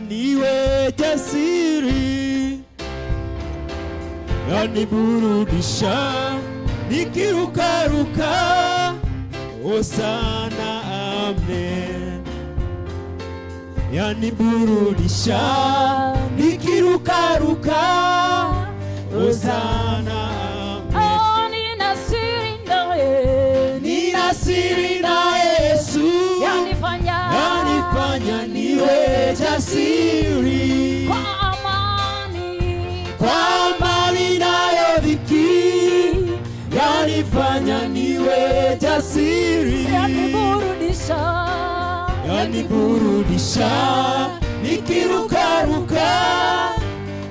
niwe jasiri, yaniburudisha nikirukaruka, hosana amen. Yaniburudisha nikirukaruka, hosana amen. Oh, nina siri naye. Nina siri na Yesu, yanifanya yanifanya niwe jasiri, kwa amani, kwa amani nayo dhiki, yanifanya niwe jasiri, yaniburudisha, yaniburudisha nikirukaruka,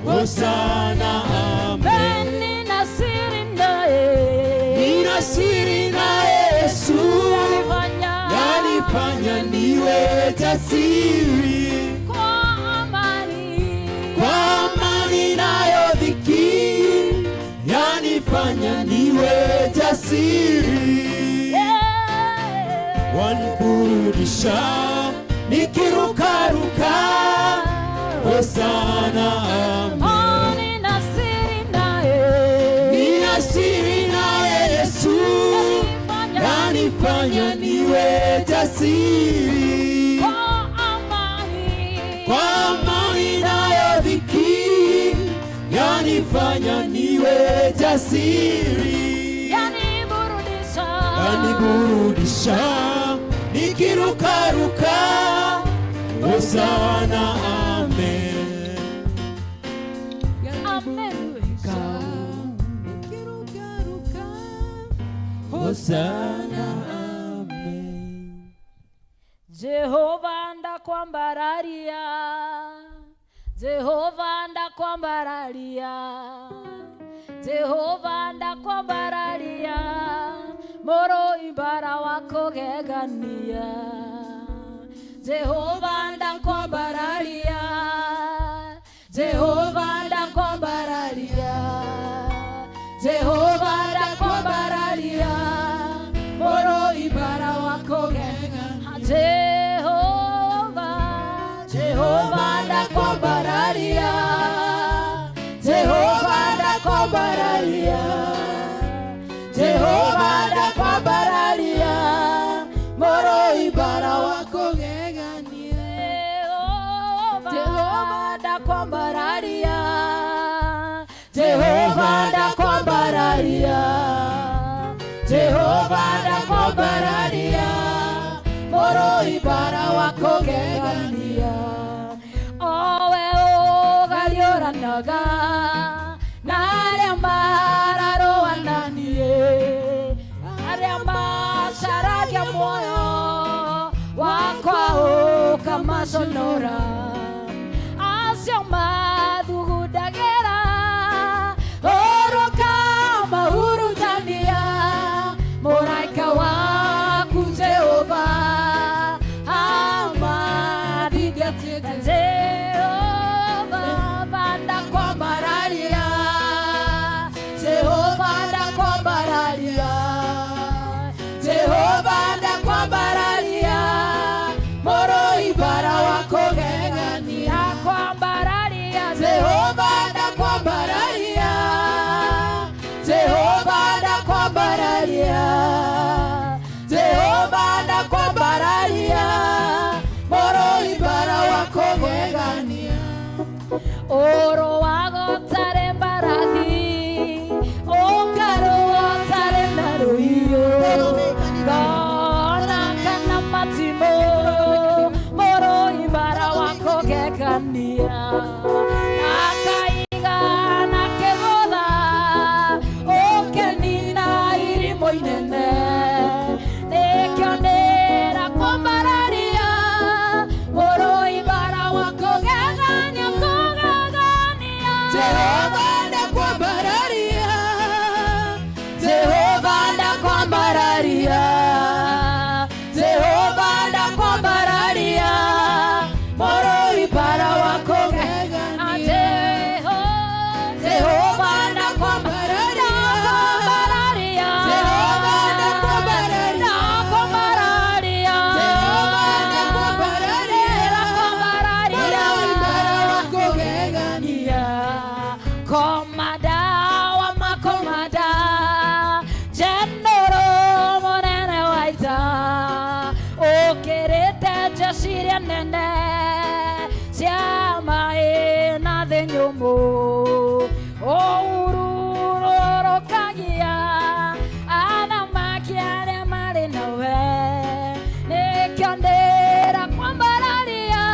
hosana amen. Nina siri naye, Nina siri na Yesu, yanifanya yanifanya niwe jasiri, kwa amani, kwa amani nayo dhiki, yanifanya niwe jasiri, waniburudisha nikirukaruka, hosana amen. Oh, nina siri naye, Nina siri na Yesu, yanifanya yanifanya niwe jasiri, kwa amani, kwa amani nayo dhiki, yanifanya niwe jasiri, yaniburudisha, yaniburudisha nikirukaruka, hosana amen. Amen. Nikirukaruka, Hosana amen. Jehova ndakwambararia, Jehova ndakwambararia, Jehova ndakwambararia, mũrũi mbara wa kũgegania. Jehova ndakwambararia, Jehova ndakwambararia, Jehova ndakwambararia, mũrũi mbara wa kũgegania. Jehova, Jehova ndakwambararia, Jehova ndakwambararia, Jehova ndakwambararia, mũrũi mbara wa kũgegania. Jehova, Jehova ndakwambararia, Jehova ndakwambararia, Jehova ndakwambararia, mũrũi mbara wa kũgegania. Owe ũgariũranaga na arĩa mararũa na niĩ, arĩa macaragia muoyo wakwa ũkamaconora, acio mathugundagĩra ũru ũkamahurutania, mũraika waku Jehova amathingatĩte. Jehova ndakwambararia, Jehova ndakwambararia, Jehova ndakwambararia, mũrũi mbara wa kũgegania. Ndakwambararia, Jehova ndakwambararia, Jehova ndakwambararia, Jehova ndakwambararia, mũrũi mbara wa kũgegania. Ũrũaga ũtarĩ mbarathi, ũkarũa ũtarĩ na rũhiũ, ngona kana matimũ, mũrũi mbara wa kũgegania, akaiga na kĩgũtha, ũkĩnina irimũ inene, nĩkĩo ndĩrakwambararia, mũrũi mbara wa kũgegania, kũgegania. Jehova ndakwambararia, Jehova ndakwambararia, Jehova ndakwambararia. Jeshi iria nene cia maĩ na thĩ nyũmũ ũhurũrũkagia athamaki arĩa marĩ nawe nĩkĩo ndĩrakwambararia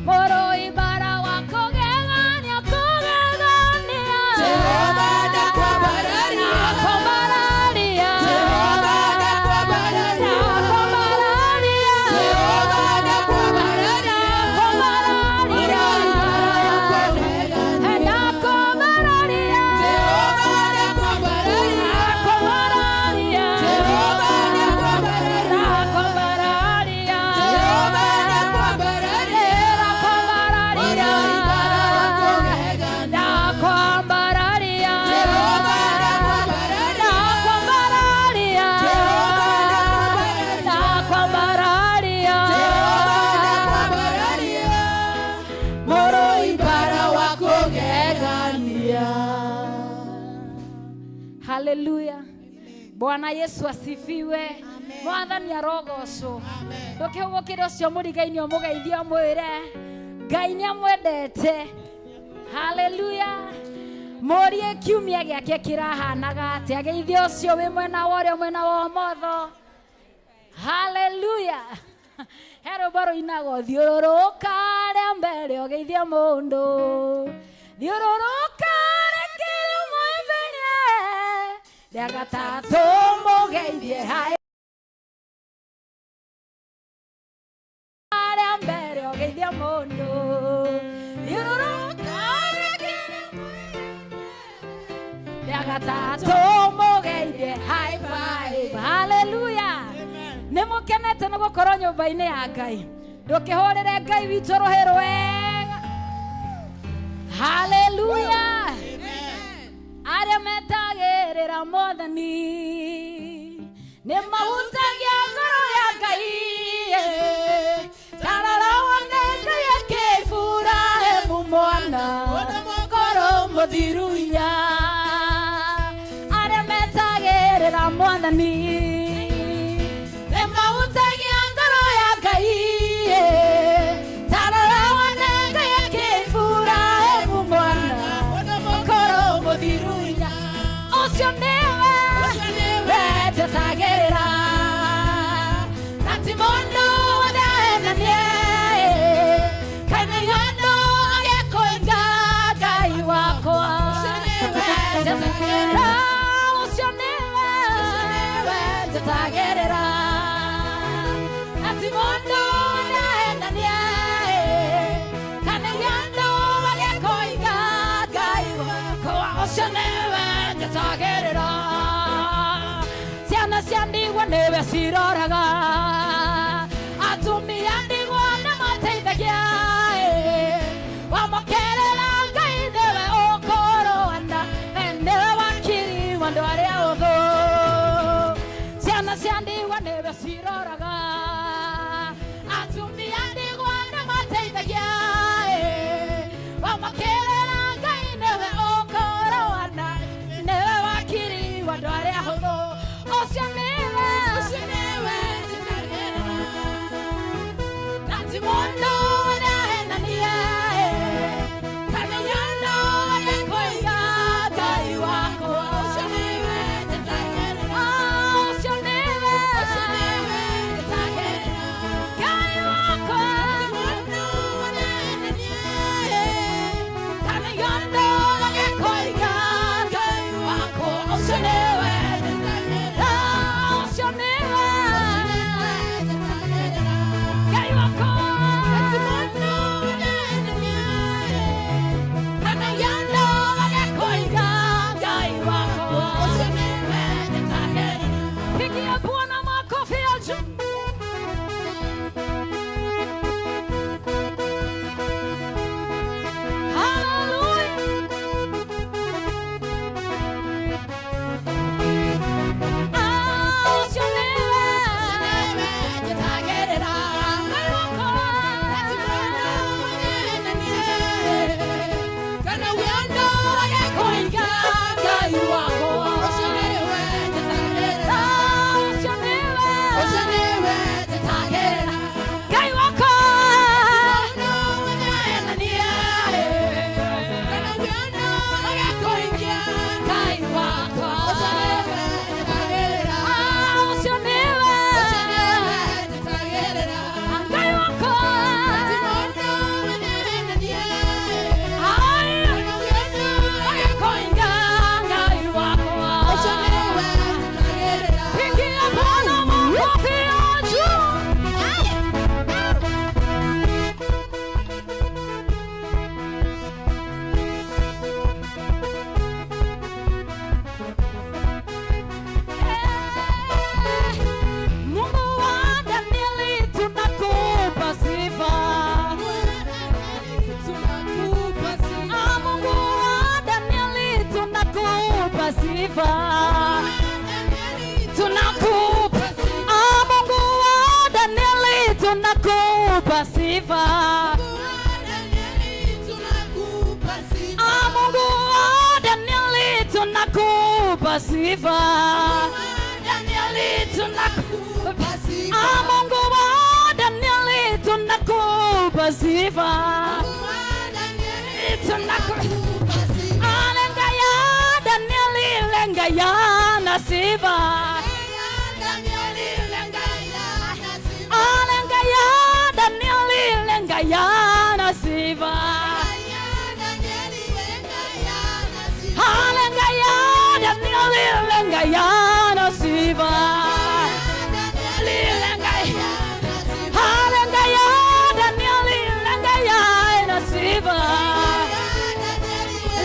mũrũi bara wa kũgegania kũgegania. Jehova ndakwambararia. Ndakwambararia. Jehova ndakwambararia. Ndakwambararia. Jehova ndakwambararia. Ndakwambararia. Ndakwambararia. Jehova ndakwambararia. Ndakwambararia. Jehova ndakwambararia. Ndakwambararia. Jehova ndakwambararia. Ndakwambararia. Ndakwambararia. Jehova ndakwambararia. Ndakwambararia. Jehova ndakwambararia. Ndakwambararia. Jehova ndakwambararia. Mũrũi bara wa kũgegania. Haleluya. Bwana Yesu asifiwe. Mwathani arogocwo. Ndũkĩhũgũkĩre ũcio mũrigainĩ ũmũgeithie ũmwĩre Ngai nĩ amwendete. Haleluya. Mũrie kiumia gĩake kĩrahanaga atĩa. Geithie ũcio wĩ mwena wa ũrĩo mwena wa ũmotho. Haleluya. He rwĩmbo rũinagwo thiũrũrũka rĩa mbere ũgeithie mũndũ. Thiũrũrũka rĩkĩrĩ ũmũhĩmbĩrie. Rĩa gatatũ mũgeithie hai. Rĩa mbere ũgeithie mũndũ. Thiũrũrũka rĩkĩrĩ ũmũhĩmbĩrie. Rĩa gatatũ mũgeithie high five. Haleluya. Nĩ mũkenete nĩ gũkorwo nyũmba-inĩ ya Ngai. Ndũkĩhũrĩre Ngai witũ rũhĩ rwega. Haleluya. Arĩa metagĩrĩra Mwathani nĩ mahutagia ngoro ya Ngai. Tarora wone Ngai akĩburahe mwana ngoro mũthiru hinya. Arĩa metagĩrĩra Mwathani nĩ mahutagia ngoro ya Ngai. Tarora wone Ngai akĩburahe mwana ngoro mũthiru hinya. Ũcio nĩwe wetagĩrĩra na ti mũndũ wothe kana andũ agĩkũinga Ngai wakwa. Wetagĩrĩra, ũcio nĩwe wetagĩrĩra na ti mũndũ wothe kana andũ agĩkũinga Ngai wakwa. Ũcio nĩwe njetagĩrĩra. Ciana cia ndigwa nĩwe ciroraga, atumia ndigwa nĩmateithagia. Wamũkĩrĩra Ngai nĩwe ũkũrũana, nĩwe wakiri wa andũ arĩa ũthũ. Ciana cia ndigwa nĩwe ciroraga, atumia ndigwa nĩmateithagia. Wamũkĩrĩra Ngai nĩwe ũkũrũana, nĩwe wakiri wa andũ arĩa ahũthũ. Ũcio nĩwe, ũcio nĩwe na ti mũndũ ũrahenania, kana andũ agĩkũiga Ngai wakwa. Ũcio nĩwe njetagĩrĩra. Ũcio nĩwe, ũcio nĩwe njetagĩrĩra. Ngai wakwa. Ti mũndũ ũrahenania, kana andũ agĩkũiga Ngai wakwa. Ũcio nĩwe njetagĩrĩra. Ũcio nĩwe Ngai wakwa. Tunakupa sifa. Ah, Mungu wa Danieli, tunakupa sifa. Danieli, tunakupa sifa. Ah, Mungu wa Danieli, tunakupa sifa. Tunakupa Ah, lenga ya Danieli, lenga ya na sifa. Ah, lenga ya Danieli, lenga ya na sifa. Ah, lenga ya Danieli, lenga ya na sifa. Lenga ya Ah, lenga ya Danieli, lenga ya na sifa.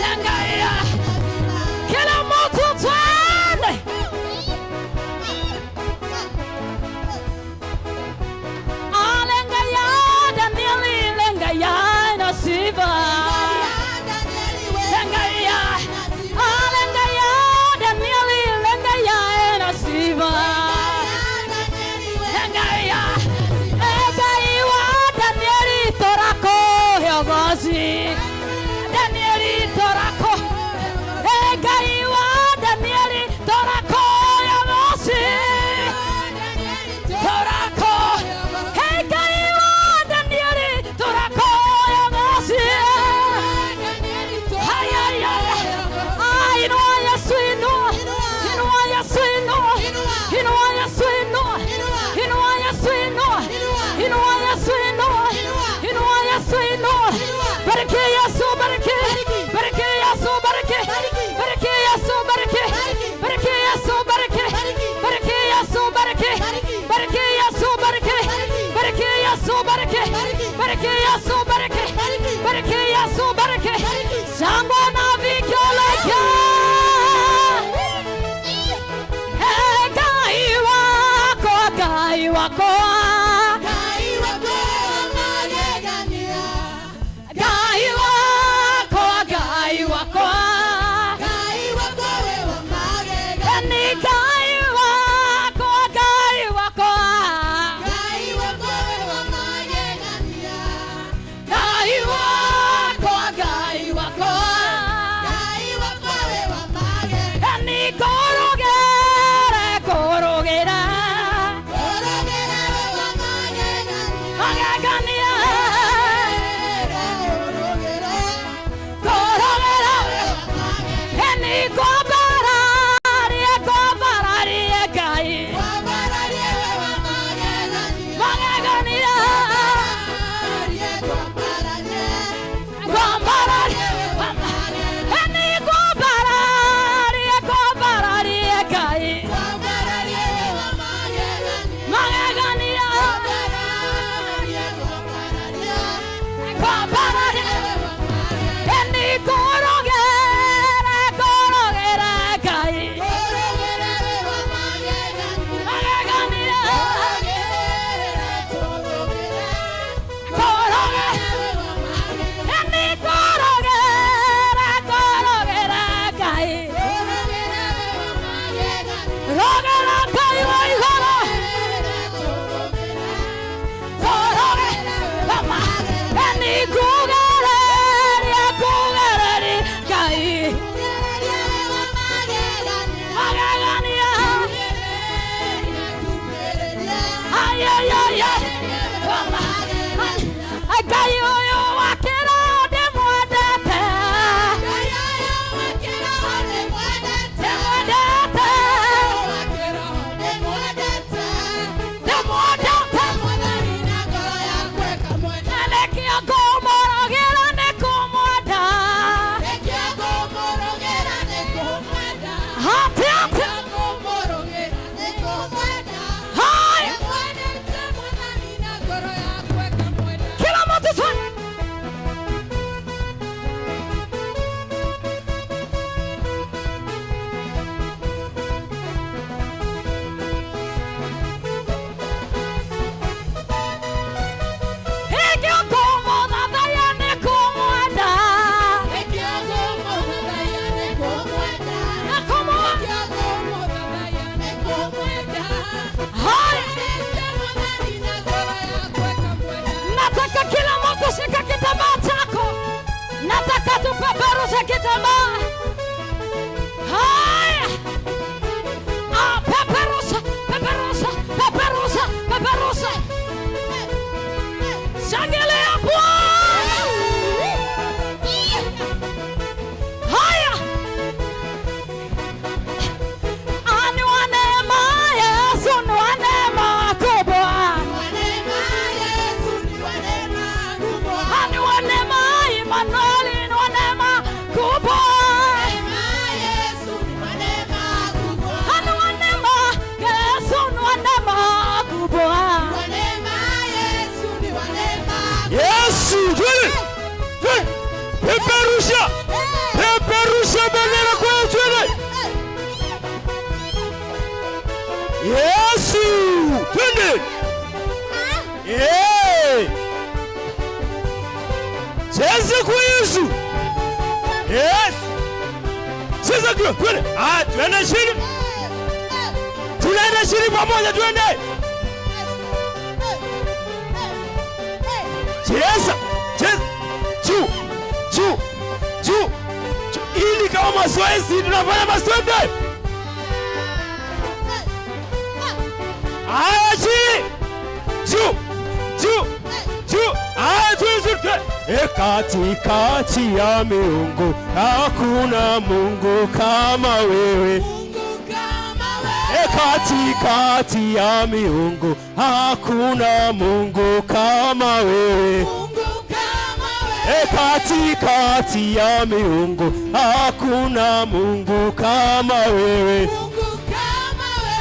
Lenga ya. Kila mtu twende. Ah, lenga ya Danieli, lenga ya na sifa. Lenga ya. Ah, lenga ya Danieli, lenga ya na sifa. Lenga ya. Ngai wa Danieli torakohe ogoci. Danieli torako. Ngai wa Danieli torakohe ogoci. Torako. Ngai wa Danieli torakohe ogoci. Ay, ay, ay. Ah, inua Yesu, inua. Inua Yesu, inua. Inua Yesu, inua. Inua Yesu, inua. Inua Yesu, inua. Inua Yesu, inua. Bariki Yesu, bariki. Bariki Yesu, bariki. Bariki Yesu, bariki. Bariki Yesu, bariki. Bariki Yesu, bariki. Bariki Yesu, bariki. Bariki Yesu, bariki. Bariki Yesu, bariki. Bariki Yesu, bariki. Shangwe na vigelegele. Hey, Ngai wakwa, Ngai wakwa. Ngai wakwa, Ngai wakwa. Ni Ngai wakwa, Ngai wakwa. Ngai wakwa, Ngai wakwa. Ni kũrũgĩre, kũrũgĩra. Magegania. Kũrũgĩra. Ni kwambararia, kwambararia Ngai. Magegania. Kwambararia. Ni kwambararia, kwambararia Ngai. Magegania. Kwambararia. Ni kũrũgĩra, kũrũgĩra Ngai. Magegania. Kũrũgĩra. Ni kũrũgĩra, kũrũgĩra Ngai. Rũgĩra Ngai wa igũrũ. Kũrũgĩra. Ni kũgereria, kũgereria Ngai. Magegania. Ay, ay, ay, ay. Ngai ũyũ wa kĩro ndĩmwendete. Ndĩmwendete. Ndĩmwendete. Peperusha kitambaa. Haya. Ah, peperusha, peperusha, peperusha, peperusha. Shangilia Bwana. Haya. Ah, ni wa neema, Yesu ni wa neema kubwa. Ah, ni wa neema, Emmanuel ni wa neema kubwa. Ah, ni wa neema, Yesu ni wa neema kubwa. Yesu, twende. Twende. Peperusha. Peperusha bendera kwa twende. Yesu, twende. Eh. Cheza kwa Yesu. Yes. Cheza kwa twende. Ah, twende chini. Tunaenda chini pamoja, twende. Cheza. Cheza. Juu. Juu. Juu. Juu. Ili kama mazoezi tunafanya mazoezi. Haya chini. Juu. Juu. Juu. Haya twende twende. E, katikati ya miungu hakuna Mungu kama wewe. E, katikati ya miungu hakuna Mungu kama wewe. E, katikati ya miungu hakuna Mungu kama wewe.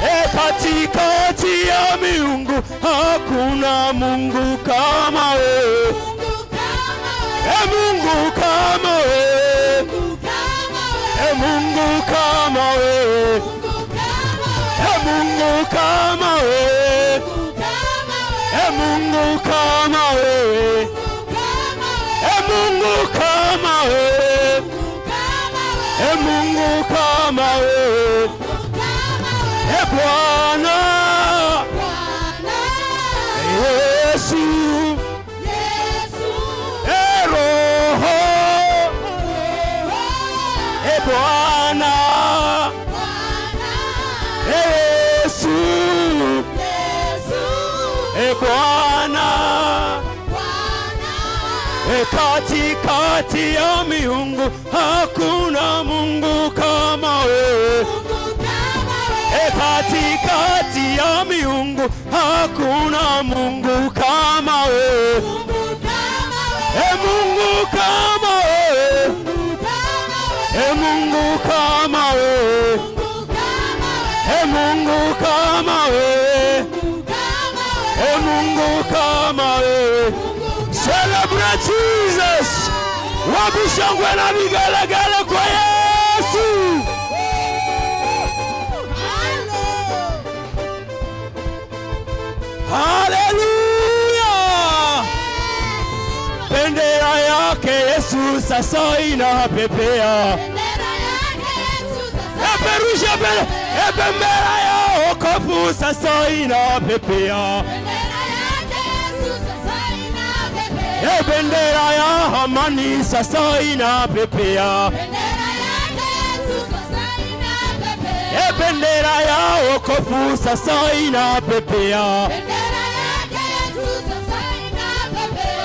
E, katikati ya miungu hakuna Mungu kama wewe. E, Mungu kama wewe. E, Mungu kama wewe. E, Mungu kama wewe. E, Mungu kama wewe. E, Mungu kama wewe. E, Mungu kama wewe. E, Bwana Yesu. E, Roho. E, Bwana Yesu. E, Bwana. E, katikati ya miungu hakuna Mungu kama wewe. E, katikati ya miungu hakuna Mungu kama wewe. E, Mungu kama wewe. E, Mungu kama wewe. E, Mungu kama wewe. E, Mungu kama wewe. Celebrate Jesus. Wapi shangwe na vigelegele kwa Yesu? Haleluya! Bendera yake Yesu sasa inapepea. Peperusha bendera ya wokovu sasa inapepea. E, bendera ya amani sasa inapepea. E, bendera ya wokovu sasa inapepea.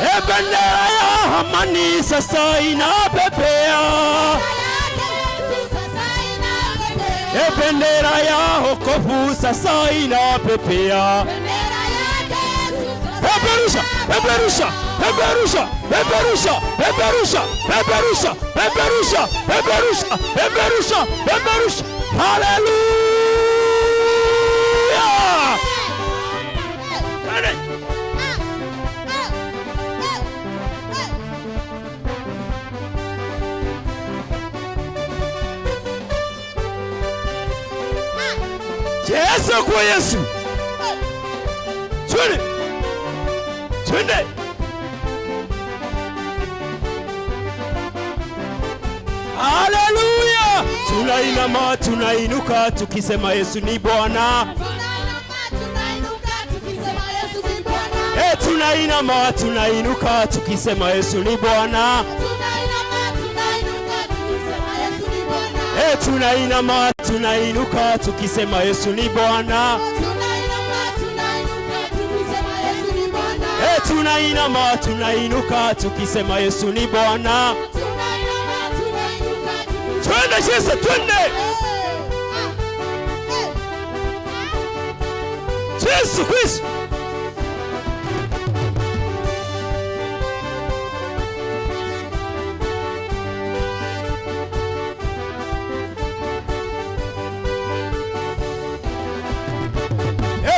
E, bendera ya amani sasa inapepea. E, bendera ya wokovu sasa inapepea. Peperusha, peperusha, peperusha, peperusha, peperusha, peperusha, peperusha, peperusha, peperusha, peperusha. Haleluya! Twende. Cheza kwa Yesu. Twende. Twende. Haleluya! Tunainama, tunainuka tukisema Yesu ni Bwana. Eh, tunainama, tunainuka tukisema Yesu ni Bwana. Tunainama tunainuka tukisema Yesu ni Bwana. Tunainama tunainuka tukisema Yesu ni Bwana. Twende Yesu, twende Yesu Kristo.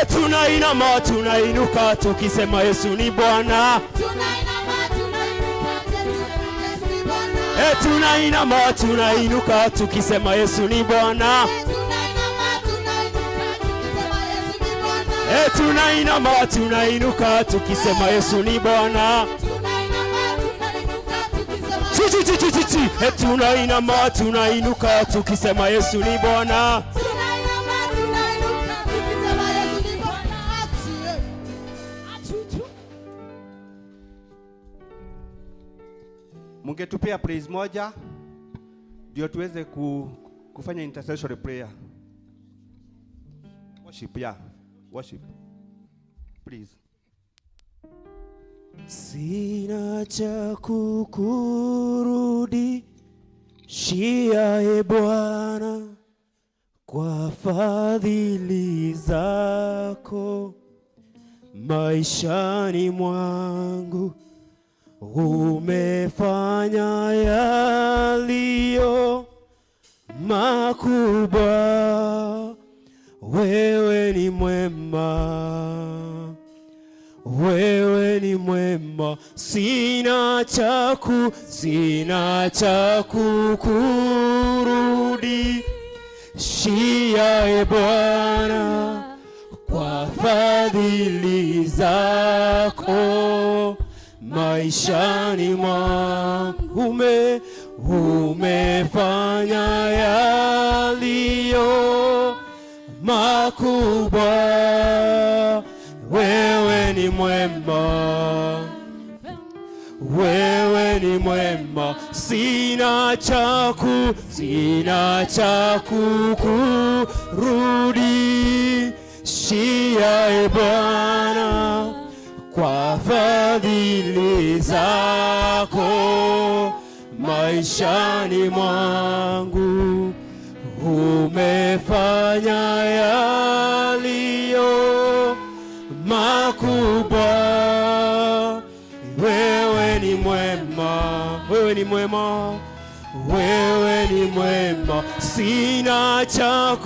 Tunainama tunainuka tukisema Yesu ni Bwana. Tunainama tunainuka tukisema Yesu ni Bwana. Tunainama tunainuka tukisema Yesu ni Bwana. Chi chi chi chi chi. Tunainama tunainuka tukisema Yesu ni Bwana. Mungetupea praise moja ndio tuweze kufanya intercessory prayer. Worship, yeah. Worship. Please. Sina cha kukurudishia, e Bwana, kwa fadhili zako maishani mwangu. Umefanya yaliyo makubwa, wewe ni mwema, wewe ni mwema. Sina cha kukurudishia, e Bwana, kwa fadhili zako maishani mwangu. Umefanya yaliyo makubwa, wewe ni mwema, wewe ni mwema. Sina cha kukurudishia, e Bwana, kwa fadhili zako maishani mwangu. Umefanya yaliyo makubwa, wewe ni mwema, wewe ni mwema, wewe ni mwema. Sina cha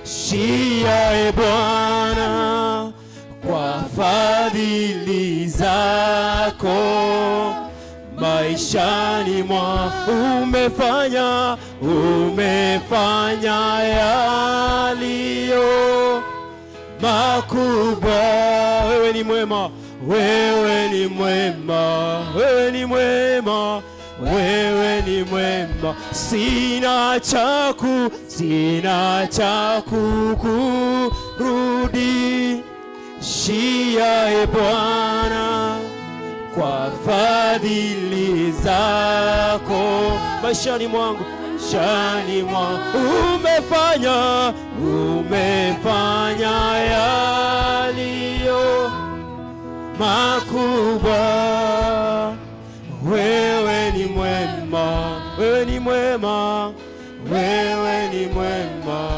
kukurudishia, e Bwana, kwa fadhili zako maishani mwa. Umefanya yaliyo makubwa, wewe ni mwema, wewe ni mwema, wewe ni mwema, wewe ni mwema. Sina cha kukurudishia, e Bwana, kwa fadhili zako maishani mwangu, maishani mwangu. Umefanya yaliyo makubwa, wewe ni mwema, wewe ni mwema, wewe ni mwema.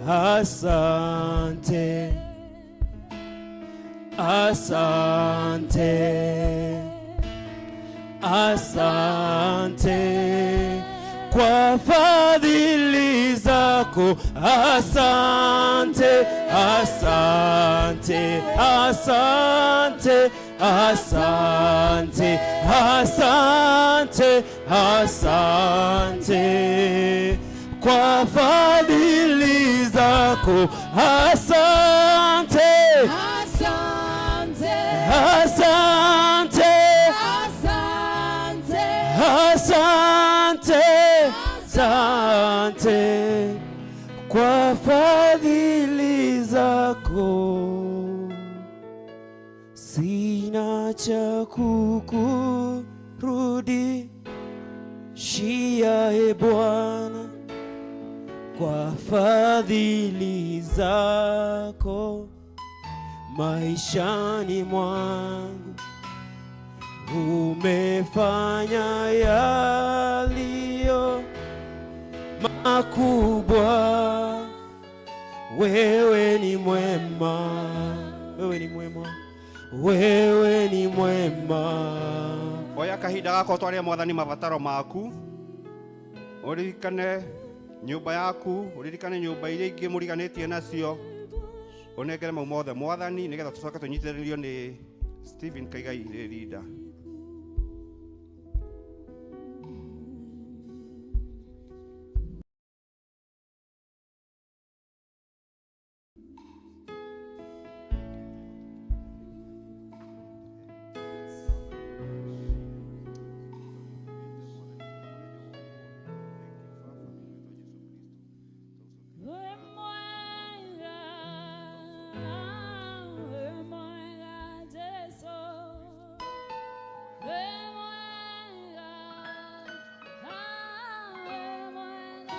Asante, asante, asante kwa fadhili zako. Asante, asante, asante, asante, asante, asante kwa fadhili zako. Asante, Asante, asante, asante, asante, asante kwa fadhili zako. Sina Sina cha kukurudishia, e Bwana, kwa fadhili zako maishani mwangu. Umefanya yaliyo makubwa. Wewe ni mwema, wewe ni mwema, wewe ni mwema. Oya kahinda gaka ũtwarĩre Mwathani mabataro maku, ũririkane nyũmba yaku, ũririkane nyũmba iria ingĩ mũriganĩtie nacio, ũnengere mau mothe Mwathani, nĩgetha tũcoke tũnyitĩrĩrio nĩ Stephen Kaigai nĩ leader. We mwega, we mwega Jesu, we mwega, we mwega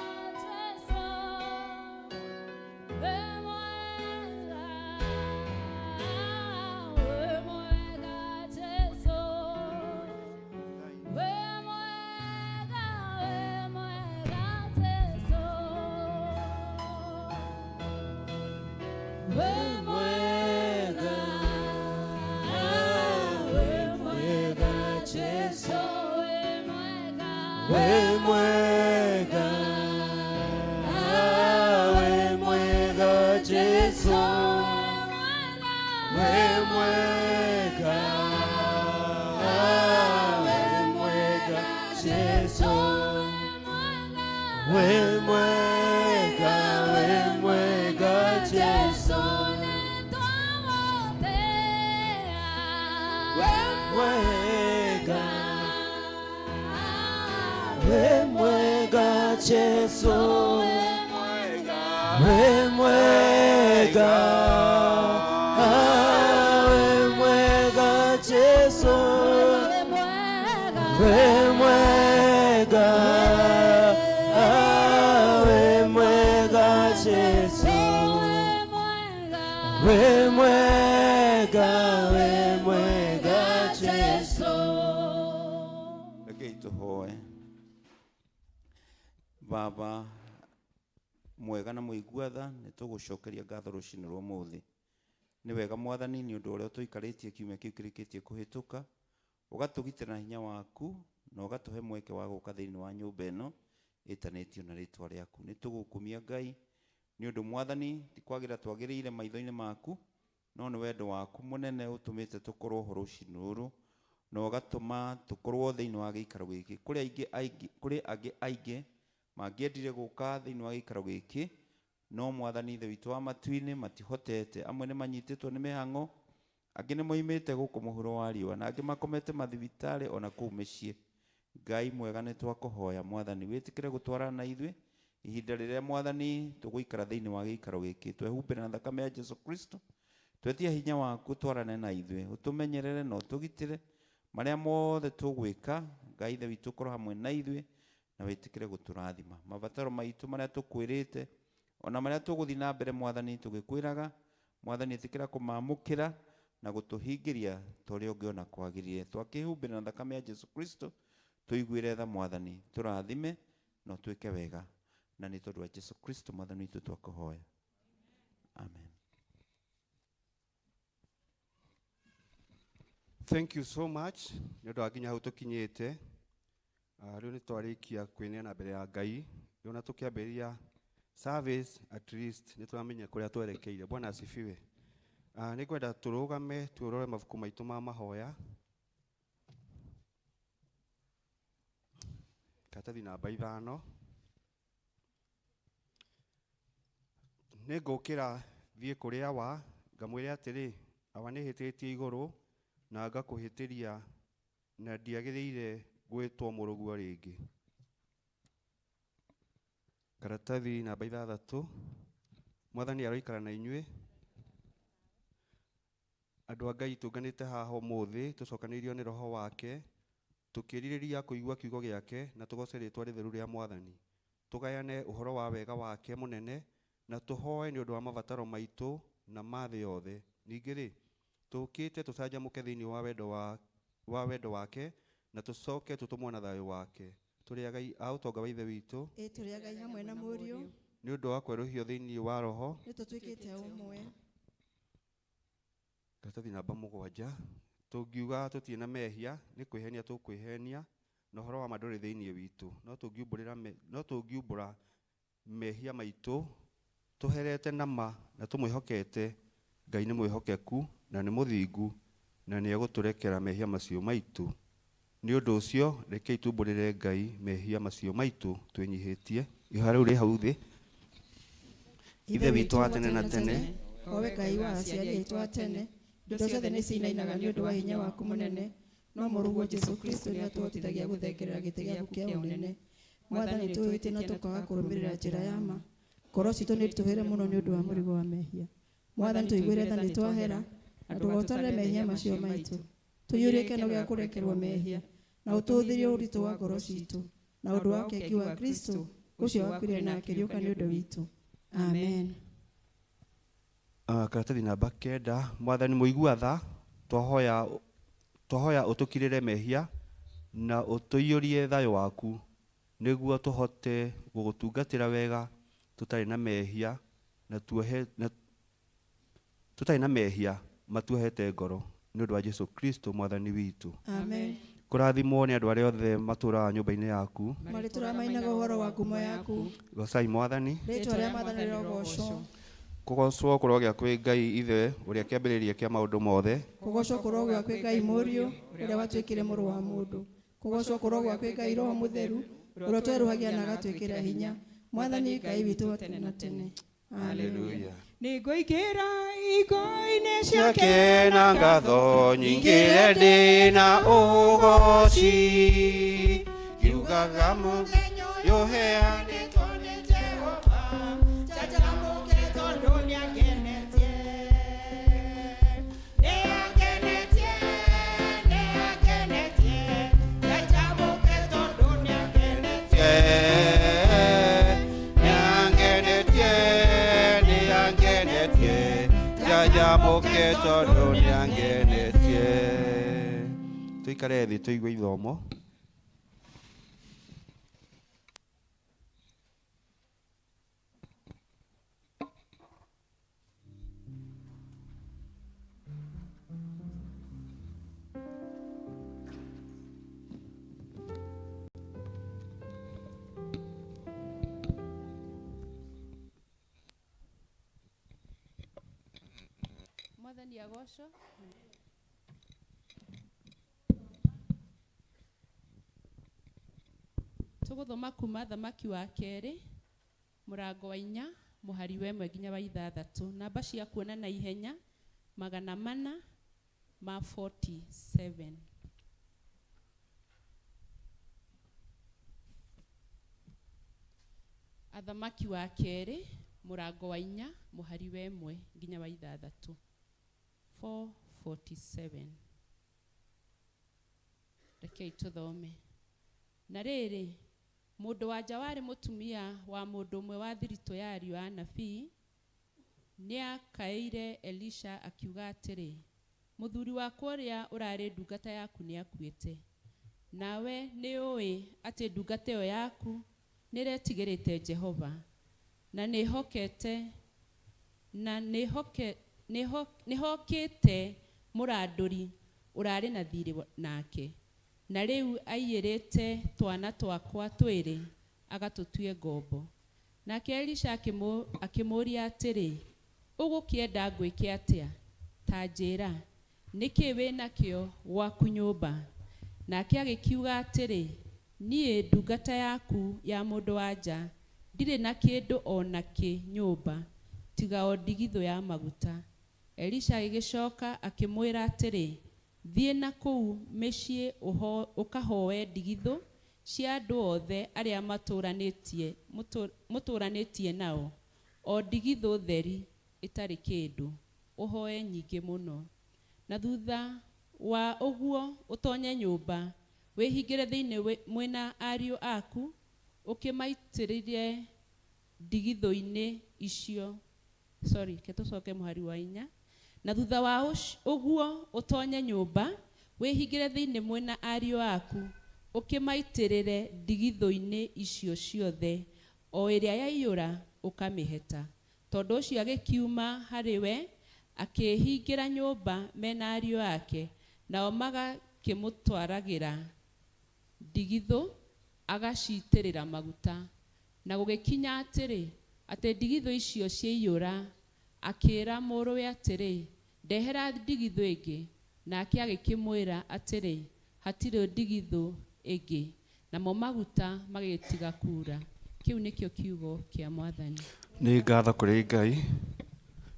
Jesu, we mwega, we mwega Jesu, mwega, we mwega Jesu, we mwega, we mwega Jesu, we mwega, we mwega Jesu, we mwega, we mwega Jesu. Rekei tũhoe. Baba mwega na mũigua tha, nĩ tũgũcokeria ngatho rũcinĩ rwa ũmũthĩ. Nĩ wega Mwathani, nĩ ũndũ ũrĩa ũtũikarĩtie kiumia kĩu kĩrĩkĩtie kũhĩtũka, ũgatũgitĩra na hinya waku na ũgatũhe mweke wa gũka thĩinĩ wa nyũmba ĩno ĩtanĩtio na rĩtwa rĩaku. Nĩ tũgũkumia Ngai nĩ ũndũ Mwathani ti kwagĩra twagĩrĩire maitho-inĩ maku, no nĩ wendo waku mũnene ũtũmĩte tũkorwo ho rũcinĩ rũrũ na ũgatũma tũkorwo thĩinĩ wa gĩikaro gĩkĩ. Kũrĩ aingĩ aingĩ, kũrĩ angĩ aingĩ mangĩendire gũka thĩinĩ wa gĩikaro gĩkĩ, no Mwathani Ithe witũ wa matu-inĩ matihotete. Amwe nĩ manyitĩtwo nĩ mĩhang'o, angĩ nĩ moimĩte gũkũ mũhuro wa riũa, na angĩ makomete mathibitarĩ ona kũu mĩciĩ. Ngai mwega, nĩ twakũhoya Mwathani wĩtĩkĩre gũtwarana na ithuĩ ihinda rĩrĩa Mwathani tũgũikara thĩinĩ wa gĩikaro gĩkĩ. Twehumbĩre na thakame ya Jesu Kristo, twetie hinya waku twarane na ithuĩ, ũtũmenyerere na ũtũgitĩre marĩa mothe tũgwĩka. Ngai Ithe witũ, ũkorwo hamwe na ithuĩ na wĩtĩkĩre gũtũrathima mabataro maitũ marĩa tũkwĩrĩte ona marĩa tũgũthiĩ na mbere Mwathani tũgĩkwĩraga. Mwathani, ĩtĩkĩra kũmamũkĩra na gũtũhingĩria ta ũrĩa ũngĩona kwagĩrĩire. Twakĩhumbĩra na thakame ya Jesu Kristo, tũiguĩre tha Mwathani, tũrathime na ũtwĩke wega, na nĩ tondũ wa Jesu Kristo Mwathani witũ twakũhoya, amen. Thank you so much nĩ ũndũ wa nginya hau tũkinyĩte. Rĩu nĩ twarĩkia kwĩneana mbere ya Ngai. Rĩu ona tũkĩambĩrĩria service, at least nĩ tũramenya kũrĩa twerekeire. Bwana asifiwe. Nĩ ngwenda tũrũgame tũrore mabuku maitũ ma mahoya, karatathi namba 5. Nĩ ngũkĩra thiĩ kũrĩ awa ngamwĩre atĩrĩ, awa, nĩ hĩtĩtie igũrũ na ngakũhĩtĩria, na ndiagĩrĩire gwĩtwo mũrũguo rĩngĩ. Karatathi namba 6. Mwathani aroikara na inyuĩ. Andũ a Ngai tũnganĩte haha ũmũthĩ tũcokanĩirio nĩ roho wake tũkĩrirĩria kũigua kiugo gĩake na tũgoce rĩtwa rĩtheru rĩa Mwathani. Tũgayane ũhoro wa wega wake mũnene na tũhoe nĩ ũndũ wa mabataro maitũ na ma thĩ yothe. Ningĩ rĩ, tũkĩte tũcanjamũke thĩinĩ wa wendo wa, wa wendo wake na tũcoke tũtũmwo na thayũ wake. Tũrĩ agai a ũtonga wa Ithe witũ Ĩ tũrĩ agai hamwe na Mũriũ, nĩ ũndũ wa kwerũhio thĩinĩ wa roho. Nĩ tũtuĩkĩte ũmwe. Karatathi namba 7 tũngiuga tũtirĩ na mehia nĩ kwĩhenia tũkwĩhenia na ũhoro wa ma ndũrĩ thĩinĩ witũ. No tũngiumbũrĩra me, no tũngiumbũra mehia maitũ tũherete na ma na tũmwĩhokete Ngai nĩ mwĩhokeku na nĩ mũthingu na nĩ egũtũrekera mehia macio maitũ. Nĩ ũndũ ũcio rekei tumbũrĩre Ngai mehia macio maitũ twĩnyihĩtie. Ihoya rĩu rĩ hau thĩ. Ithe witũ wa tene na tene, o we Ngai wa aciari aitũ a tene, indo ciothe nĩ cinainaga nĩ ũndũ wa hinya waku mũnene, no mũrũguo Jesũ Kristo nĩ atũhotithagia gũthengerera gĩtĩ gĩaku kĩa ũnene. Mwathani, tũhĩtie na tũkaga kũrũmĩrĩra njĩra ya ma. Ngoro citũ nĩ ritũhĩre mũno nĩ ũndũ wa mũrigo wa mehia. Mwathani, tũiguĩre tha nĩ twahera, na ndũgotarĩre mehia macio maitũ. Tũiyũrie kĩno gĩa kũrekerwo mehia, na ũtũhũthĩrie ũritũ wa ngoro citũ, na ũndũ wa ũkengi wa Kristo, ũcio wakuire na akĩriũka nĩ ũndũ witũ. Amen. Karatathi namba 9 Mwathani mũigua tha, twahoya ũtũkirĩre mehia na ũtũiyũrie thayũ waku nĩguo tũhote gũgũtungatĩra wega tũtarĩ na mehia na tuohe na tũtarĩ na mehia matuohete ngoro nĩ ũndũ wa Jesu Kristo Mwathani witũ. Amen. Kũrathimwo nĩ andũ arĩa othe matũũraga nyũmba-inĩ yaku. Marĩtũũraga mainaga ũhoro wa ngumo yaku. Gocai Mwathani. Rĩĩtwa rĩa Mwathani rĩrogocwo. Kũgocwo kũrogĩa kwĩ Ngai Ithe ũrĩa kĩambĩrĩria kĩa maũndũ mothe. Kũgocwo kũrogĩa kwĩ Ngai Mũriũ ũrĩa watuĩkire mũrũ wa mũndũ. Kũgocwo kũrogĩa kwĩ Ngai Roho Mũtheru ũrĩa ũtwerũhagia na agatwĩkĩra hinya. Mwathani Ngai witũ wa tene na tene. Haleluya. Nĩngũingĩra igo-inĩ ciake na ngatho nyingĩ ndĩ na ũgoci ngiugaga mũthenya ũyũ ũheanĩtwo nĩ Jehova njanjamũke tondũ nĩangenetie. Nĩangenetie, nĩangenetie, njanjamũke tondũ nĩangenetie. Nĩangenetie, nĩangenetie, njanjamũke tondũ nĩangenetie. Tũikare thĩ tũigue ithomo. Mwathani agocwo. Tũgũthoma kuma Thamaki wa kerĩ mũrango wa 4 mũhari wa 1 nginya wa 6. Namba cia kuona na ihenya 447. Athamaki wa kerĩ mũrango wa 4 mũhari wa 1 nginya wa 6. 447. Rekei tũthome. Na rĩrĩ, mũndũ wa nja warĩ mũtumia wa mũndũ ũmwe wa thiritũ ya ariũ a anabii nĩakaĩire Elisha akiuga atĩrĩ, mũthuri wakwa ũrĩa ũrarĩ ndungata yaku nĩakuĩte. Nawe nĩũĩ atĩ ndungata ĩyo yaku nĩretigĩrĩte Jehova, na nĩhokete na nĩhokĩte mũrandũri ũrarĩ na thirĩ nake. Na rĩu aiyĩrĩte twana twakwa twĩrĩ agatũtue ngombo. Nake Elisha akĩmũũria atĩrĩ, ũgũkĩenda ngwĩke atĩa? Ta njĩĩra, nĩkĩ wĩ nakĩo gwaku nyũmba? Nake agĩkiuga atĩrĩ, niĩ ndungata yaku ya mũndũ wa nja ndirĩ na kĩndũ o nakĩ nyũmba tiga o ndigithũ ya maguta. Elisha agĩgĩcoka akĩmwĩra atĩrĩ, thiĩ na kũu mĩciĩ ũkahoe ndigithũ cia andũ othe arĩa mũtũũranĩtie nao, o ndigithũ theri ĩtarĩ kĩndũ, ũhoe nyingĩ mũno. Na thutha wa ũguo ũtonye nyũmba, wĩhingĩre thĩinĩ mwĩna ariũ aku, ũkĩmaitĩrĩrie ndigithũ-inĩ icio. Sorry, ke tũcoke mũhari wa 4. Na thutha wa ũguo ũtonye nyũmba, wĩhingĩre thĩinĩ mwĩna ariũ aku, ũkĩmaitĩrĩre ndigithũ-inĩ icio ciothe, o ĩrĩa yaiyũra ũkamĩheta. Tondũ ũcio agĩkiuma harĩ we, akĩĩhingĩra nyũmba mena ariũ ake, nao magakĩmũtwaragĩra ndigithũ agacitĩrĩra maguta. Na gũgĩkinya atĩrĩ, atĩ ndigithũ icio ciaiyũra, akĩĩra mũrũwe atĩrĩ, ndehera ndigithũ ĩngĩ. Nake agĩkĩmwĩra atĩrĩ, hatirĩ ndigithũ ĩngĩ. Namo maguta magĩgĩtiga kuura. Kĩu nĩkĩo kiugo kĩa Mwathani. Nĩ ngatho kũrĩ Ngai.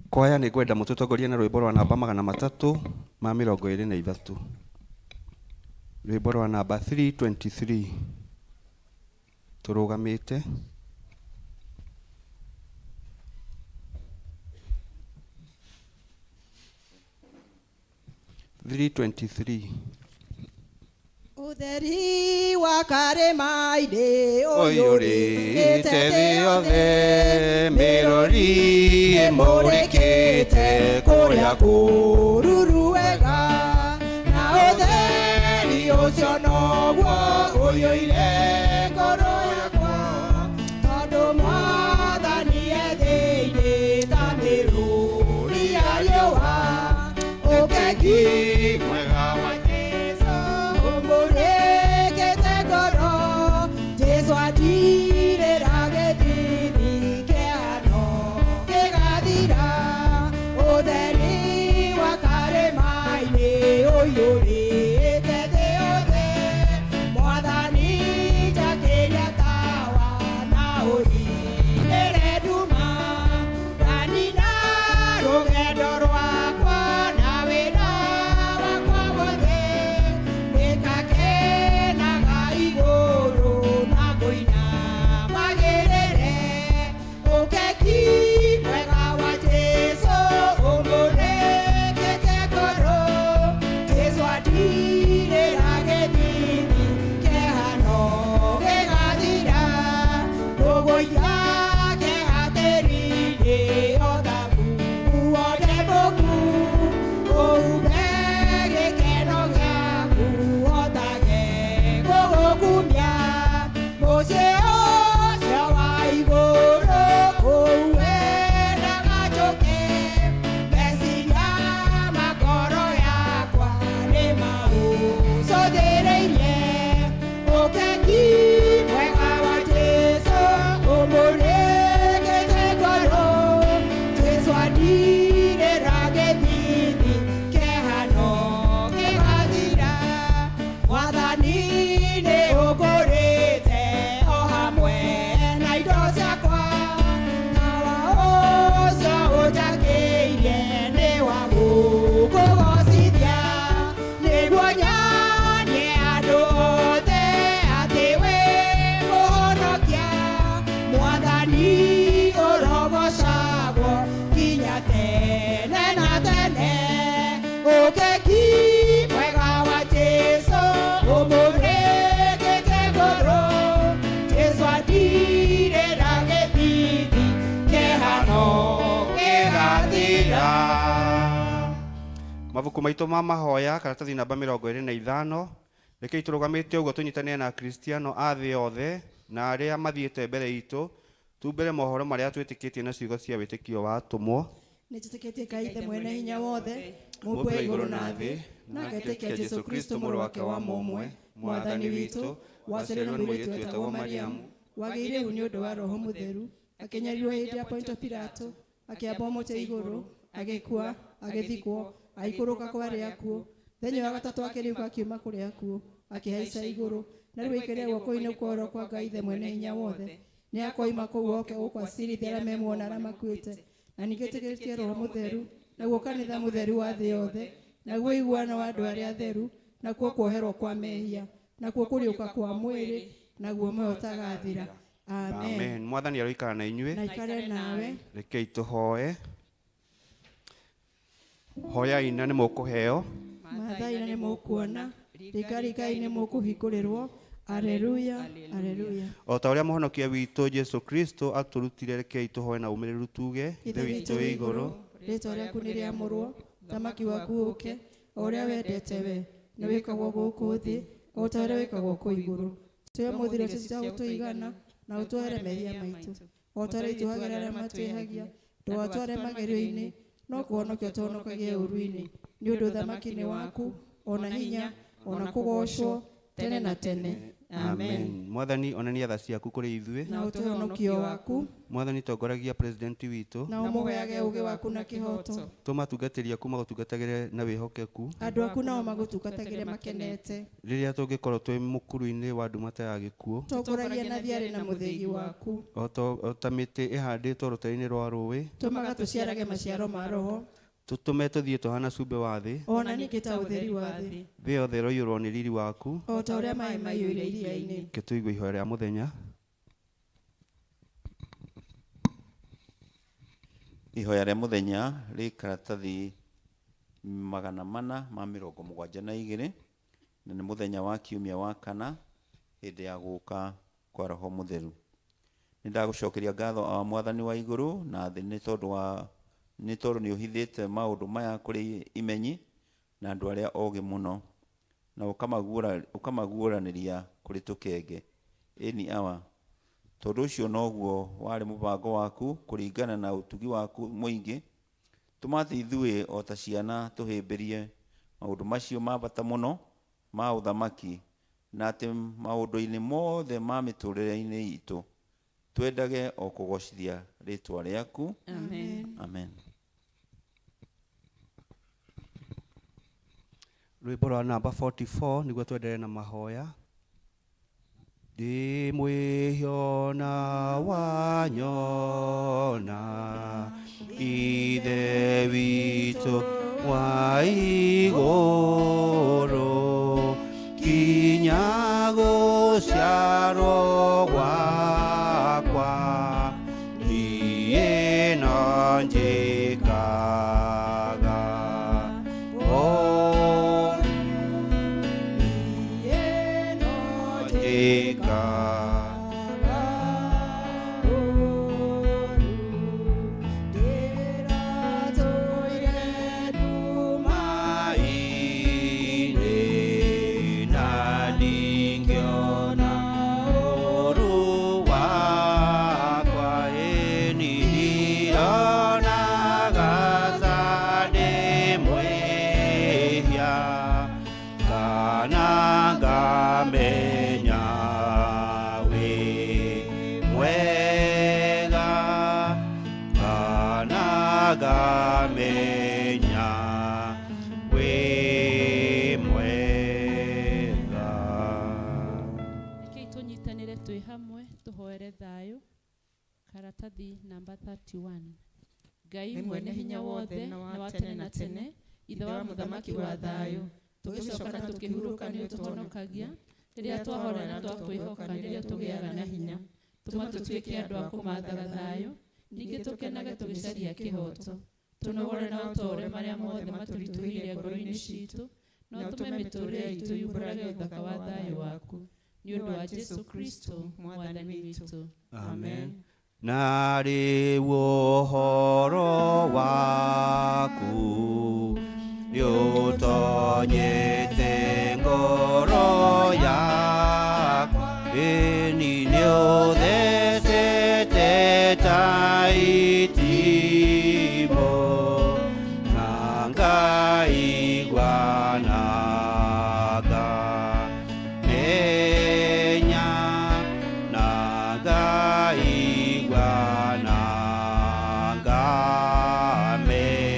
Kwaya nĩ ngwenda mũtũtongorie na rwĩmbo rwa namba 323. Rwĩmbo rwa namba 323. Tũrũgamĩte. 323. Ũtheri wa karĩma-inĩ ũiyũrĩte thĩ yothe, mĩrori ĩmũrĩkĩte kũrĩa kũruru wega, na ũtheri ũcio noguo ũiyũire ngoro yakwa, tondũ Mwathani e thĩinĩ ta mĩrũri ya riũa. Ũkengi mwega wa Jesũ ũmũrĩkĩte ngoro, Jesũ andirĩra gĩthithi kĩhano kĩgathira. Ũtheri wa karĩma-inĩ ũiyũrĩte thĩ yothe, Mwathani njakĩria tawa na ũnyinĩre nduma, ndanina rũgendo rwakwa na wĩra wakwa wothe, nĩngakenaga igũrũ na ngũina magĩrĩre. Ũkengi mwega wa Jesũ ũmũrĩkĩte ngoro, Jesũ andirĩra gĩthithi kĩhano gĩgathira. Ndũgũiya kĩeha tĩri-inĩ o ta nguo ndembũku, ũhumbe gĩkeno gĩaku hotage gũgũkumia. Mũciĩ ũcio wa igũrũ kũu wendaga njũke, meciria ma ngoro yakwa nĩ maũcũthĩrĩirie. Ũkengi mwega wa Jesũ ũmũrĩkĩte ngoro, Jesũ andirĩra gĩthithi kĩhano gĩgathira. Mwathani nĩ ũngũrĩte o hamwe na indo ciakwa, tawa ũcio ũnjakĩirie nĩ wa gũkũgocithia, nĩguo nyonie andũ othe atĩ wĩ mũhonokia. Mwathani ũrogocagwo nginya tene na tene. Ũkengi mwega wa Jesũ ũmũrĩkĩte ngoro, Jesũ andirĩra gĩthithi kĩhano gĩgathira. Mabuku maitũ ma mahoya karatathi namba 25. Rekei tũrũgamĩte ũguo tũnyitanĩre na Akristiano a thĩ yothe na arĩa mathiĩte mbere itũ, tumbere mohoro marĩa twĩtĩkĩtie na ciugo cia wĩtĩkio wa atũmwo. Nĩnjĩtĩkĩtie Ngai Ithe mwene hinya wothe, Mũũmbi wa igũrũ na thĩ, na ngetĩkia Jesũ Kristo mũrũ wake wa mũmwe, Mwathani witũ, waciarirwo nĩ mũirĩtu wetagwo Mariamu, wagĩire ihu nĩ ũndũ wa Roho Mũtheru, akĩnyarirwo hĩndĩ ya Ponto Pilato, akĩambwo mũtĩ igũrũ, agĩkua, agĩthikwo, agĩikũrũka kwa arĩa akuũ. Mũthenya wa gatatũ akĩriũka akiuma kũrĩa akuũ, akĩhaica igũrũ, na rĩu aikarĩte guoko-inĩ kwa ũrĩo kwa Ngai Ithe mwene hinya wothe. Nĩ akoima kũu oke gũkũ acirithie arĩa me muoyo na arĩa makuĩte. Na ningĩ njĩtĩkĩtie Roho Mũtheru, naguo kanitha mũtheru wa thĩ yothe, naguo ũiguano wa andũ arĩa atheru, nakuo kuoherwo kwa mehia, nakuo kũriũka kwa mwĩrĩ, naguo muoyo ũtagathira. Amen. Amen. Mwathani aroikara na inyuĩ. Na ikare nawe. Rekei tũhoe. Hoyai na nĩ mũkũheo. Mathai na nĩ mũkuona, ringaringai nĩ mũkũhingũrĩrwo. Aleluya, aleluya. O ta ũrĩa mũhonokia witũ Jesu Kristo atũrutire, rekei tũhoe na ũmĩrĩru tuge: Ithe witũ wĩ igũrũ, rĩĩtwa rĩaku nĩ rĩamũrwo, ũthamaki waku ũũke, o ũrĩa wendete we nĩ wĩkagwo gũkũ thĩ o ta ũrĩa wĩkagwo kũu igũrũ. Tũhe ũmũthĩ irio ciitũ cia gũtũigana, na ũtuohere mehia maitũ o ta ũrĩa itũhagĩra arĩa matwĩhagia, ndũgatware magerio-inĩ, no kũhonokia ũtũhonokagie ũũru-inĩ, nĩ ũndũ ũthamaki nĩ waku, ona hinya, ona kũgoocwo tene na tene. Amen. Mwathani, onania tha ciaku kũrĩ ithuĩ, na ũtũhe ũhonokio waku. Mwathani, tongoragia president witũ, na ũmũheage ũũgĩ waku na kĩhooto. Tũma atungatĩri aku magũtungatagĩre na wĩhokeku, andũ aku nao magũtungatagĩre makenete. Rĩrĩa tũngĩkorwo twĩ mũkuru-inĩ wa nduma ta ya gĩkuũ, tongoragia na thiarĩ na mũthĩgi waku. O ta mĩtĩ ĩhandĩtwo rũtere-inĩ rwa rũĩ, tũmaga tũciarage maciaro ma roho. Tũtũme tũthiĩ tũhana cumbĩ wa thĩ, ona ningĩ ta ũtheri wa thĩ. Thĩ yothe ĩroiyũrwo nĩ riri waku, o ta ũrĩa maĩ maiyũire iria-inĩ. Reke tũigue ihoya rĩa mũthenya. Ihoya rĩa mũthenya rĩ karatathi 472, na nĩ mũthenya wa kiumia wa kana hĩndĩ ya gũka kwa Roho Mũtheru. Nĩ ndagũcokeria ngatho, awa Mwathani wa igũrũ na thĩ, nĩ tondũ wa nĩ tondũ nĩ ũhithĩte maũndũ maya kũrĩ imenyi na andũ arĩa ogĩ mũno, na ũkamaguũranĩria kũrĩ tũkenge. Ĩni awa, tondũ ũcio noguo warĩ mũbango waku kũringana na ũtugi waku mũingĩ. Tũma atĩ ithuĩ o ta ciana tũhĩmbĩrie maũndũ macio ma bata mũno ma ũthamaki, na atĩ maũndũ-inĩ mothe ma mĩtũrĩre-inĩ itũ twendage o kũgocithia rĩtwa rĩaku. Amen. Amen. Rwĩmbo rwa namba 44 nĩguo twenderee na mahoya. Ndĩ mwĩhia na wanyona, Ithe witũ wa igũrũ, kinya gũciarwo gwakwa niĩ no njĩkaga ũũru, njĩkaga ndĩratũire nduma-inĩ na ndingĩona ũũru wakwa, ĩni ndionaga ta ndĩ mwĩhia kana ngamenya wĩ mwega, kana ngamenya wĩ mwega. Rekei tũnyitanĩre twĩ hamwe tũhoere thayũ. Karatathi namba 31. Ngai mwene hinya wothe na wa tene na tene, ithe wa mũthamaki wa thayũ, tũgĩcoka na tũkĩhurũka nĩ ũtũhonokagia. Rĩrĩa twahora na twakwĩhoka nĩrĩo tũgĩaga na hinya. Tũma tũtuĩke andũ a kũmathaga thayũ, ningĩ tũkenage tũgĩcaria kĩhooto. Tũnogore na ũtoore marĩa mothe matũritũhĩire ngoro-inĩ citũ, na ũtũme mĩtũũrĩre itũ yumbũrage ũthaka wa thayũ waku, nĩ ũndũ wa Jesu Kristo mwathani witũ. Amen. Na rĩu ũhoro waku nĩũtonyete ngoro yakwa, ĩni nĩũthecete ta itimũ, na ngaigua na ngamenya, na ngaigua na ngamenya.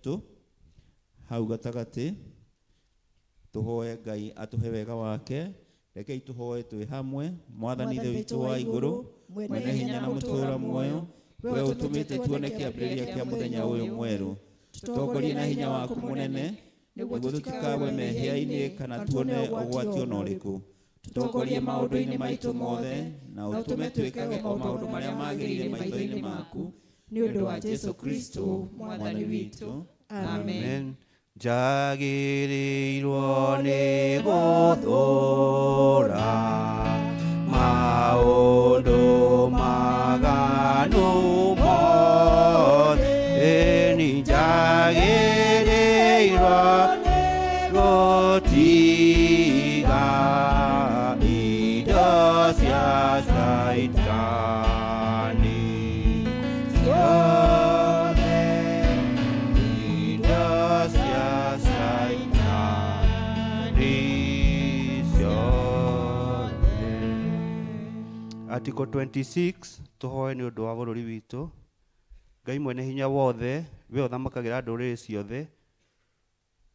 Kristo hau gatagatĩ tũhoe Ngai atũhe wega wake. Rekei tũhoe twĩ hamwe. Mwathani Ithe witũ wa igũrũ, mwene hinya na mũtũũra muoyo, we ũtũmĩte tuone kĩambĩrĩria kĩa mũthenya ũyũ mwerũ, tũtongorie na hinya waku mũnene nĩguo tũtikagwe mehia-inĩ kana tuone ũgwati ona ũrĩkũ. Tũtongorie maũndũ-inĩ maitũ mothe na ũtũme twĩkage o maũndũ marĩa magĩrĩire maitho-inĩ maku, nĩ ũndũ wa Jesu Kristo Mwathani witũ. Amen. Njagĩrĩirwo nĩ gũthũra maũndũ maganu mothe, nĩ njagĩrĩirwo gũtiga indo cia Caitani ciothe, indo cia Caitani ciothe. Article 26 tũhoe nĩ ũndũ wa bũrũri witũ. Ngai mwene hinya wothe, we ũthamakagĩra ndũrĩrĩ ciothe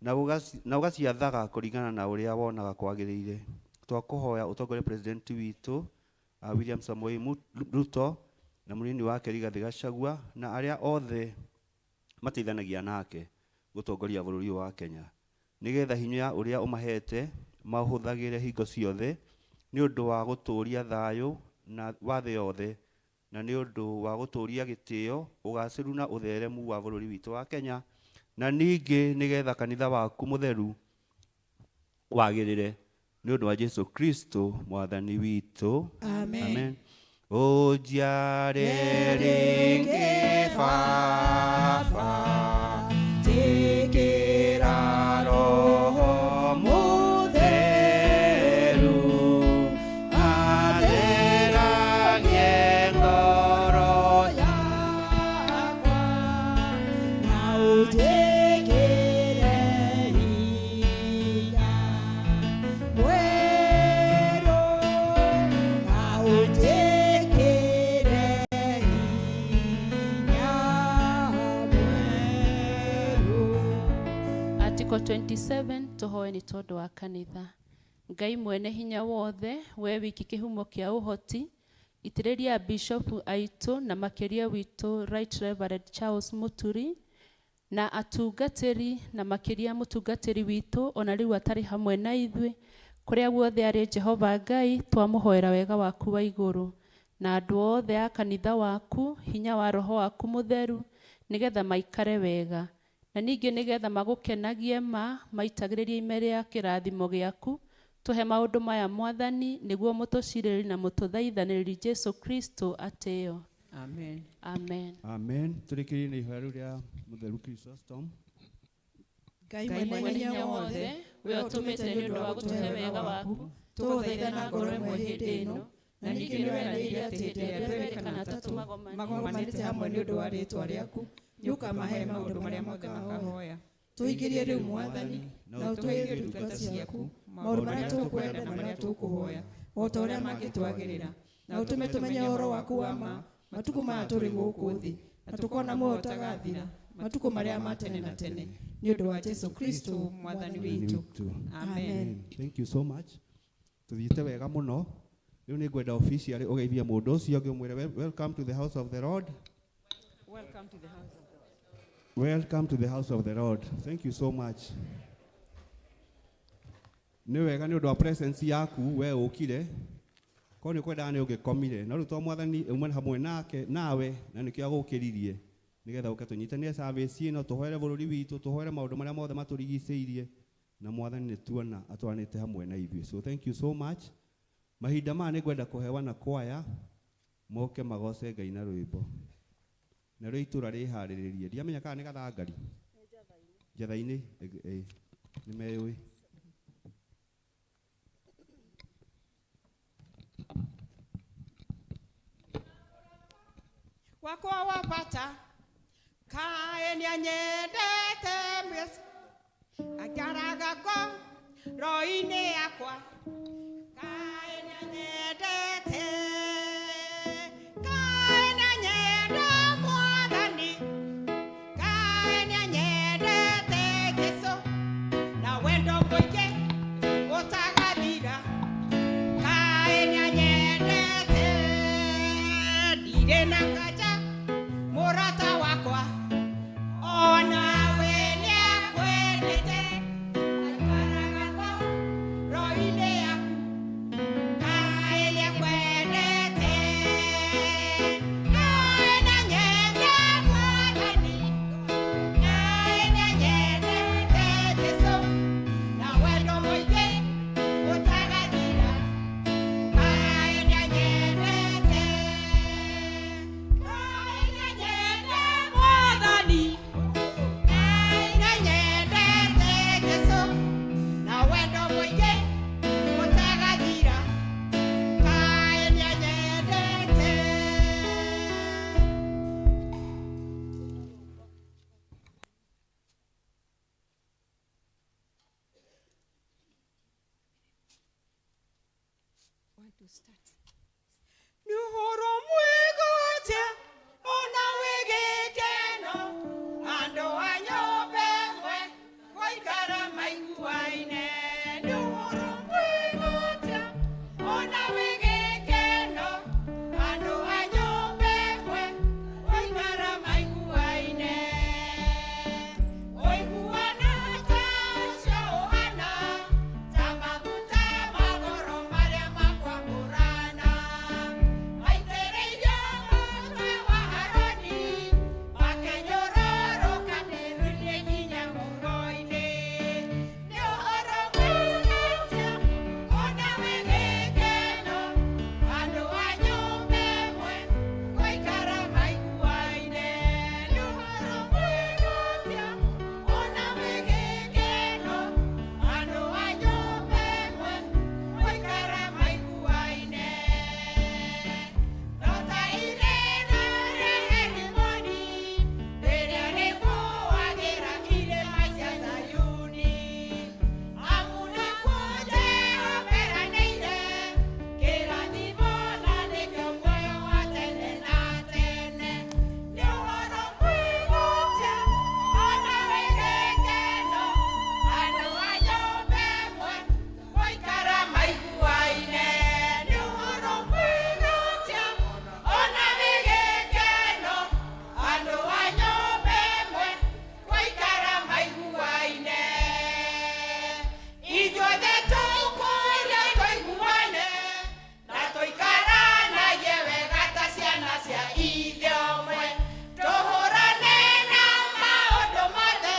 na ũgaciathaga kũringana na ũrĩa wonaga kwagĩrĩire, twakũhoya ũtongorie president witũ William Samoei Ruto na mũnini wake Rigathĩ Gachagua na arĩa othe mateithanagia nake gũtongoria bũrũri ũyũ wa Kenya, nĩgetha hinya ũrĩa ũmahete maũhũthagĩre hingo ciothe nĩ ũndũ wa gũtũũria thayũ na wa thĩ yothe, na nĩ ũndũ wa gũtũũria gĩtĩo, ũgacĩru na ũtheremu wa bũrũri witũ wa Kenya, na ningĩ nĩgetha kanitha waku mũtheru wagĩrĩre, nĩ ũndũ wa Jesu Kristo Mwathani witũ. Amen. Amen. Ũnjiare rĩngĩ Baba, njĩkĩra Roho Mũtheru, atheragie ngoro yakwa na ũnjĩkĩre hinya mwerũ, na ũnjĩkĩre hinya mwerũ. Article 27 tũhoe nĩ tondũ wa kanitha. Ngai mwene hinya wothe, we wiki kĩhumo kĩa ũhoti, itĩrĩria bishopu aitũ na makĩria witũ Right Reverend Charles Muturi na atungatĩri na makĩria mũtungatĩri witũ ona rĩu atarĩ hamwe na ithuĩ kũrĩa guothe arĩ. Jehova Ngai, twamũhoera wega waku wa igũrũ na andũ othe a kanitha waku, hinya wa Roho waku Mũtheru, nĩgetha maikare wega na ningĩ nĩgetha magũkenagie ma maitagĩrĩrie ime rĩa kĩrathimo gĩaku. Tũhe maũndũ maya, Mwathani, nĩguo mũtũcirĩri na mũtũthaithanĩrĩri Jesu Kristo atĩo. Amen. Amen. Amen. Tũrĩkĩrie na ihoya rĩu rĩa mũtheru Chrysostom. Ngai mwene hinya wothe, we ũtũmĩte nĩ ũndũ wa gũtũhe wega waku, tũgũthaitha na ngoro ĩmwe hĩndĩ ĩno, na ningĩ nĩ weranĩire atĩ hĩndĩ ĩrĩa andũ erĩ kana atatũ magomanĩte hamwe nĩ ũndũ wa rĩĩtwa rĩaku, nĩ ũkamahe maũndũ marĩa mothe makahoya. Tũingĩrie rĩu, Mwathani, na ũtũherie ndungata ciaku maũndũ marĩa tũkwenda na marĩa tũkũhoya o ta ũrĩa mangĩtwagĩrĩra, na ũtũme tũmenye ũhoro waku wa ma matukũ maya tũrĩ gũkũ thĩ, na tũkona muoyo ũtagathira matukũ marĩa ma tene na tene, nĩ ũndũ wa Jesu Kristo Mwathani witũ. Amen. Thank you so much. Tuthiĩte wega mũno. Rĩu nĩ ngwenda officially ũgeithie mũndũ ũcio ũngĩ ũmwĩre, "Welcome to the house of the Lord." Welcome to the house of God. Welcome to the house of the Lord. Thank you so much. Nĩ wega nĩ ũndũ wa presence yaku we ũkire. Korwo nĩ ũkwendaga nĩ ũngĩkomire. No rĩu to Mwathani ũmwe hamwe nake nawe na nĩkĩo agũkĩririe, nĩgetha ũke tũnyitanĩre service ĩno, tũhoere bũrũri witũ, tũhoere maũndũ marĩa mothe matũrigicĩirie, na Mwathani nĩ tuona atwaranĩte hamwe na ithuĩ. So thank you so much. Mahinda maya nĩ ngwenda kũhewana kwaya moke magoce Ngai na rwĩmbo. Narĩo itũra rĩharĩrĩrie. Ndiamenya kana nĩ gathangari. Njatha-inĩ, nĩ meyũĩ. Wakwa wa bata kaĩ nĩanyendete Yesu, aikaraga ngoro-inĩ yakwa, kaĩ nĩanyendete, kaĩ nĩanyenda Mwathani, kaĩ nĩanyendete. To start. Nĩ ũhoro mwega atĩa ona wĩ gĩkeno andũ a nyũmba ĩmwe gũikara maiguaine. Nĩ ũhoro mwega atĩa ona wĩ gĩkeno andũ a nyũmba ĩmwe gũikara maiguaine. Ũiguano ta ũcio ũhana ta maguta ma goro marĩa makwamũrana maitĩrĩirio mũtwe wa Harũni makĩnyororoka nĩrũinĩ nginya mũro-inĩ. Nĩ ũhoro mwega atĩa ona wĩ gĩkeno andũ a nyũmba ĩmwe gũikara maiguaine. Nĩ ũhoro mwega atĩa ona wĩ gĩkeno andũ a nyũmba ĩmwe gũikara maiguaine. No ta irĩma rĩa Herimoni rĩrĩa rĩgũagĩra irĩma cia Zayuni. Amu nĩkuo Jehova eranĩire kĩrathimo na nĩkĩo muoyo wa tene na tene. Nĩ ũhoro mwega atĩa ona wĩ gĩkeno andũ a nyũmba ĩmwe gũikara maiguaine. Nĩ ũhoro mwega atĩa ona wĩ gĩkeno andũ a nyũmba ĩmwe gũikara maiguaine. Ithuothe tũkũria tũiguane na tũikaranagie wega ta ciana cia ithe ũmwe. Tũhũrane na maũndũ mothe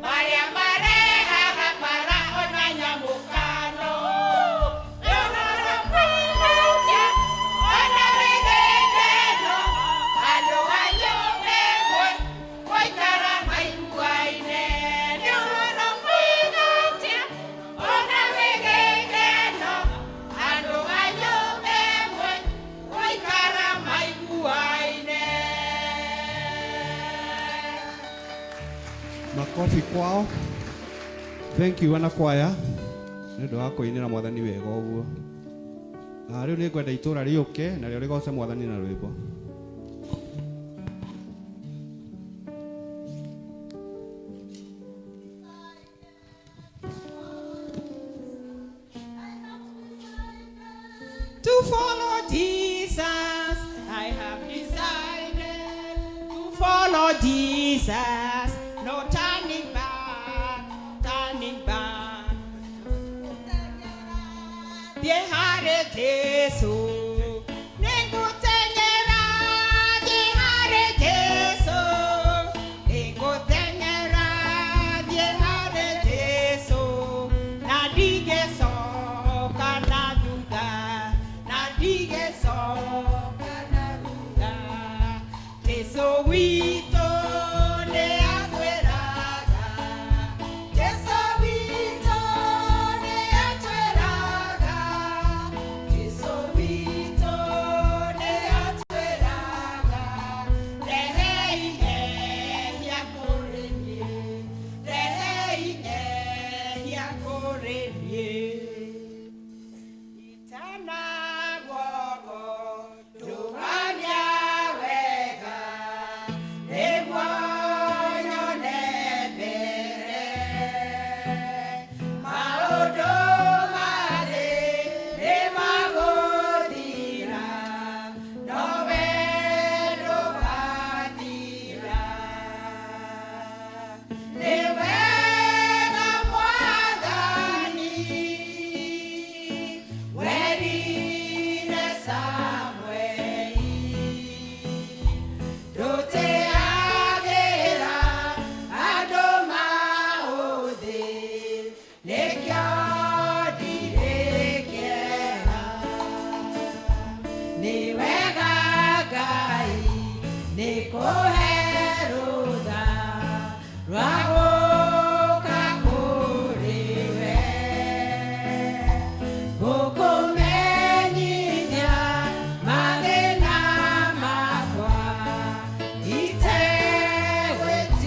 marĩa marehaga mbara ona nyamũkano. Nĩ ũhoro mwega atĩa ona wĩ gĩkeno andũ a nyũmba ĩmwe gũikara maiguaine. Nĩ ũhoro mwega atĩa ona wĩ gĩkeno andũ a nyũmba ĩmwe gũikara maiguaine. Makofi kwao. Thank you wana kwaya nĩ ũndũ wa kũinĩra mwathani wega ũguo. Na rĩu nĩ ngwenda itũra rĩũke narĩo rĩgoce mwathani na rwĩmbo. To follow Jesus, I have decided to follow Jesus. No turning back, turning back. Thiĩ harĩ Jesũ, nĩngũteng'era, thiĩ harĩ Jesũ, nĩngũteng'era, thiĩ harĩ Jesũ, na ndigĩcoka na thutha, na ndigĩcoka na thutha. Jesũ witũ nĩatwĩraga, Jesũ witũ nĩatwĩraga, Jesũ witũ nĩatwĩraga, rehei ehia kũrĩ niĩ, rehei ehia kũrĩ niĩ. Itana guoko ndũgamia wega nĩguo nyone mbere maũndũ marĩ nĩmagũthira nowe ndũgathira. Nĩ wega Mwathani werire Samueli ndũteagĩra andũ maũthĩ nĩkĩo ndirĩ kĩeha. Nĩ wega Ngai nĩ kũhe rũtha rwa gũka kũrĩ we gũkũmenyithia mathĩna makwa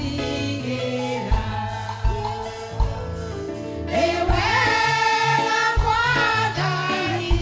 itegwĩtigĩra. Nĩ wega Mwathani.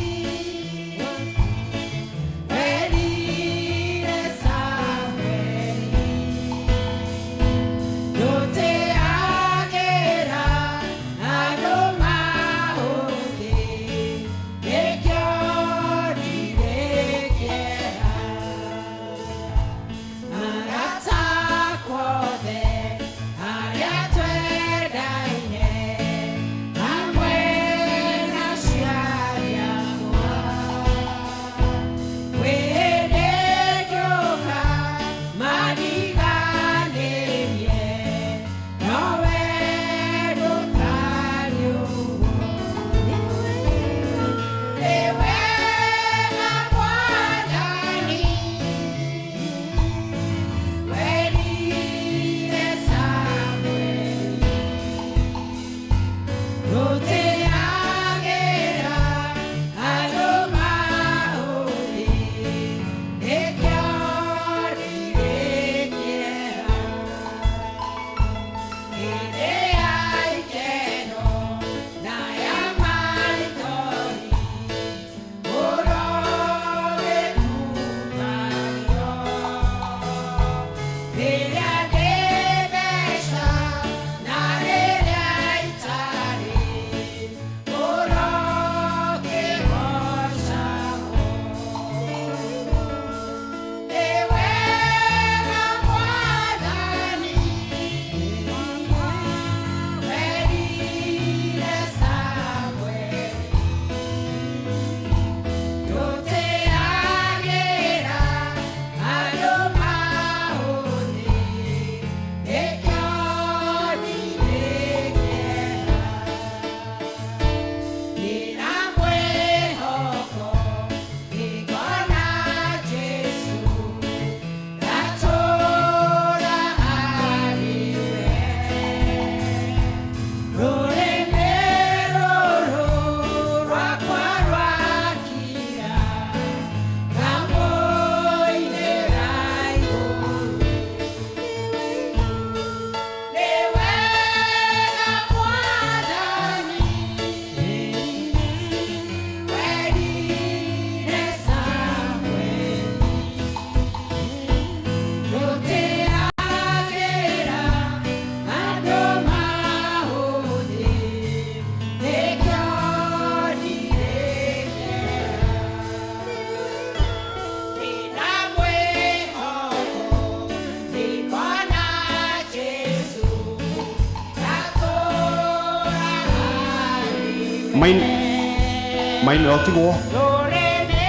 Maina ũtigwo. Rũrĩmĩ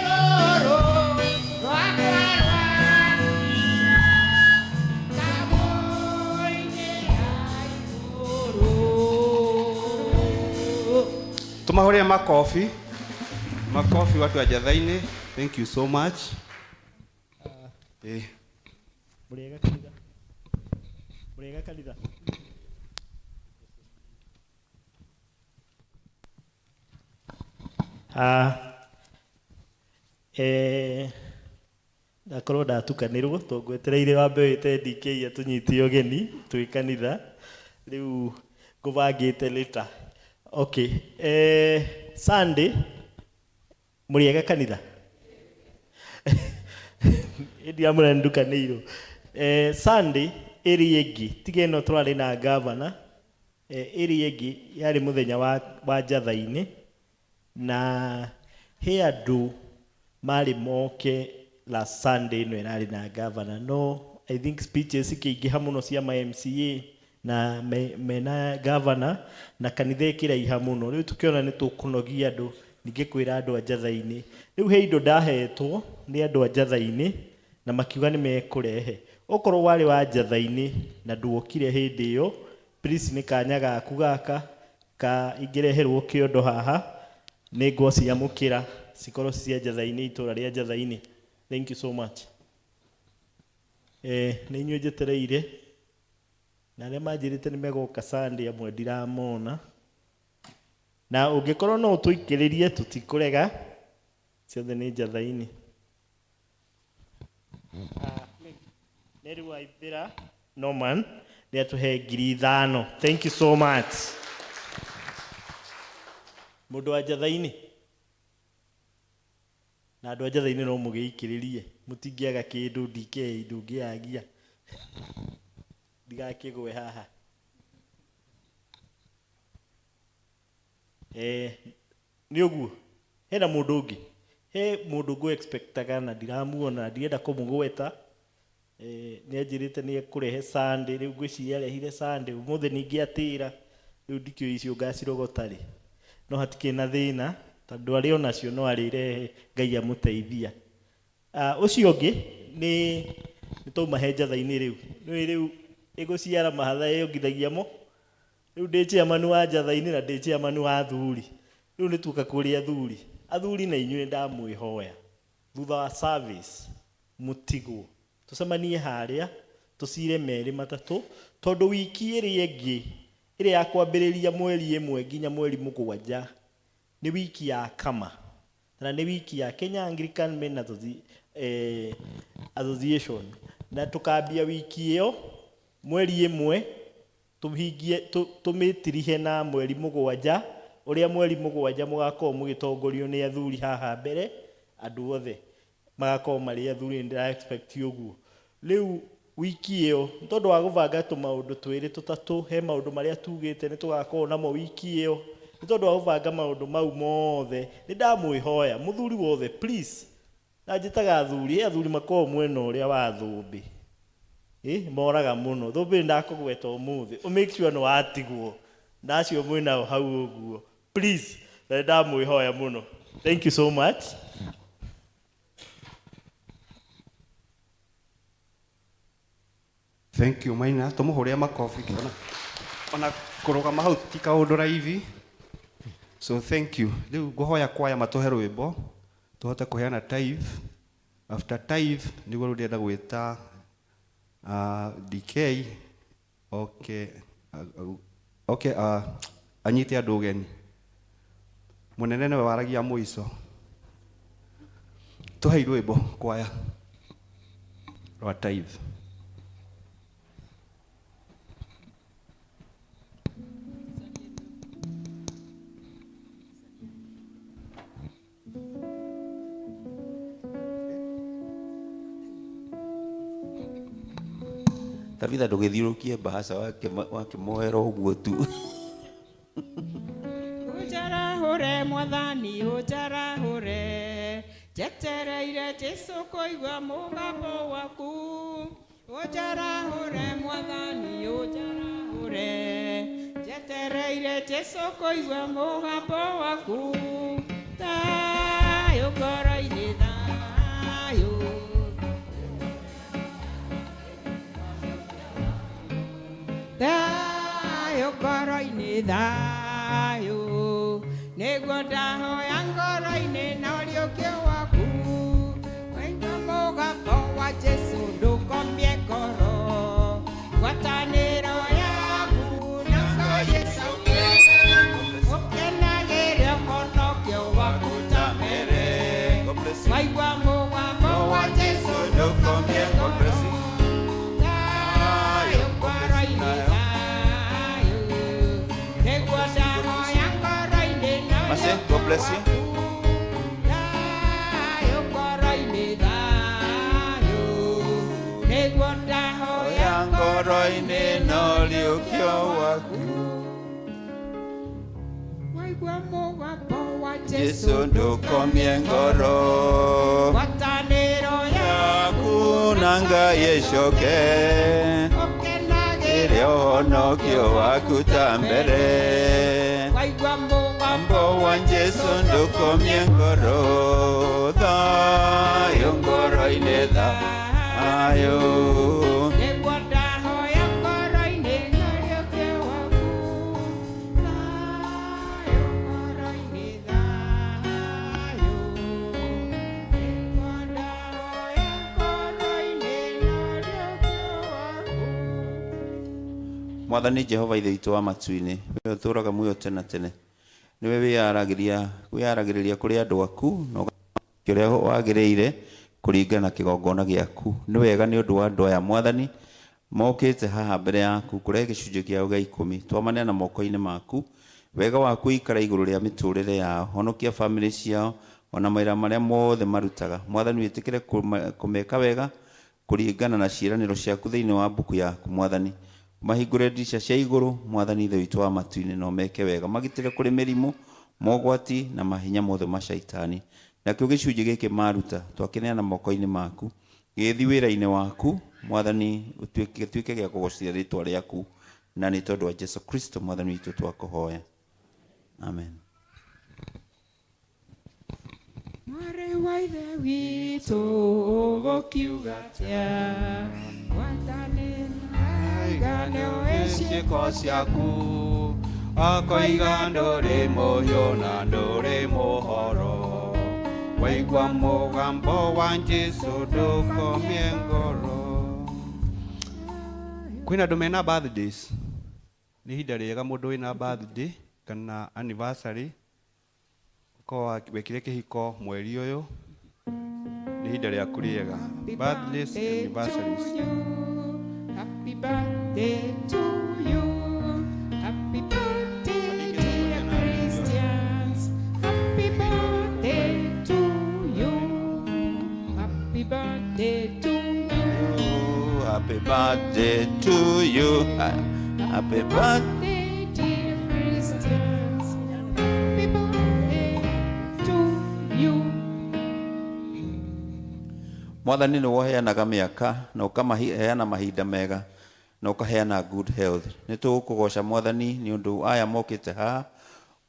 rũrũ rwakwa rwa kamũinĩra igũrũ. Tumahũrĩre makofi. Makofi watu wa Njatha-inĩ. Thank you so much. Mũrĩega kanitha. Mũrĩega kanitha. Ah, ndakorwo ndatukanĩrwo tondũ ngwetereire wambe wĩte DK atũnyite ũgeni twĩ kanitha rĩu ngũbangĩte later. Okay, Sunday mũrĩega kanitha ĩndĩ amũra ndukanĩirwo. Sunday ĩrĩa ĩngĩ tiga ĩno tũrarĩ na gavana, ĩrĩa ĩngĩ yarĩ mũthenya wa Njatha-inĩ na he andũ marĩ moke last Sunday ĩno ĩrarĩ na gavana, no I think speeches ikĩingĩha mũno cia ma MCA na mena gavana na kanitha ĩkĩraiha mũno. Rĩu tũkĩona nĩ tũkũnogia andũ ningĩ kwĩra andũ a Njatha-inĩ. Rĩu he indo ndahetwo nĩ andũ a Njatha-inĩ na makiuga nĩ mekũrehe. Okorwo warĩ wa Njatha-inĩ na nduokire hĩndĩ ĩyo, please nĩ kanya gaku gaka ka ingĩreherwo kĩondo haha nĩ ngũciamũkĩra cikorwo cia Njatha-inĩ, itũra rĩa Njatha-inĩ. Thank you so much. Nĩ inyuĩ njetereire na arĩa manjĩrĩte nĩ megoka Sunday amwe ndiramona, na ũngĩkorwo no ũtũikĩrĩrie tũtikũrega, ciothe nĩ Njatha-inĩ. Mary Waithera Norman nĩ atũhe 5,000. Thank you so much. Mũndũ wa Njatha-inĩ na andũ a Njatha-inĩ no mũgĩikĩrĩrie, mũtingĩaga kĩndũ. DK ndũngĩagia ndigakĩgwe haha. Nĩ ũguo hena mũndũ ũngĩ, he mũndũ ngũ expectaga na ndiramuona na ndirenda kũmũgweta. Nĩ anjĩrĩte nĩ ekũrehe Sunday, rĩu ngwĩciria arehire Sunday, ũmũthĩ ningĩ atĩra, rĩu ndikĩũĩ icio ngacirogota rĩ, no hatikĩrĩ na thĩna tondũ arĩ onacio no arĩrehe, Ngai amũteithia. Ũcio ũngĩ nĩ twauma he Njatha-inĩ rĩu, nĩũĩ rĩu ĩgũciara mahatha yongithagia mo. Rĩu ndĩ chairman wa Njatha-inĩ na ndĩ chairman wa athuri, rĩu nĩ tuoka kũrĩ athuri. Athuri na inyuĩ ndamwĩhoya thutha wa service mũtigwo tũcemanie harĩa tũcire merĩ matatũ, tondũ wiki ĩrĩa ĩngĩ ĩrĩa ya kwambĩrĩria mweri 1 nginya mweri 7 nĩ wiki ya Kama na nĩ wiki ya Kenya Anglican Men Association, na tũkambia wiki ĩyo mweri 1 tũhingie tũmĩtirihe na mweri 7, ũrĩa mweri 7 mũgakorwo mũgĩtongorio nĩ athuri haha mbere, andũ othe magakorwo marĩ athuri, nĩ ndĩra expect ũguo. Rĩu wiki ĩyo nĩ tondũ wa gũbanga tũmaũndũ twĩrĩ tũtatũ, he maũndũ marĩa tugĩte nĩ tũgakorwo namo wiki ĩyo, nĩ tondũ wa gũbanga maũndũ mau mothe nĩ ndamwĩhoya mũthuri wothe please, na njĩtaga athuri, he athuri makoragwo mwena ũrĩa wa thũmbĩ, moraga mũno thũmbĩ, ndakũgweta ũmũthĩ ũ make sure nĩ watigwo na acio mwĩnao hau ũguo please, na nĩ ndamwĩhoya mũno. Thank you so much. Thank you Maina, tũmũhũrĩre makobi ona kũrũgama hau ti kaũndũ raithi. So thank you. Rĩu ngũhoya kwaya matũhe rwĩmbo tũhote kũheana tithe. After tithe nĩguo rĩu ndĩrenda gwĩta DK okay, okay, anyite andũ ũgeni. Mũnene nĩwe waragia mũico. Tũhei rwĩmbo kwaya rwa tithe. Tabitha ndũgĩthiũrũkie mbahaca wakĩmoera ũguo tu. Ũnjarahũre mwathani ũnjarahũre, njetereire Jesũ kũigua mũgambo waku. Ũnjarahũre mwathani ũnjarahũre, Njetereire Jesu kũigua mũgambo waku. Thayũ ngoro-inĩ, thayũ. Thayũ ngoro-inĩ, thayũ. Nĩguo ndahoya ngoro-inĩ na ũriũkio waku. Waigua mũgambo wa Jesu ndũkomie ngoro. Ngwatanĩro yaku na Ngai ĩcoke. Ũkenagĩre ũhonokio waku ta mbere. God bless you. Waigua mũgambo wa Jesu ndũkomie God bless you. Thayũ ngoro-inĩ, thayũ. Nĩguo ndahoya ngoro-inĩ na Mercy, God bless you. Thayũ ngoro-inĩ, thayũ. Nĩguo ndahoya Oya ngoro-inĩ na ũriũkio waku. Waigua mũgambo wa Jesu ndũkomie ngoro. Ngwatanĩro Yaku na Ngai ĩcoke. Ũkenagĩre Ĩrĩa ũhonokio waku ta mbere. Waigua mũgambo Mbo wa Jesu ndũkomie ngoro. Thayũ ngoro-inĩ, thayũ. Nĩguo ndahoya ngoro-inĩ na ũriũkio waku. Thayũ ngoro-inĩ, thayũ. Nĩguo ndahoya ngoro-inĩ na ũriũkio waku. Mwathani Jehova Ithe witũ wa matu-inĩ, we ũtũũraga muoyo tene na tene, nĩwe wĩyaragĩrĩria kũrĩ andũ aku na ũgamakia ũrĩa wagĩrĩire kũringana na kĩgongona gĩaku. Nĩ wega nĩ ũndũ wa andũ aya Mwathani mokĩte haha mbere yaku kũrehe gĩcunjĩ kĩao gĩa ikũmi, twamaneana moko-inĩ maku. Wega waku ikara igũrũ rĩa mĩtũrĩre yao, honokia bamĩrĩ ciao ona mawĩra marĩa mothe marutaga. Mwathani wĩtĩkĩre kũmeka wega kũringana na ciĩranĩro ciaku thĩinĩ wa mbuku yaku. Mwathani mahingũre ndirica cia igũrũ, Mwathani Ithe witũ wa matu-inĩ, na ũmeke wega, magitĩre kũrĩ mĩrimũ, mogwati na mahinya mothe ma shaitani. Nakĩo gĩcunjĩ gĩkĩ maruta twakĩneana moko-inĩ maku, gĩgĩthiĩ wĩra-inĩ waku Mwathani, gĩtuĩke gĩa kũgocithia rĩtwa rĩaku, na nĩ tondũ wa Jesu Kristo Mwathani witũ twakũhoya, amen. Mwarĩ wa Ithe witũ ũgũkiuga atĩa? Ngwatanĩro nĩũĩ ciĩko ciaku, akoiga ndũrĩ mũhiũ na ndũrĩ mũhoro. Waigua mũgambo wa Jesu ndũkomie ngoro. Kwĩna andũ mena birthdays, nĩ ihinda rĩega mũndũ wĩna birthday kana anniversary, ũkorwo wekire kĩhiko mweri ũyũ, nĩ ihinda rĩaku rĩega. Birthdays, anniversaries. Happy birthday to you. Happy birthday, dear Christians. Happy birthday to you. Happy birthday to you. Happy birthday to you. Happy birthday. Birthday, dear Christians. Happy birthday to you. Mwathani nĩ woheanaga mĩaka na ũkamaheana mahinda mega na ũkaheana good health. Nĩ tũgũkũgoca Mwathani nĩ ũndũ aya mokĩte haha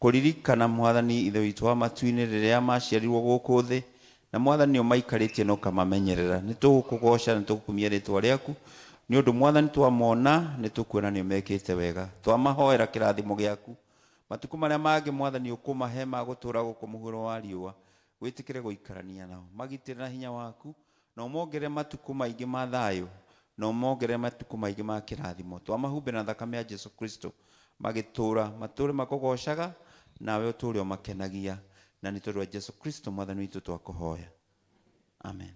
kũririkana Mwathani Ithe witũ wa matu-inĩ rĩrĩa maciarirwo gũkũ thĩ, na Mwathani ũmaikarĩtie na ũkamamenyerera. Nĩ tũgũkũgoca, nĩ tũgũkumia rĩtwa rĩaku nĩ ũndũ Mwathani twamona nĩ tũkuona nĩ ũmekĩte wega. Twamahoera kĩrathimo gĩaku matukũ marĩa mangĩ Mwathani ũkũmahe ma gũtũũra gũkũ mũhuro wa riũa, wĩtĩkĩre gũikarania nao, magitĩre na hinya waku, na ũmongerere matukũ maingĩ ma thayũ, na ũmongerere matukũ maingĩ ma kĩrathimo. Twamahumbe na thakame ya Jesu Kristo, magĩtũũra matũũre makũgocaga, nawe ũtũũre ũmakenagia, na nĩ tondũ wa Jesu Kristo Mwathani witũ twakũhoya, amen.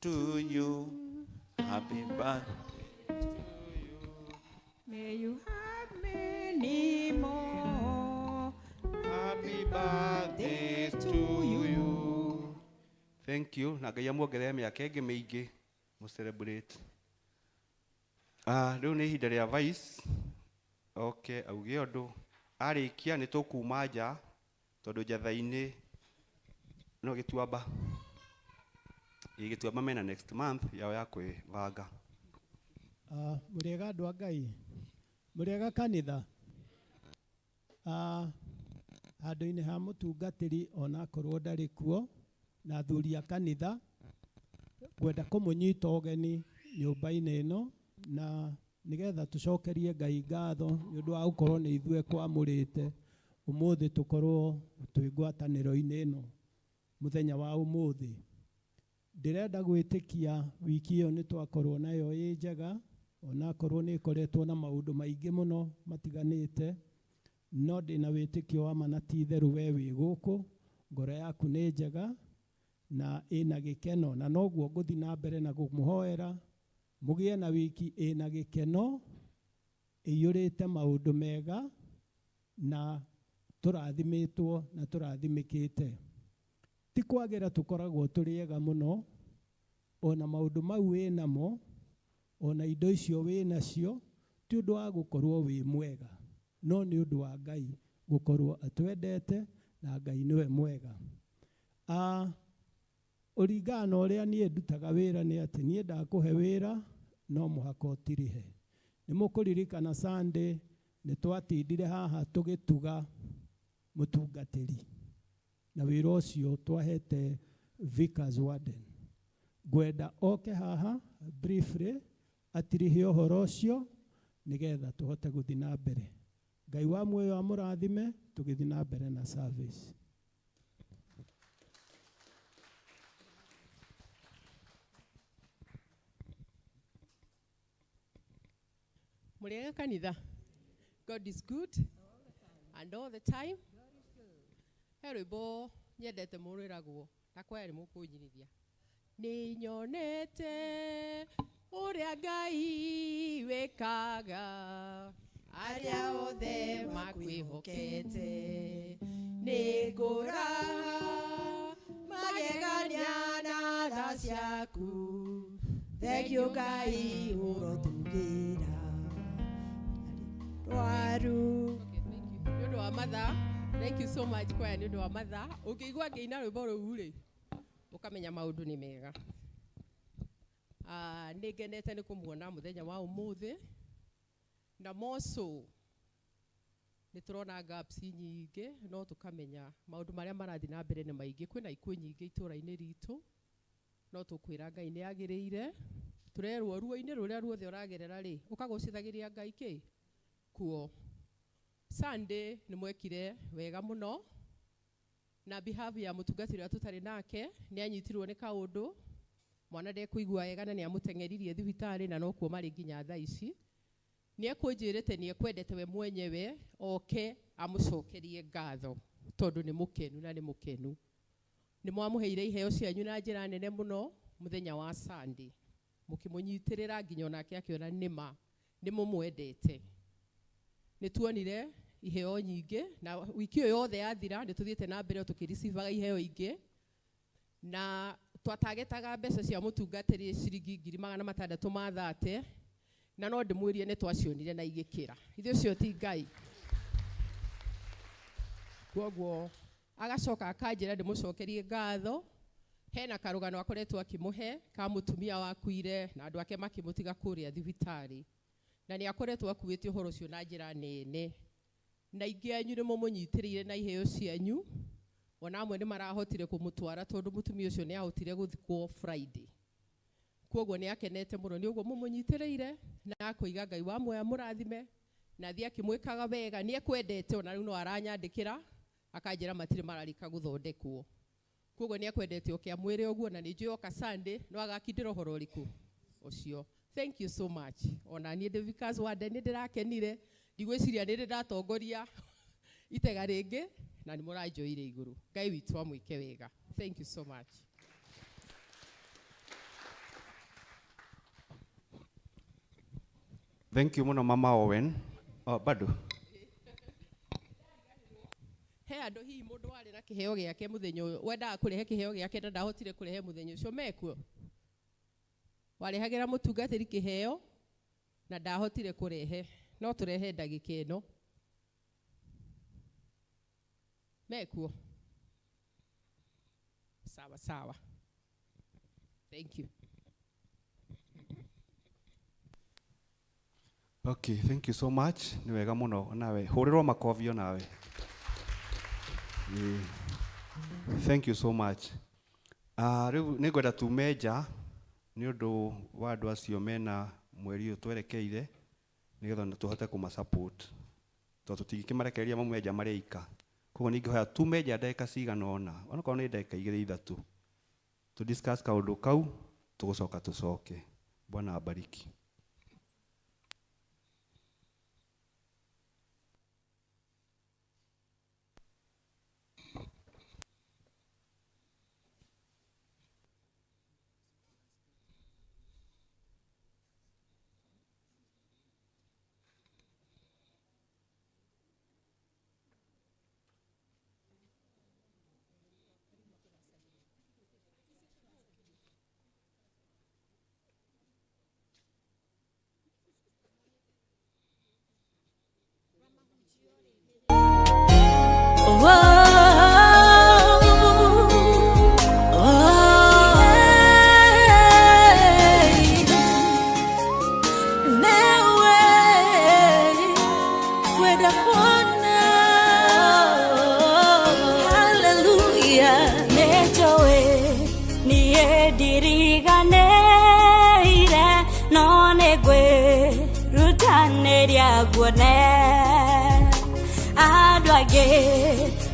To you, happy birthday. May you have many more. Happy birthday to you. Thank you. Na Ngai amuongerere mĩaka ĩngĩ mĩingĩ mũ celebrate. Ah, rĩu nĩ ihinda rĩa vice oke auge ũndũ. Arĩkia nĩ tũkuma nja tondũ njatha-inĩ no gĩtuamba. Ĩ gĩtuamba mena next month yao ya kwĩbanga. Mũrĩega andũ a Ngai. Mũrĩega kanitha. Handũ-inĩ ha mũtungatĩri onakorwo ndarĩ kuo na athuri a kanitha, ngwenda kũmũnyita ũgeni nyũmba-inĩ ĩno na nĩgetha tũcokerie Ngai ngatho nĩ ũndũ wa gũkorwo nĩ ithuĩ kwamũrĩte ũmũthĩ tũkorwo twĩ ngwatanĩro-inĩ ĩno mũthenya wa ũmũthĩ. Ndĩrenda gwĩtĩkia wiki ĩyo nĩ twakorwo nayo ĩ njega, onakorwo nĩ ĩkoretwo na maũndũ maingĩ mũno matiganĩte, no ndĩna wĩtĩkio wa ma na ti itherũ we wĩ gũkũ, ngoro yaku nĩ njega na ĩna gĩkeno, na noguo ngũthiĩ na mbere na kũmũhoera mũgĩe na wiki ĩna gĩkeno, ĩiyũrĩte maũndũ mega na tũrathimĩtwo na tũrathimĩkĩte. Ti kwagĩra tũkoragwo tũrĩ ega mũno, ona maũndũ mau wĩnamo, ona indo icio wĩnacio, ti ũndũ wa gũkorwo wĩ mwega, no nĩ ũndũ wa Ngai gũkorwo atwendete na Ngai nĩwe mwega. Ũringana na ũrĩa niĩ ndutaga wĩra nĩ atĩ niĩ ndakũhe wĩra no mũhaka ũtirihe. Nĩ mũkũririkana Sunday nĩ twatindire haha tũgĩtuga mũtungatĩri, na wĩra ũcio twahete Vickers Warden. Ngwenda oke haha briefly atirihe ũhoro ũcio nĩgetha tũhote gũthiĩ na mbere. Ngai wa muoyo amũrathime tũgĩthiĩ na mbere na service. Mũrĩega kanitha. God is good and all the time. He rwĩmbo nyendete mũrwĩragwo na kwaya nĩ mũkũnyinithia. Nĩ nyonete ũrĩa Ngai wĩkaga arĩa othe makwĩhokete, nĩ ngũraha magegania na tha ciaku, thengio Ngai ũrotugĩra rwaru. Nĩ ũndũ wa mathaa, thank you so much kwaya nĩ ũndũ wa mathaa. Ũngĩigua ngĩina rwĩmbo rũu rĩ, ũkamenya maũndũ nĩ mega. Nĩ ngenete nĩ kũmuona mũthenya wa ũmũthĩ, na moco nĩ tũrona gaps nyingĩ, no tũkamenya maũndũ marĩa marathiĩ na mbere nĩ maingĩ. Kwĩna ikuũ nyingĩ itũũra-inĩ ritũ, no tũkwĩra Ngai nĩ agĩrĩire. Tũrerwo ruo-inĩ rũrĩa ruothe ũragerera rĩ, ũkagocithagĩria Ngai kĩ kuo. Sunday nĩ mwekire wega mũno, na behalf ya mũtungatĩri ũrĩa tũtarĩ nake nĩ anyitirwo nĩ kaũndũ, mwana ndekũigua wega na nĩ amũteng'eririe thibitarĩ na nokuo marĩ nginya thaa ici. Nĩ ekũnjĩrĩte nĩ ekwendete we mwenyewe oke amũcokerie ngatho tondũ nĩ mũkenu na nĩ mũkenu. Nĩ mwamũheire iheo cianyu na njĩra nene mũno mũthenya wa Sunday, mũkĩmũnyitĩrĩra nginya onake akĩona nĩma nĩ mũmwendete. Nĩ tuonire iheo nyingĩ na wiki ĩyo yothe yathira nĩ tũthiĩte na mbere tũkĩricivaga iheo ingĩ, na twatagetaga mbeca cia mũtungatĩri ciringi ngiri magana matandatũ ma thate, na no ndĩmwĩrie nĩ twacionire na igĩkĩra. Ithuĩ ũcio ti Ngai. Kwoguo agacoka akanjĩra ndĩmũcokerie ngatho. Hena karũgano akoretwo akĩmũhe ka mũtumia wakuire na andũ ake makĩmũtiga kũrĩa thibitarĩ, na nĩ akoretwo akuĩte ũhoro ũcio na njĩra nene, na ingĩ anyu nĩ mũmũnyitĩrĩire na iheo cianyu, ona amwe nĩ marahotire kũmũtwara tondũ mũtumia ũcio nĩ ahotire gũthikwo Friday. Kwoguo nĩ akenete mũno nĩ ũguo mũmũnyitĩrĩire, na akoiga Ngai wa muoyo amũrathime na athiĩ akĩmwĩkaga wega. Nĩ ekwendete, ona rĩu no aranyandĩkĩra akanjĩra matirĩ mararĩka gũthondekwo. Kwoguo nĩ ekwendete oke amwĩre ũguo, na nĩ njũĩ oka Sunday no agakindĩra ũhoro ũrĩkũ ũcio. Thank you so much. Ona niĩ ndĩ Vickers Warden nĩ ndĩrakenire, ndigwĩciria nĩ ndĩ ndatongoria itega rĩngĩ, na nĩ mũranjoire igũrũ. Ngai witũ amwĩke wega. Thank you so much. Thank you mũno Mama Owen. Oh, bado. He andũ hihi mũndũ warĩ na kĩheo gĩake mũthenya ũyũ, wendaga kũrehe kĩheo gĩake na ndahotire kũrehe mũthenya ũcio, mekuo. Warehagĩra mũtungatĩri kĩheo na ndahotire kũrehe, no tũrehe ndagĩka ĩno. Mekuo. Sawa sawa. Thank you. Okay, thank you so much. Nĩ wega mũno nawe. Hũrĩrwo makobi onawe. Ĩĩ. Thank you so much. Rĩu nĩ ngwenda tume nja nĩ ũndũ wa andũ acio mena mweri ũyũ twerekeire nĩgetha ona tũhote kũma support tondũ tũtingĩkĩmarekereria maume nja marĩ aika. Koguo ningĩhoya tume nja ndagĩka cigana ũna onakorwo nĩ ndagĩka igĩrĩ ithatũ tu discuss kaũndũ kau tũgũcoka tũcoke. Bwana abariki.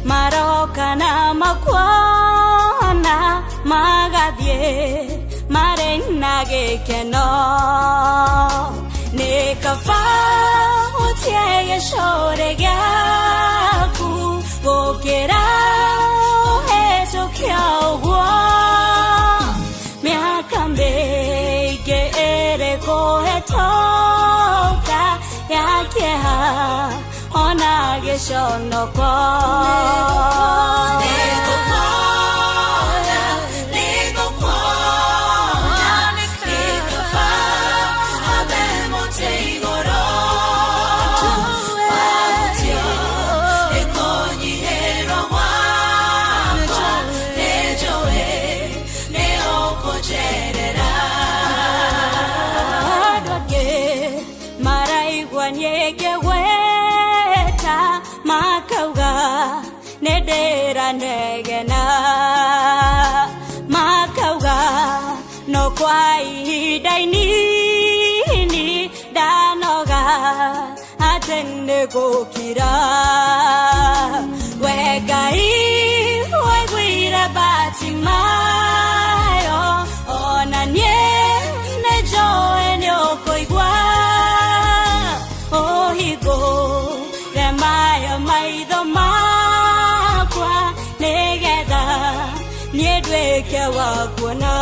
Maroka na makuona magathie mare na gĩkeno nĩ kaba ũtie gĩcũrĩ gĩaku gũkĩra ũhĩtũke ũguo mĩaka mĩingĩ ĩrĩ kũhĩtũka ya kĩeha ona gĩconoko. Negena makauga no kwa ihinda inini ndanoga atĩ nĩngũkira we Ngai waiguire Batimayo ona niĩ nĩnjũĩ nĩũkũigua ũhingũre mayo maitho makwa nĩgetha niĩ nduĩke wa kuona.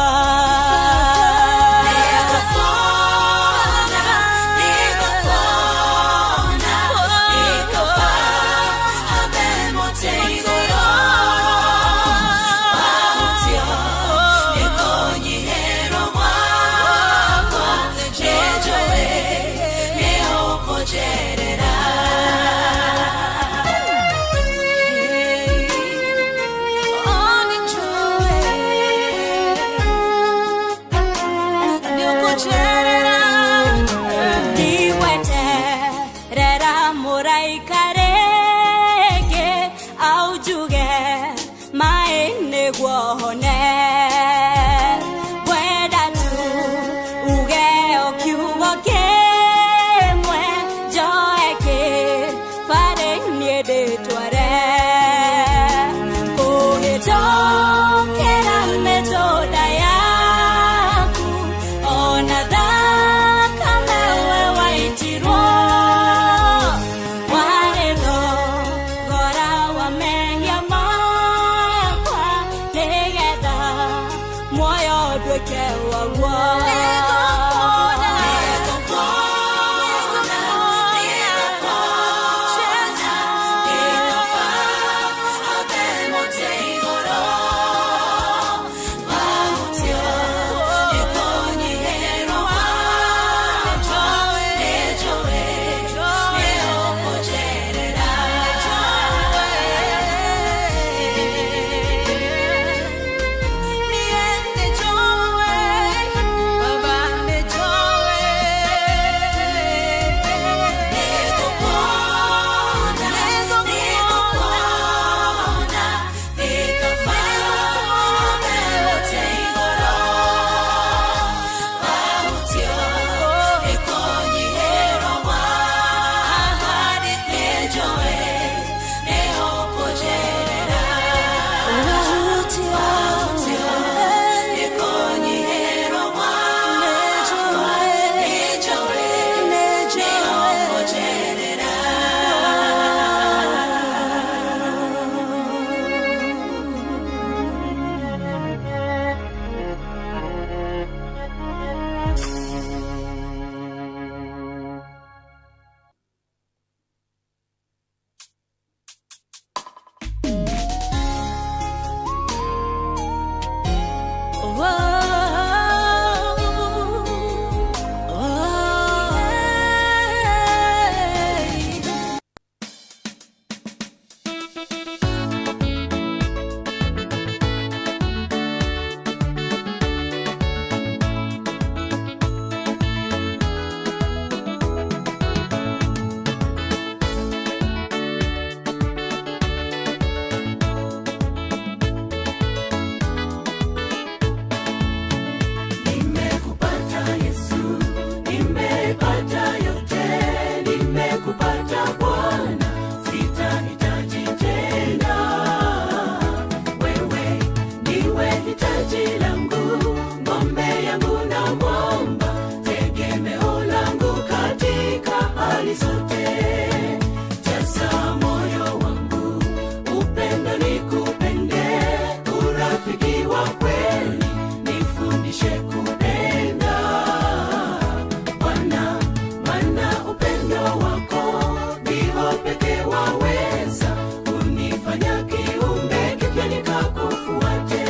waweza kunifanya kiumbe kipya nikakufuate.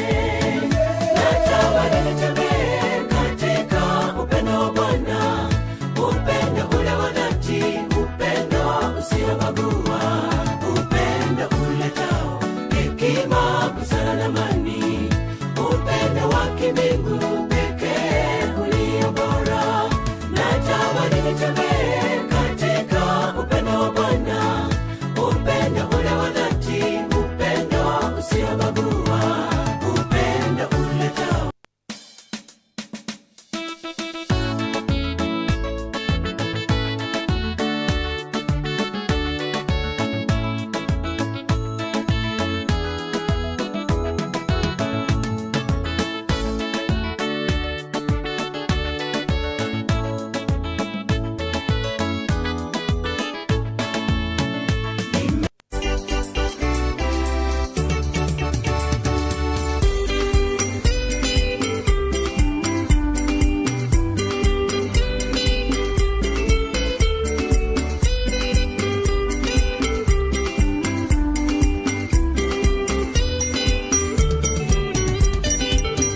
Natamani nitembee katika upendo wa Bwana, upendo ule wa dhati, upendo usiobagua, upendo uletao hekima, busara na amani, upendo wa kimbingu pekee ulio bora. Natamani nitembee katika upendo wa Bwana, upendo ule wa dhati, upendo usiobagua, upendo uletao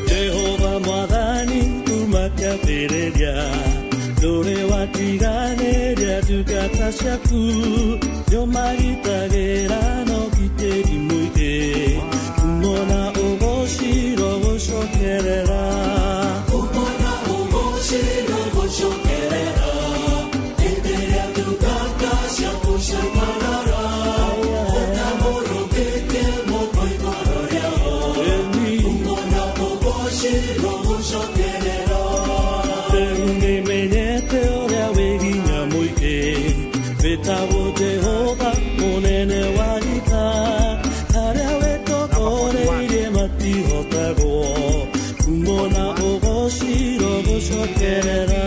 Jehova mwathani kuma kĩambĩrĩria ndũrĩ watiganĩria ndungata ciaku nĩũmagitagĩra na ũgitĩri mũingĩ umona ũgocirwo gũcokerera umona ũgocirwo gũcokerera hĩndĩ ĩrĩa ndungata ciaku ciamarara ũtamũrũkĩtie moko igũrũ rĩao umona ũgocirwo gũcokerera rĩu nĩmenyete ũrĩa wĩ hinya mũingĩ wĩtagwo Jehova mũnene wa ita arĩa wĩtongoreirie matihotagwo umona ũgocirwo gũcokerera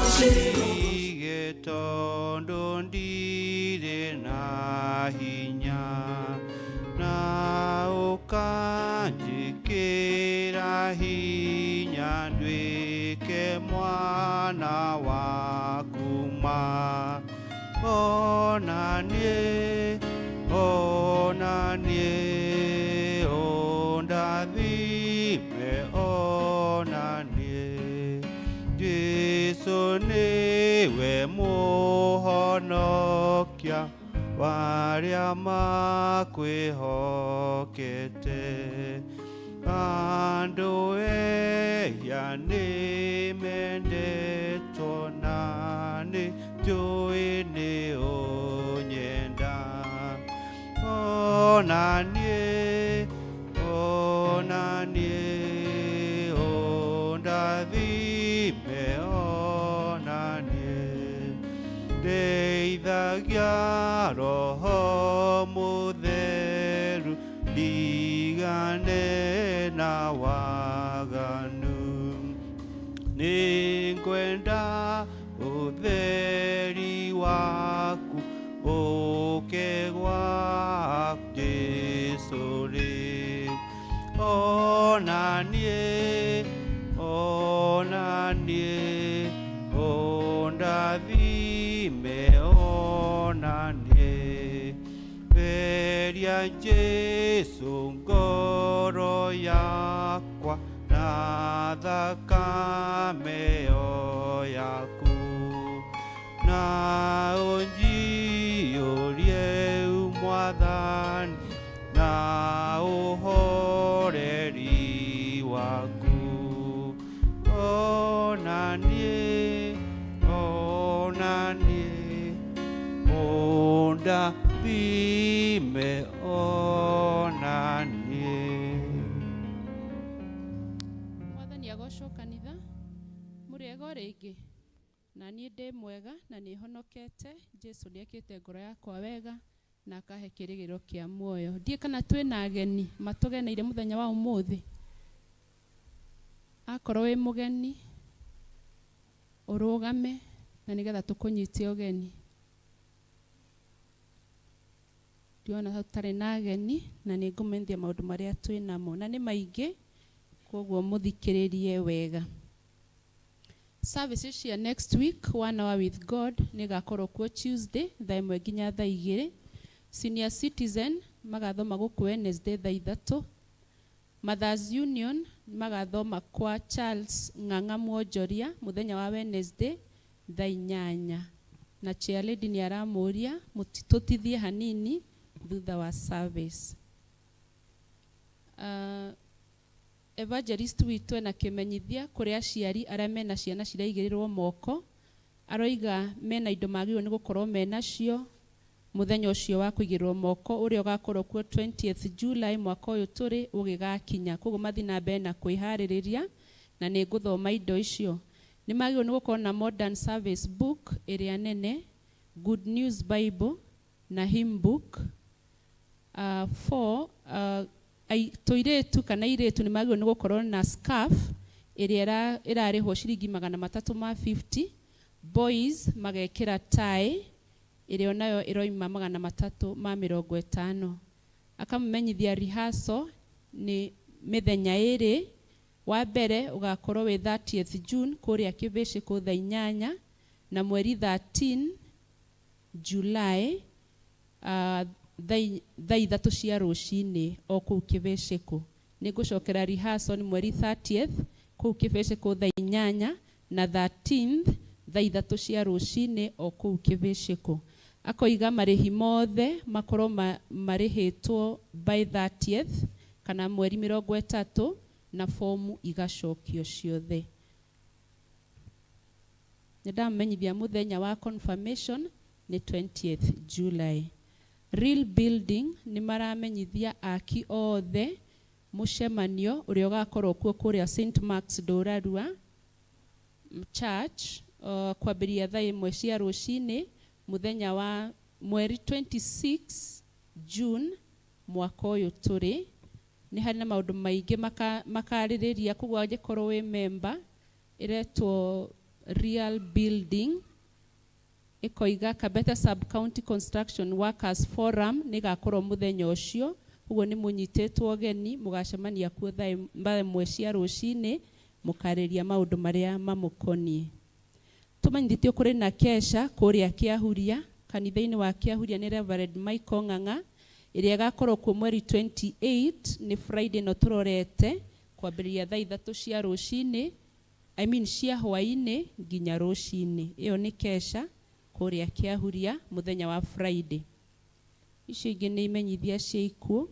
Ndige tondũ ndirĩ na hinya na ũkanjĩkĩra hinya nduĩke mwana waku ma ona niĩ ona niĩ ũndathime ona niĩ Jesu nĩwe mũhonokia warĩa makwĩhokete andũ ehia nĩmendetwo na nĩ njũĩ nĩ ũnyenda ona niĩ ona niĩ ũndathime ona niĩ ndeithagia roho mũtheru ndigane na waganu nĩngwenda ũtheri waku ũke gwa Jesũ rĩu ona niĩ ona niĩ ũndathime ona niĩ theria Jesũ ngoro yakwa na thakame ĩyo yaku na ũnjiyũrie mwathani na ũhoreri waku ona niĩ ona niĩ ũndathime ona niĩ Mwathani agocwo kanitha mũrĩega o rĩngĩ na niĩ ndĩ mwega na nĩ honokete Jesu nĩ ekĩte ngoro yakwa wega na akahe kĩrĩgĩrĩro kĩa muoyo ndiĩ kana twĩna ageni matũgeneire mũthenya wa ũmũthĩ akorwo wĩ mũgeni ũrũgame na nĩgetha tũkũnyite ũgeni ndiona tũtarĩ na ageni na nĩ ngũmenyithia maũndũ marĩa twĩ namo na nĩ maingĩ koguo mũthikĩrĩrie wega. Services cia next week, One Hour with God, nĩ ĩgakorwo kuo Tuesday thaa ĩmwe nginya thaa igĩrĩ. Senior Citizen magathoma gũkũ Wednesday thaa ithatũ. Mothers Union magathoma kwa Charles Ng'ang'a Mwonjoria mũthenya wa Wednesday thaa inyanya. Na chair lady nĩ aramũria tũtithie hanini thutha wa service. Evangelist witũ ena kĩmenyithia kũrĩ aciari arĩa mena ciana ciraigĩrĩrwo moko. Aroiga mena indo magĩrĩirwo nĩ gũkorwo menacio mũthenya ũcio wa kũigĩrĩrwo moko ũrĩa ũgakorwo kuo 20th July mwaka ũyũ tũrĩ ũgĩgakinya. Koguo mathiĩ na mbere na kwĩharĩrĩria na nĩ ngũthoma indo icio. Nĩ magĩrĩirwo nĩ gũkorwo na Modern Service Book ĩrĩa nene, Good News Bible na Hymn Book. Four, tũirĩtu kana airĩtu nĩ magĩrĩirwo nĩ gũkorwo na scarf ĩrĩa ĩrarĩhwo ciringi magana matatũ ma 50. Boys magekĩra tie ĩrĩa onayo ĩroima magana matatũ ma mĩrongo ĩtano. Akamũmenyithia rehearsal nĩ mĩthenya ĩrĩ. Wa mbere ũgakorwo wĩ 30th June kũrĩa Kĩbĩcĩkũ thaa inyanya, na mweri 13 July thaa ithatũ cia rũcinĩ o kũu Kĩbĩcĩkũ. Nĩ ngũcokera rehearsal nĩ mweri 30th kũu Kĩbĩcĩkũ thaa inyanya, na 13th thaa ithatũ cia rũcinĩ o kũu Kĩbĩcĩkũ. Akoiga marĩhi mothe makorwo marĩhĩtwo by 30th kana mweri mĩrongo ĩtatũ, na fomu igacokio ciothe. Nĩ ndamenyithia mũthenya wa confirmation nĩ 20th July. Real Building nĩ maramenyithia aki othe mũcemanio ũrĩa ũgakorwo kuo kũrĩa St Mark's Ndũrarua Church kwambĩrĩria thaa ĩmwe cia rũcinĩ mũthenya wa mweri 26 June mwaka ũyũ tũrĩ. Nĩ harĩ na maũndũ maingĩ makarĩrĩria, koguo angĩkorwo wĩ member ĩretwo Real Building, ĩkoiga Kabete Sub County Construction Workers Forum nĩ ĩgakorwo mũthenya ũcio. Ũguo nĩ mũnyitĩtwo ũgeni, mũgacemania kuo thaa ĩmwe cia rũcinĩ mũkarĩria maũndũ marĩa mamũkoniĩ. Tũmenyithĩtio kũrĩ na kesha kũrĩa Kĩahuria, kanitha-inĩ wa Kĩahuria nĩ Reverend Michael Ng'ang'a, ĩrĩa ĩgakorwo kuo mweri 28 nĩ Friday ĩno tũrorete, kwambĩrĩria thaa ithatũ cia rũcinĩ, I mean cia hwaĩ-inĩ nginya rũcinĩ. Ĩyo nĩ kesha kũrĩa Kĩahuria mũthenya wa Friday. Icio ingĩ nĩ imenyithia cia ikuũ.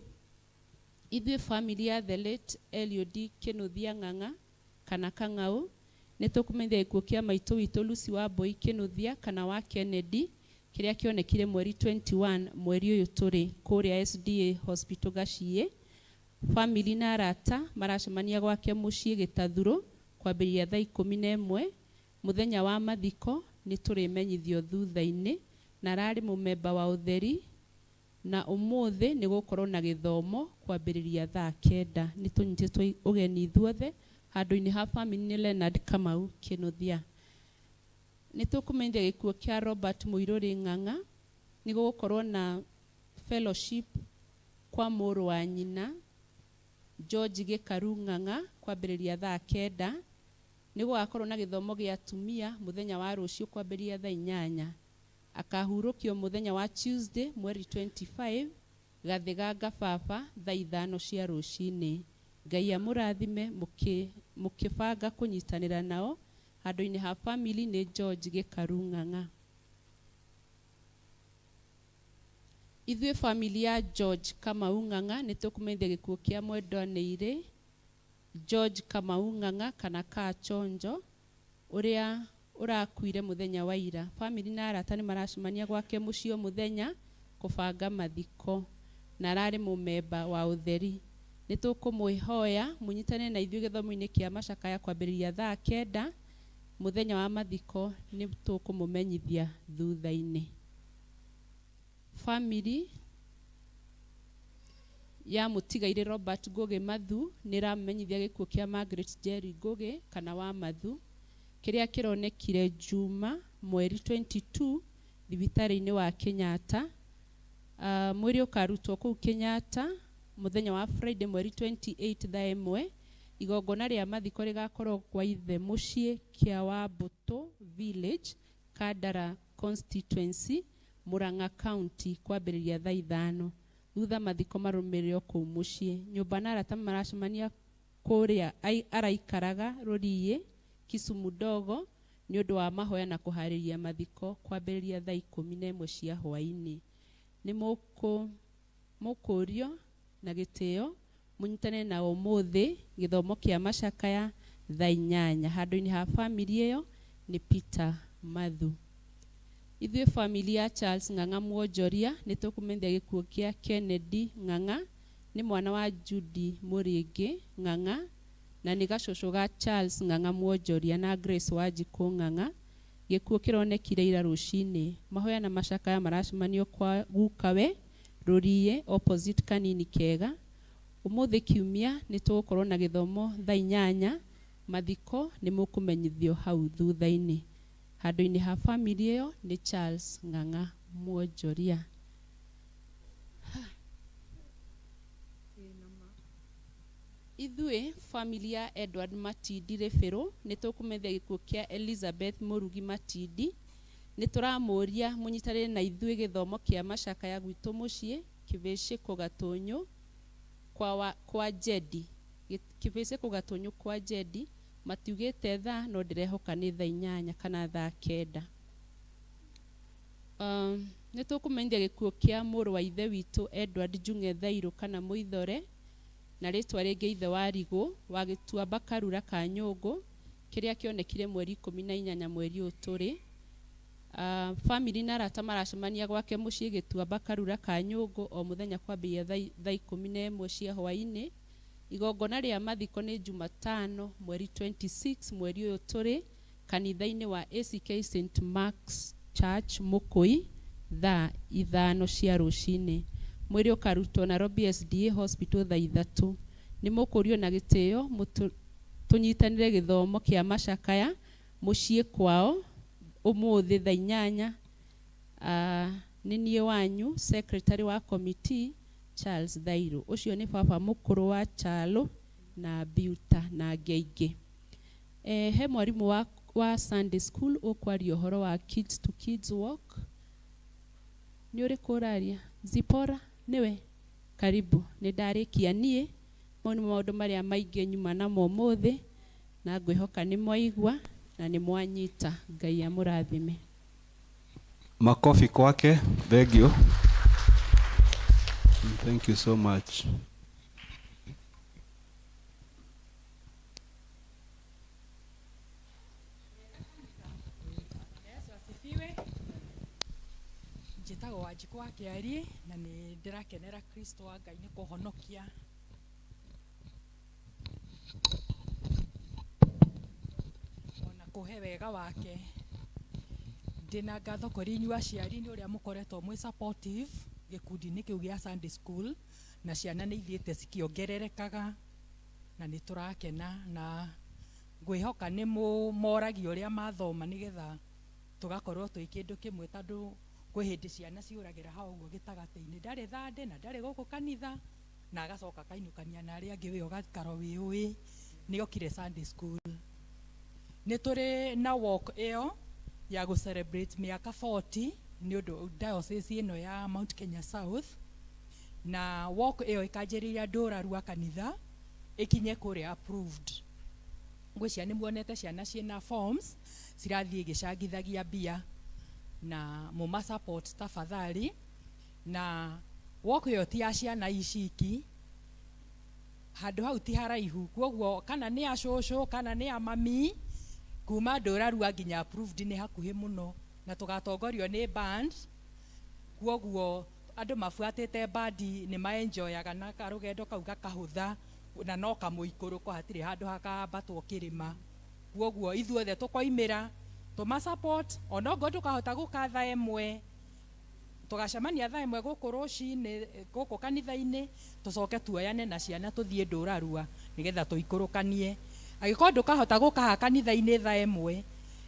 Ithuĩ family ya the late Eliud Kĩnuthia Ng'ang'a kana Kang'au nĩ tũkũmenyithia gĩkuũ kĩa maitũ witũ Lucy Wambui Kĩnuthia kana wa Kennedy, kĩrĩa kĩonekire mweri 21 mweri ũyũ tũrĩ kũrĩa SDA Hospital Gaciĩ. Family na arata maracemania gwake mũciĩ Gĩtathurũ kwambĩrĩria thaa ikũmi na ĩmwe. Mũthenya wa mathiko nĩ tũrĩmenyithio thutha-inĩ, na ararĩ mũmemba wa ũtheri, na ũmũthĩ nĩ gũkorwo na gĩthomo kwambĩrĩria thaa kenda. Nĩ tũnyitĩtwo ũgeni ithuothe. Handũ-inĩ ha family nĩ Leonard Kamau Kĩnuthia. Nĩ tũkũmenyithia gĩkuũ kĩa Robert Mũirũrĩ Ng'ang'a. Nĩ gũgũkorwo na fellowship kwa mũrũ wa nyina George Gĩkaru Ng'ang'a kwambĩrĩria thaa kenda. Nĩ gũgakorwo na gĩthomo gĩa atumia mũthenya wa rũciũ kwambĩrĩria thaa inyanya. Akahurũkio mũthenya wa Tuesday mweri 25 Gathiganga baba thaa ithano cia rũcinĩ. Ngai amũrathime mũkĩbanga kũnyitanĩra nao. Handũ-inĩ ha family nĩ George Gĩkaru Ng'ang'a. Ithuĩ family ya George Kamau Ng'ang'a nĩ tũkũmenyithia gĩkuũ kĩa mwendwa-nĩirĩ George Kamau Ng'ang'a kana Kachonjo ũrĩa ũrakuire mũthenya wa ira. Family na arata nĩ maracemania gwake mũciĩ o mũthenya kũbanga mathiko, na ararĩ mũmemba wa ũtheri. Nĩ tũkũmwĩhoya mũnyitane na ithuĩ gĩthomo-inĩ kĩa macakaya kwambĩrĩria thaa kenda. Mũthenya wa mathiko nĩ tũkũmũmenyithia thutha-inĩ. Family ya mũtigairĩ Robert Ngugi Mathu nĩ ĩramenyithia gĩkuũ kĩa Margaret Jerry Ngugi kana wa Mathu, kĩrĩa kĩronekire Juma mweri 22 thibitarĩ-inĩ wa Kenyatta. Mwĩrĩ ũkarutwo kũu Kenyatta mũthenya wa Friday mweri 28 thaa ĩmwe, Igongona rĩa mathiko rĩgakorwo kwa ithe mũciĩ Kĩawambũtũ Village, Kandara Constituency, Murang'a County kwambĩrĩria thaa 5. Thutha mathiko marũmĩrĩre o kũu mũciĩ. Nyũmba na arata maracemania kũrĩa araikaraga Rũriĩ, Kisumu Ndogo nĩ ũndũ wa mahoya na kũharĩria mathiko kwambĩrĩria thaa 11 cia hwaĩ-inĩ. Nĩ mũkũrio na gĩtĩo mũnyitane na ũmũthĩ gĩthomo kĩa macakaya thaa 8. Handũ-inĩ ha bamĩrĩ ĩyo nĩ Peter Mathu. Ithuĩ bamĩrĩ ya Charles Ng'ang'a Mwonjoria nĩ tũkũmenyithia gĩkuũ kĩa Kennedy Ng'ang'a, nĩ mwana wa Judy Mũrĩngĩ Ng'ang'a na nĩ gacũcũ ga Charles Ng'ang'a Mwonjoria na Grace Wanjikũ Ng'ang'a. Gĩkuũ kĩronekire ira rũcinĩ. Mahoya na macakaya maracemanio kwa gukawe Rũriĩ opposite Kanini Kega. Ũmũthĩ kiumia nĩ tũgũkorwo na gĩthomo thaa 8. Mathiko nĩ mũkũmenyithio hau thutha-inĩ. Handũ-inĩ ha bamĩrĩ ĩyo nĩ Charles Ng'ang'a Mwonjoria. Ithuĩ bamĩrĩ ya Edward Matindi Rĩbĩrũ nĩ tũkũmenyithia gĩkuũ kĩa Elizabeth Mũrugi Matindi. Nĩ tũramũria mũnyitanĩre na ithuĩ gĩthomo kĩa macakaya gwitũ mũciĩ Kĩbĩcĩkũ Gatũnyũ kwa, wa, kwa Njedi. Kĩbĩcĩkũ Gatũnyũ kwa Njedi matiugĩte thaa no ndĩrehoka nĩ thaa 8 kana thaa 9. Nĩ tũkũmenyithia gĩkuũ kĩa mũrũ wa ithe witũ Edward Njung'e Thairũ kana Mũithore na rĩtwa rĩngĩ ithe wa Rigũ wa Gĩtuamba Karura ka Nyũngũ kĩrĩa kĩonekire mweri 18 mweri ũyũ tũrĩ. Bamĩrĩ na arata maracemania gwake mũciĩ Gĩtuamba Karura ka Nyũngũ o mũthenya kwambĩrĩria thaa 11 cia hwaĩ-inĩ. Igongona rĩa mathiko nĩ Jumatano mweri 26 mweri ũyũ tũrĩ kanitha-inĩ wa ACK St Mark's Church Mũkũi thaa 5 cia rũcinĩ. Mwĩrĩ ũkarutwo Nairobi SDA Hospital thaa 3. Nĩ mũkũrio na gĩtĩo tũnyitanĩre gĩthomo kĩa macakaya mũciĩ kwao ũmũthĩ thaa 8. Nĩ niĩ wanyu secretary wa committee Charles Thairũ. Ũcio nĩ baba mũkũrũ wa Chalo na Biuta na angĩ aingĩ. He mwarimũ wa Sunday school ũkwaria ũhoro wa Kids to Kids Walk. Nĩ ũrĩkũ ũraria? Zipora nĩwe? Karibu. Nĩ ndarĩkia niĩ. Mau nĩ maũndũ marĩa maingĩ nyuma namo ũmũthĩ na ngwĩhoka nĩ mwaigua na nĩ mwanyita. Ngai amũrathime. Makofi kwake. Thank you. Thank you so much. Yesu asifiwe. Njĩtagwo Wanjikũ wa Kĩarie na nĩ ndĩrakenera Kristo wa Ngai nĩ kũhonokia ona kũhe wega wake. Ndĩna ngatho kũrĩ inyuĩ aciari nĩ ũrĩa mũkoretwo mwĩ supportive gĩkundi-inĩ kĩu gĩa Sunday school na ciana nĩ ithiĩte cikĩongererekaga na nĩ tũrakena na ngwĩhoka nĩ moragia ũrĩa mathoma nĩgetha tũgakorwo twĩ kĩndũ kĩmwe tondũ kwĩ hĩndĩ ciana ciũragĩra hau ũguo gĩtagatĩ-inĩ ndarĩ thande na ndarĩ gũkũ kanitha na agacoka akainũkania na arĩa angĩ we ũgaikara wĩũĩ nĩ okire Sunday school. Nĩ tũrĩ na walk ĩyo ya gũ celebrate mĩaka 40 nĩ ũndũ diocese ĩno ya Mount Kenya South na walk ĩyo ĩkanjĩrĩria ndũra rwa kanitha ĩkinye kũrĩa approved. Ngwĩciria nĩ muonete ciana ciĩna forms cirathiĩ igĩcangithagia mbia na mũma support tafadhali. Na walk ĩyo ti ya ciana ici iki, handũ hau ti haraihu, kwoguo kana nĩ a cũcũ kana nĩ a mami kuma ndũrarua nginya approved nĩ hakuhĩ mũno na tũgatongorio nĩ band, kwoguo andũ mabuatĩte bandi nĩ maenjoyaga na karũgendo kau gakahũtha na no kamũikũrũko hatirĩ handũ hakambatwo kĩrĩma, kwoguo ithuothe tũkoimĩra tũma support onokorwo ndũkahota gũka thaa 1 tũgacemania thaa 1 gũkũ rũcinĩ gũkũ kanitha-inĩ tũcoke tuoyane na ciana tũthiĩ ndũrarua nĩgetha tũikũrũkanie. Angĩkorwo ndũkahota gũka haha kanitha-inĩ thaa 1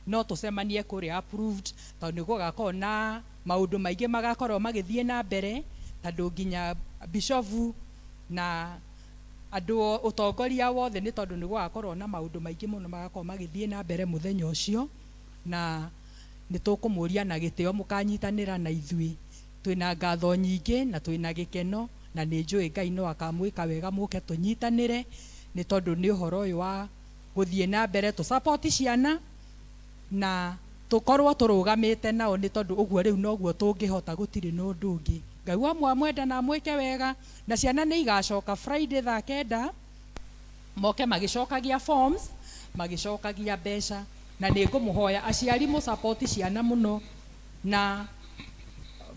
no tũcemanie kũrĩa approved tondũ nĩ gũgakorwo na maũndũ maingĩ magakorwo magĩthiĩ na mbere tondũ nginya bishofu na Andũ ũtongoria wothe nĩ tondũ nĩ gũgakorwo na maũndũ maingĩ mũno magakorwo magĩthiĩ na mbere mũthenya ũcio, na nĩ tũkũmũria na gĩtĩo mũkanyitanĩra na ithuĩ. Twĩna ngatho nyingĩ na twĩna gĩkeno, na nĩ njũĩ Ngai no akamwĩka wega mũke tũnyitanĩre, nĩ tondũ nĩ ũhoro ũyũ wa gũthiĩ na mbere tũ-support ciana na tũkorwo tũrũgamĩte nao, nĩ tondũ ũguo rĩu noguo tũngĩhota, gũtirĩ na ũndũ ũngĩ. Ngai wa mwenda na amwĩke wega, na ciana nĩ igacoka Friday thaa 9 moke magĩcokagia forms, magĩcokagia mbeca, na nĩ ngũmũhoya aciari mũ-support ciana mũno, na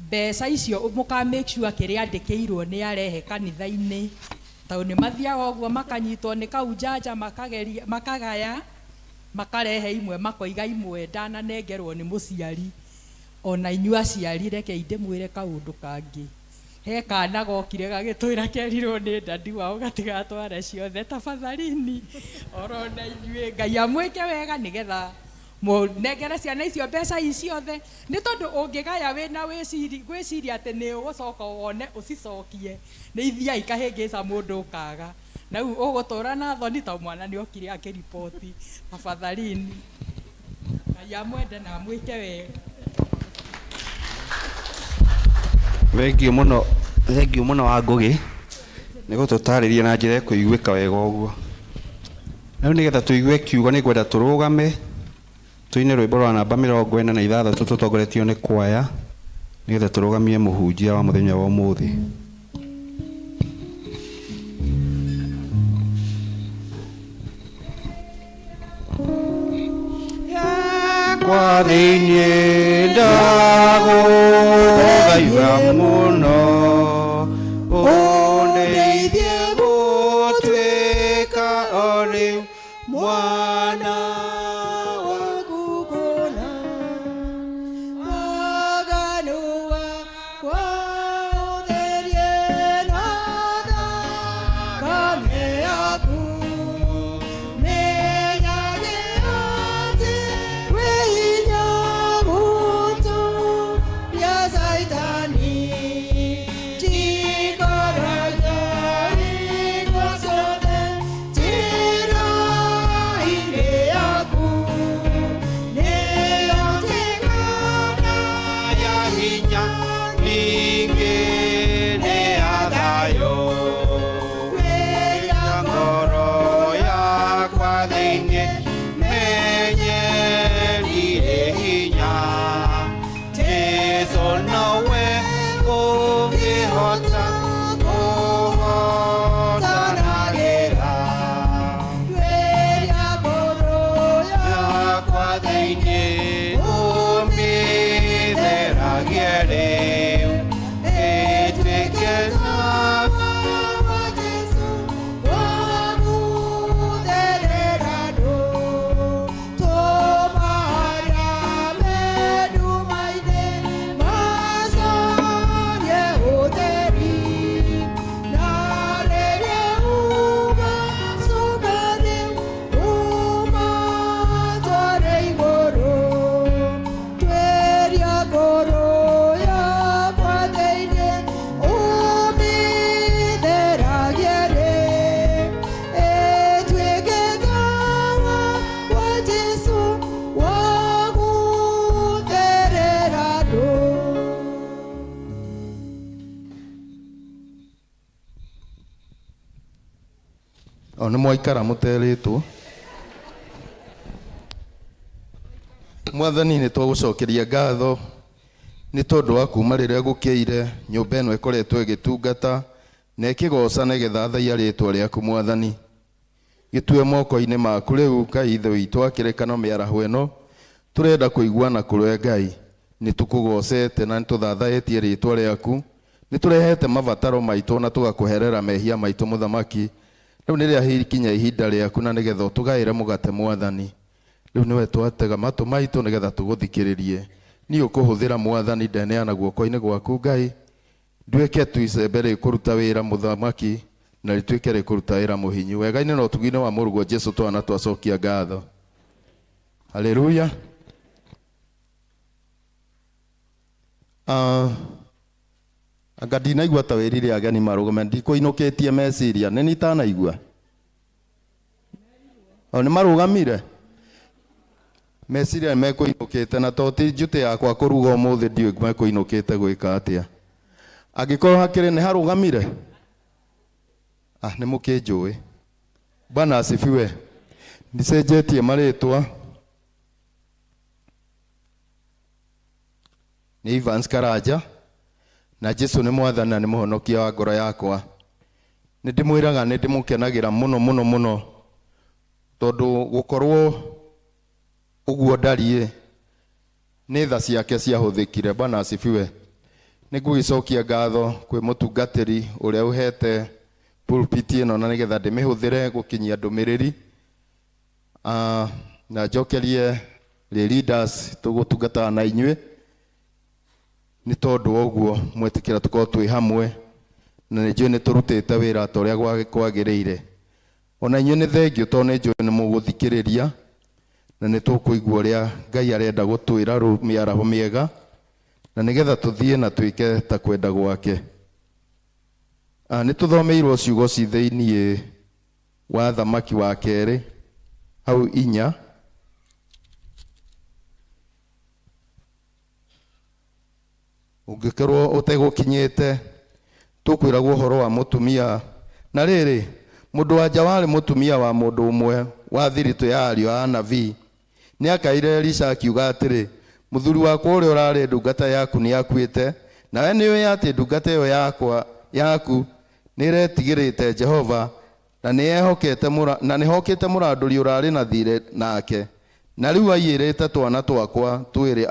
mbeca icio mũka make sure kĩrĩa andĩkĩirwo nĩ arehe kanitha-inĩ, tondũ nĩ mathiaga ũguo makanyitwo nĩ kaunjanja, makageria makagaya, makarehe imwe, makoiga imwe ndananengerwo nĩ mũciari. Ona inyuĩ aciari rekei ndĩmwĩre kaũndũ kangĩ. He kana gokire gagĩtwĩra kerirwo nĩ dadi wao gatigatware ciothe, tafadhalini orona inyuĩ Ngai amwĩke wega nĩgetha mũnengere ciana icio mbeca ici ciothe, nĩ tondũ ũngĩgaya wĩna gwĩciria atĩ nĩ ũgũcoka wone ũcicokie, nĩ ithiaga ikahĩngĩca mũndũ ũkaga, na rĩu ũgũtũra na thoni tondũ mwana nĩ okire akĩriboti. Tafadhalini Ngai amwende na amwĩke wega. Thengiũ mũno, thengiũ mũno wa Ngũgĩ nĩ gũtũtarĩria na njĩra ĩkũiguĩka wega ũguo. Rĩu nĩgetha tũigue kiugo nĩ ngwenda tũrũgame tũine rwĩmbo rwa namba 46 tũtongoretio nĩ kwaya nĩgetha tũrũgamie mũhunjia wa mũthenya wa ũmũthĩ. Kwa thĩinĩ ndagũthaitha mũno ũndeithie gũtuĩka o rĩu mwana waku kũna, waganu wakwa ũtherie na thakame yaku, menyage atĩ wĩ hinya gũtũria Caitani, njikaragia hingo ciothe njĩra-inĩ yaku, nĩyo njĩra ya hinya ningĩ nĩ ya thayũ, ya ngoro yakwa thĩinĩ menye ndirĩ hinya, Jesũ nowe ũngĩhota kũhotanagĩra yakwa thĩinĩ, ũmĩtheragie rĩu ĩtuĩke tawa wa Jesũ wagũtherera ndũ, tũma arĩa me nduma-inĩ macarie ũtheri, na rĩrĩa ũgacoka rĩu ũmatware igũrũ, tuĩria ngoro yakwa thĩinĩ ũmĩtheragie rĩ, ĩtuĩke tawa wa Jesũ wagũtherera ndũ. O nĩ mwaikara mũterĩtwo. Mwathani, nĩ twagũcokeria ngatho nĩ tondũ wa kuma rĩrĩa gũkĩire nyũmba ĩno ĩkoretwo ĩgĩtungata na ĩkĩgoca na ĩgĩthathaiya rĩtwa rĩaku. Mwathani, gĩtue moko-inĩ maku rĩu. Ngai Ithe witũ wa kĩrĩkano, mĩaraho ĩno tũrenda kũiguana kũrĩ Ngai. Nĩ tũkũgocete na nĩ tũthathaĩtie rĩtwa rĩaku, nĩ tũrehete mabataro maitũ na tũgakũherera mehia maitũ. Mũthamaki, rĩu nĩ rĩakinya ihinda rĩaku na nĩgetha ũtũgaĩre mũgate. Mwathani, rĩu nĩwe twatega matũ maitũ nĩgetha tũgũthikĩrĩrie. Niĩ ũkũhũthĩra, Mwathani, ndeneana guoko-inĩ gwaku. Ngai, nduĩke tu icembe rĩkũruta wĩra, Mũthamaki, na rĩtuĩke rĩkũruta wĩra mũhinyu wega-inĩ na ũtugi-inĩ wa mũrũguo Jesu. Twana twacokia ngatho. Haleluya. Anga ndinaigua ta wĩrire ageni marũgame, ndikũinũkĩtie meciria, nĩ nitanaigua. O nĩ marũgamire? Meciria nĩ mekũinũkĩte na to ti njutĩ yakwa kũruga ũmũthĩ ndiũĩ mekũinũkĩte gwĩka atĩa. Angĩkorwo hakĩrĩ nĩ harũgamire? Ah, nĩ mũkĩnjũĩ. Bwana asifiwe. Ndicenjetie marĩtwa. Nĩ Evans Karanja na Jesu nĩ mwathani na nĩ mũhonokia wa ngoro yakwa. Nĩ ndĩmwĩraga nĩ ndĩmũkenagĩra mũno mũno mũno tondũ gũkorwo ũguo ndariĩ nĩ tha ciake ciahũthĩkire. Bwana asifiwe. Nĩ ngũgĩcokia ngatho kwĩ mũtungatĩri ũrĩa ũhete pulpit ĩno na nĩgetha ndĩmĩhũthĩre gũkinyia ndũmĩrĩri. Na njokerie lay leaders tũgũtungataga na inyuĩ nĩ tondũ wa ũguo mwetĩkĩra tũkorwo twĩ hamwe na nĩ njũĩ nĩ tũrutĩte wĩra ta ũrĩa kwagĩrĩire. Ona inyuĩ nĩ thengiũ tondũ nĩ njũĩ nĩ mũgũthikĩrĩria na nĩ tũkũigua ũrĩa Ngai arenda gũtwĩra mĩaraho mĩega na nĩgetha tũthiĩ na twĩke ta kwenda gwake. Nĩ tũthomeirwo ciugo ci thĩiniĩ wa Thamaki wa kerĩ hau inya. Ũngĩkorwo ũtegũkinyĩte tũkwĩragwo ũhoro wa mũtumia. Na rĩrĩ, mũndũ wa nja warĩ mũtumia wa mũndũ ũmwe wa thiritũ ya ariũ a anabii nĩ akaire Elisha akiuga atĩrĩ, mũthuri wakwa ũrĩa ũrarĩ ndungata yaku nĩ akuĩte, nawe nĩ ũĩ atĩ ndungata ĩyo yakwa yaku nĩ ĩretigĩrĩte Jehova na nĩ na nĩhokĩte mũrandũri ũrarĩ na thirĩ nake, na rĩu aiyĩrĩte twana twakwa twĩrĩ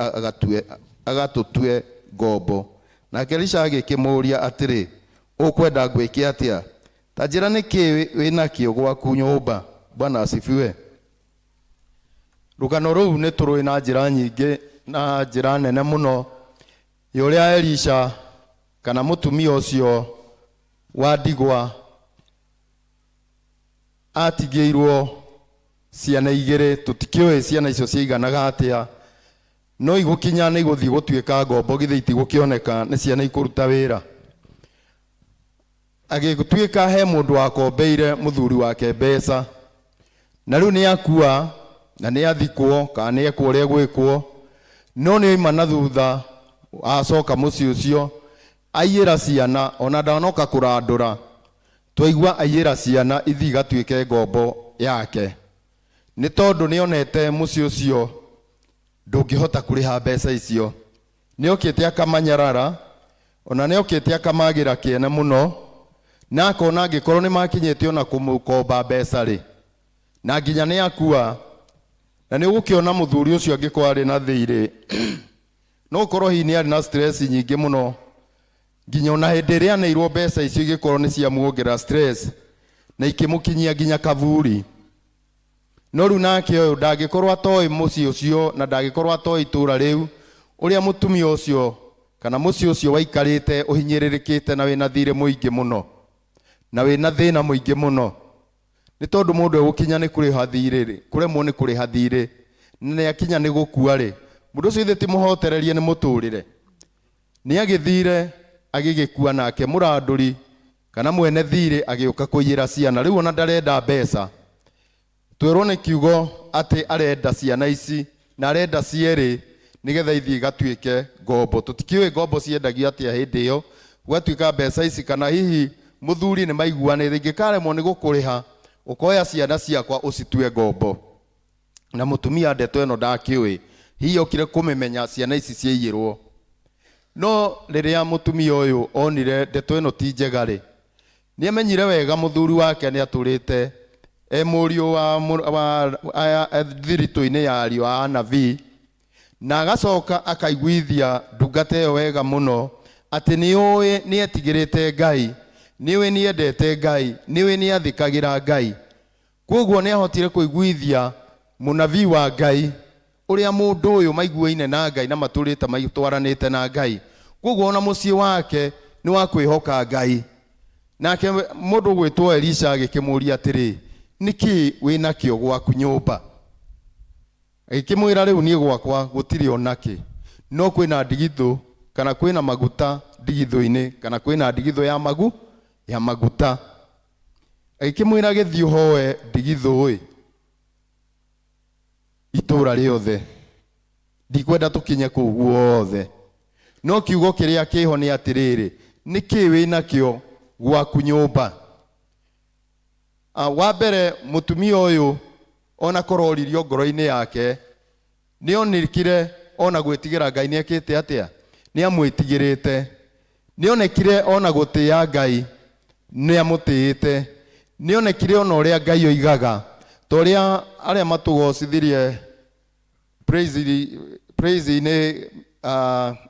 agatũtue ngombo. Nake Elisha agĩkĩmũũria atĩrĩ, ũkwenda ngwĩke atĩa? Ta njĩra nĩ kĩĩ wĩnakĩo gwaku nyũmba? Bwana asifiwe. Rũgano rũu nĩ tũrũĩ na njĩra nyingĩ na njĩra nene mũno ya ũrĩa Elisha kana mũtumia ũcio wa ndigwa atigĩirwo ciana igĩrĩ. Tũtikĩũĩ ciana icio ciaiganaga atĩa, no igũkinya nĩ igũthiĩ gũtuĩka ngombo, githĩ itigũkĩoneka nĩ ciana ikũruta wĩra. Agĩtuĩka he mũndũ wakombeire mũthuri wake mbeca, na rĩu nĩ akua na nĩ athikwo kana nĩ ekwo ũrĩa egwĩkwo, no nĩ oima na thutha acoka mũciĩ ũcio aiyĩra ciana, ona ndanoka kũrandũra, twaigua aiyĩra ciana ithiĩ igatuĩke ngombo yake, nĩ tondũ nĩ onete mũciĩ ũcio ndũngĩhota kũrĩha mbeca icio. Nĩ okĩte akamanyarara, ona nĩ okĩte akamagĩra kĩene mũno, na akona angĩkorwo nĩ makinyĩte ona kũmũkomba mbeca rĩ, na nginya nĩ akua, na nĩ ũgũkĩona mũthuri ũcio angĩkorwo arĩ na thirĩ, no ũkorwo hihi nĩ arĩ na stress nyingĩ mũno, nginya ona hĩndĩ ĩrĩa aneirwo mbeca icio igĩkorwo nĩ ciamuongerera stress na ikĩmũkinyia nginya kaburi. No rĩu nake ũyũ ndangĩkorwo atoĩ mũciĩ ũcio na ndangĩkorwo atoĩ itũũra rĩu ũrĩa mũtumia ũcio kana mũciĩ ũcio waikarĩte ũhinyĩrĩrĩkĩte na wĩna thirĩ mũingĩ mũno na wĩna thĩna mũingĩ mũno, nĩ tondũ mũndũ egũkinya nĩ kũrĩha thirĩ rĩ, kũremwo nĩ kũrĩha thirĩ na nĩ akinya nĩ gũkua rĩ, mũndũ ũcio ithe ti mũhotererie nĩ mũtũrĩre, nĩ agĩthire agĩgĩkua, nake mũrandũri kana mwene thirĩ agĩũka kũiyĩra ciana. Rĩu ona ndarenda mbeca, twerwo nĩ kiugo atĩ arenda ciana ici na arenda cierĩ nĩgetha ithiĩ igatuĩke ngombo. Tũtikĩũĩ ngombo ciendagio atĩa hĩndĩ ĩyo, gũgatuĩka mbeca ici kana hihi mũthuri nĩ maiguanĩte, ingĩkaremwo nĩ gũkũrĩha ũkoya ciana ciakwa ũcitue ngombo. Na mũtumia ndeto ĩno ndakĩũĩ, hihi okire kũmĩmenya ciana ici ciaiyĩrwo. No rĩrĩa mũtumia ũyũ onire ndeto ĩno ti njega rĩ, nĩ amenyire wega mũthuri wake nĩ atũrĩte e mũriũ wa thiritũ-inĩ ya ariũ a anabii, na agacoka akaiguithia ndungata ĩyo wega mũno atĩ nĩ ũĩ nĩ etigĩrĩte Ngai, nĩ ũĩ nĩ endete Ngai, nĩ ũĩ nĩ athĩkagĩra Ngai. Kwoguo nĩ ahotire kũiguithia mũnabii wa Ngai ũrĩa mũndũ ũyũ maiguaine na Ngai na matũrĩte maitwaranĩte na Ngai. Kwoguo ona mũciĩ wake nĩ wa kwĩhoka Ngai. Nake mũndũ ũgwĩtwo Elisha agĩkĩmũũria atĩrĩ, nĩkĩ wĩnakĩo gwaku nyũmba? Agĩkĩmwĩra, rĩu niĩ gwakwa gũtirĩ onakĩ, no kwĩna ndigithũ kana kwĩna maguta ndigithũ-inĩ, kana kwĩna ndigithũ ya magu ya maguta. Agĩkĩmwĩra gĩthiĩ ũhoe ndigithũ ĩ itũra rĩothe. Ndikwenda tũkinye kũu guothe, no kiugo kĩrĩa kĩho nĩ atĩrĩrĩ, nĩ kĩ wĩnakĩo gwaku nyũmba? Wa mbere mũtumia ũyũ ona korwo oririo ngoro-inĩ yake, nĩonekire ona gwĩtigĩra Ngai nĩekĩte atĩa? Nĩamwĩtigĩrĩte. Nĩonekire ona gũtĩĩa Ngai nĩamũtĩĩte. Nĩonekire ona ũrĩa Ngai oigaga, ta ũrĩa arĩa matũgocithirie praise-inĩ,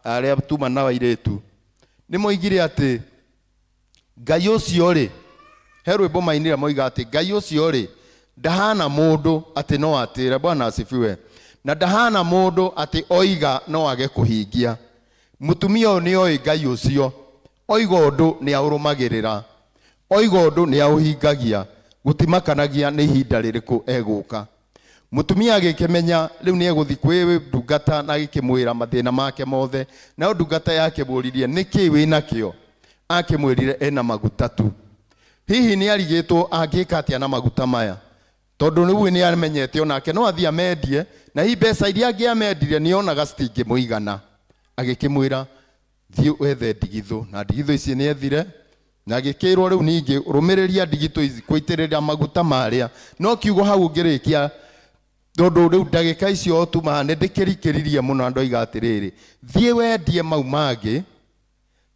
arĩa tuma na airĩtu, nĩmoigire atĩ Ngai ũcio rĩ, he rwĩmbo mainire moiga atĩ Ngai ũcio rĩ ndahana mũndũ atĩ no atĩre. Bwana asifiwe. Na ndahana mũndũ atĩ oiga no age kũhingia. Mũtumia ũyũ nĩoĩ Ngai ũcio, oiga ũndũ nĩaũrũmagĩrĩra, oiga ũndũ nĩaũhingagia, gũtimakanagia nĩ ihinda rĩrĩkũ egũka. Mũtumia agĩkĩmenya rĩu nĩegũthiĩ kwĩ ndungata na agĩkĩmwĩra mathĩna make mothe. Nayo ndungata yakĩmũririe nĩkĩ wĩnakĩo, akĩmwĩrire ena maguta tu. Hihi nĩarigĩtwo angĩka atĩa na maguta maya, tondũ rĩu nĩamenyete onake no athiĩ amendie, na hihi mbeca iria angĩamendirie nĩonaga citingĩmũigana. Agĩkĩmwĩra thiĩ wethe ndigithũ, na ndigithũ ici nĩethire, na agĩkĩrwo rĩu ningĩ rũmĩrĩria ndigithũ ici kũitĩrĩria maguta marĩa. No kiugo hau ũngĩrĩkia, tondũ rĩu ndagĩka icio tuma nĩ ndĩkĩrikĩririe mũno, andũ aiga atĩrĩrĩ, thiĩ wendie mau mangĩ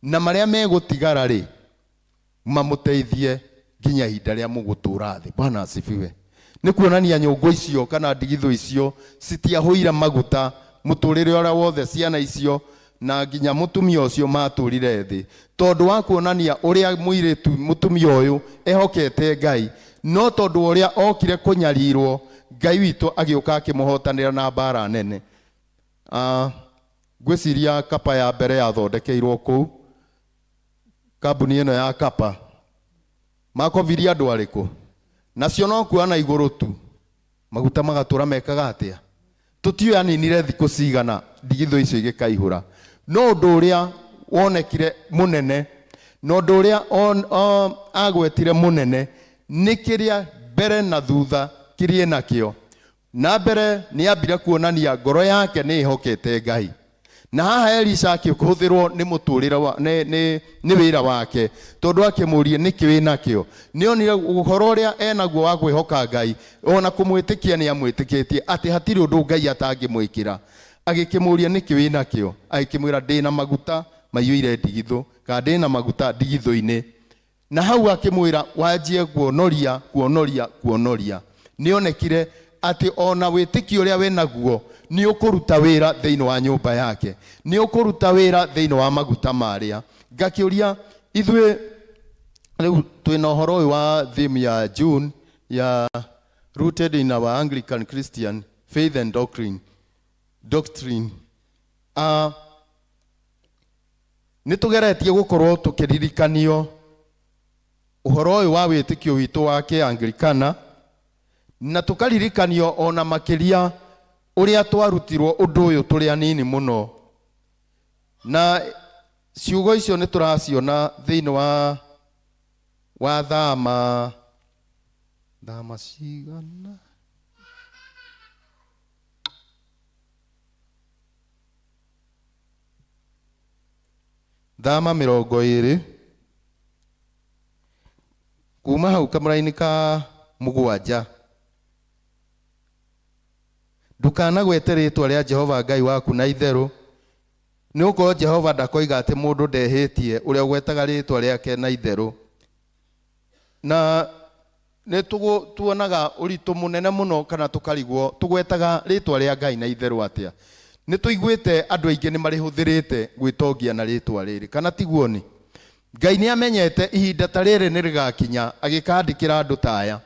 na marĩa megũtigara rĩ mamũteithie nginya ihinda rĩa mũgũtũra thĩ. Bwana asifiwe. Nĩ kuonania nyũngũ icio kana ndigithũ icio citiahũire maguta mũtũrĩre ũrĩa wothe ciana icio na nginya mũtumia ũcio matũrire thĩ, tondũ wa kuonania ũrĩa mũirĩtu mũtumia ũyũ ehokete Ngai. No tondũ ũrĩa okire kũnyarirwo, Ngai witũ agĩũka akĩmũhotanĩra na mbara nene. Ngwĩciria kapa ya mbere yathondekeirwo kũu kambuni ĩno ya kapa makobirie andũ arĩkũ, nacio no kuoya na igũrũ tu maguta magatũra mekaga atĩa. Tũtiũĩ aninire thikũ cigana ndigithũ icio igĩkaihũra, no ũndũ ũrĩa wonekire mũnene na ũndũ ũrĩa agwetire mũnene nĩ kĩrĩa mbere na thutha kĩrĩa enakĩo. Na mbere nĩambire kuonania ngoro yake nĩ ĩhokete Ngai. Na haha Elisha akĩhũthĩrwo nĩ mũtũrĩre wa, nĩ, nĩ, nĩ wĩra wake, tondũ akĩmũrie nĩkĩ wĩnakĩo. Nĩonire ũhoro ũrĩa enaguo wa kwĩhoka Ngai, ona kũmwĩtĩkia nĩamwĩtĩkĩtie atĩ hatirĩ ũndũ Ngai atangĩmwĩkĩra. Agĩkĩmũria nĩkĩ wĩnakĩo, agĩkĩmwĩra ndĩna maguta maiyũire ndigithũ, kana ndĩna maguta ndigithũ-inĩ. Na hau akĩmwĩra wanjie kuonoria, kuonoria, kuonoria. Nĩonekire atĩ ona wĩtĩkio ũrĩa wĩnaguo nĩ ũkũruta wĩra thĩinĩ wa nyũmba yake, nĩ ũkũruta wĩra thĩinĩ wa maguta marĩa. Ngakĩũria ithuĩ rĩu twĩna ũhoro ũyũ wa theme ya June ya rooted in our Anglican Christian faith and doctrine. Doctrine. Nĩ tũgeretie gũkorwo tũkĩririkanio ũhoro ũyũ wa wĩtĩkio witũ wa kĩ-Anglikana, na tũkaririkanio ona makĩria ũrĩa twarutirwo ũndũ ũyũ tũrĩ anini mũno. Na ciugo icio nĩ tũraciona thĩinĩ wa thama cigana? Thama 20 kuma hau kamũraini ka 7. Ndũkanagwete rĩtwa rĩa Jehova Ngai waku na itherũ, nĩ gũkorwo Jehova ndakoiga atĩ mũndũ ndehĩtie ũrĩa ũgwetaga rĩtwa rĩake na itherũ. Na nĩ tuonaga ũritũ mũnene mũno kana tũkarigwo tũgwetaga rĩtwa rĩa Ngai na itherũ atĩa. Nĩ tũiguĩte andũ aingĩ nĩ marĩhũthĩrĩte gwĩtongia na rĩtwa rĩrĩ, kana tiguo? Ni Ngai nĩ amenyete ihinda ta rĩrĩ nĩ rĩgakinya agĩkandĩkĩra andũ ta aya.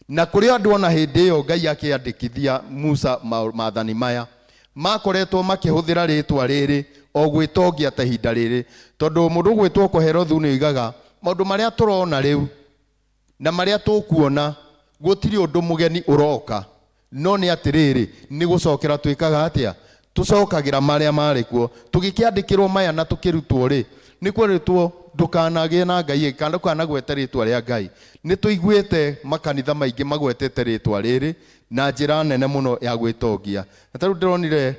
Na kũrĩ andũ ona hĩndĩ ĩyo Ngai akĩandĩkithia Musa maathani maya makoretwo makĩhũthĩra rĩtwa rĩrĩ o gwĩtongia ta ihinda rĩrĩ, tondũ mũndũ ũgwĩtwo Koherothu nĩ oigaga maũndũ marĩa tũrona rĩu na marĩa tũkuona gũtirĩ ũndũ mũgeni ũroka, no nĩ atĩrĩrĩ, nĩ gũcokera twĩkaga atĩa? Tũcokagĩra marĩa marĩ kuo. Tũgĩkĩandĩkĩrwo maya na tũkĩrutwo rĩ, nĩ kwerĩtwo ndũkanagĩe na Ngai ĩngĩ kana ndũkanagwete rĩtwa rĩa Ngai. Nĩ tũiguĩte makanitha maingĩ magwetete rĩtwa rĩrĩ na njĩra nene mũno ya gwĩtongia. Na ta rĩu ndĩronire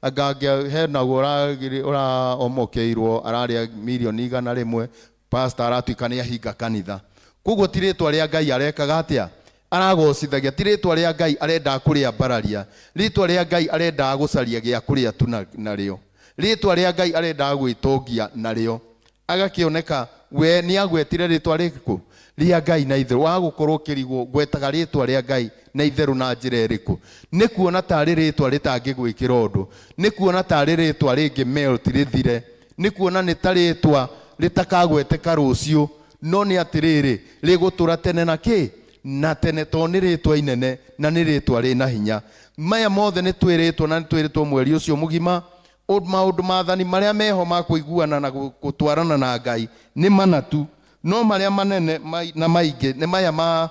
anga he naguo ũraomokeirwo ararĩa mirioni 100, pastor aratuĩka nĩ ahinga kanitha. Koguo ti rĩtwa rĩa Ngai arekaga atĩa? Aragocithagia. Ti rĩtwa rĩa Ngai arendaga kũrĩambararia. Rĩtwa rĩa Ngai arendaga gũcaria gĩa kũrĩa tu narĩo. Rĩtwa rĩa Ngai arendaga gwĩtongia narĩo. Agakĩoneka we nĩ agwetire rĩtwa rĩrĩkũ? Rĩa Ngai na itherũ. Wa gũkorwo ũkĩrigwo ngwetaga rĩtwa rĩa Ngai na itherũ na njĩra ĩrĩkũ? Nĩ kuona tarĩ rĩtwa rĩtangĩgwĩkĩra ũndũ. Nĩ kuona tarĩ rĩtwa rĩngĩ melt rĩthire. Nĩ kuona nĩ ta rĩtwa rĩtakagweteka rũciũ. No nĩ atĩrĩrĩ, rĩgũtũra tene na kĩ? Na tene, tondũ nĩ rĩtwa inene na nĩ rĩtwa rĩna hinya. Maya mothe nĩ twĩrĩtwo na nĩ twĩrĩtwo mweri ũcio mũgima, maũndũ maathani marĩa meho ma kũiguana na gũtwarana na Ngai nĩ mana tu, no marĩa manene na maingĩ nĩ maya ma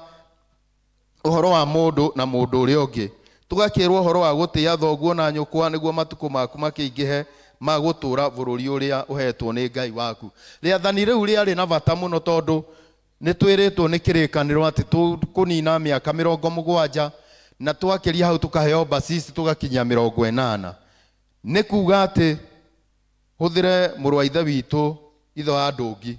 ũhoro wa mũndũ na mũndũ ũrĩa ũngĩ. Tũgakĩrwo ũhoro wa gũtĩa thoguo na nyũkwa nĩguo matukũ maku makĩingĩhe ma gũtũũra bũrũri ũrĩa ũheetwo nĩ Ngai waku. Rĩathani rĩu rĩarĩ na bata mũno tondũ nĩ twĩrĩtwo nĩ kĩrĩkanĩro atĩ tũkũnina mĩaka 70 na twakĩria hau tũkaheo bacici tũgakinyia 80. Nĩ kuga atĩ hũthĩre mũrũ wa ithe witũ ithe wa Ndũngi.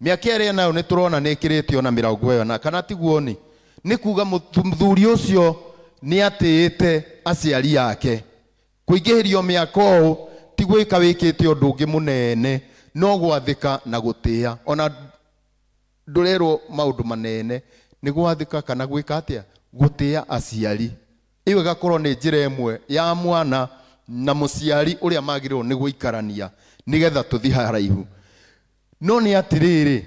Mĩaka ĩrĩa nayo nĩ tũrona nĩ ĩkĩrĩte ona mĩrongo ĩyo na kana tiguo ni? Nĩ kuga mũthuri ũcio nĩ atĩĩte aciari ake. Kũingĩhĩrio mĩaka ũũ ti gwĩka wĩkĩte ũndũ ũngĩ mũnene no gwathĩka na gũtĩĩa. Ona ndũrerwo maũndũ manene, nĩ gwathĩka kana gwĩka atĩa? Gũtĩĩa aciari. Ĩyo ĩgakorwo nĩ njĩra ĩmwe ya mwana na mũciari ũrĩa magĩrĩirwo nĩ gũikarania nĩgetha tũthiĩ haraihu. No nĩ atĩrĩrĩ,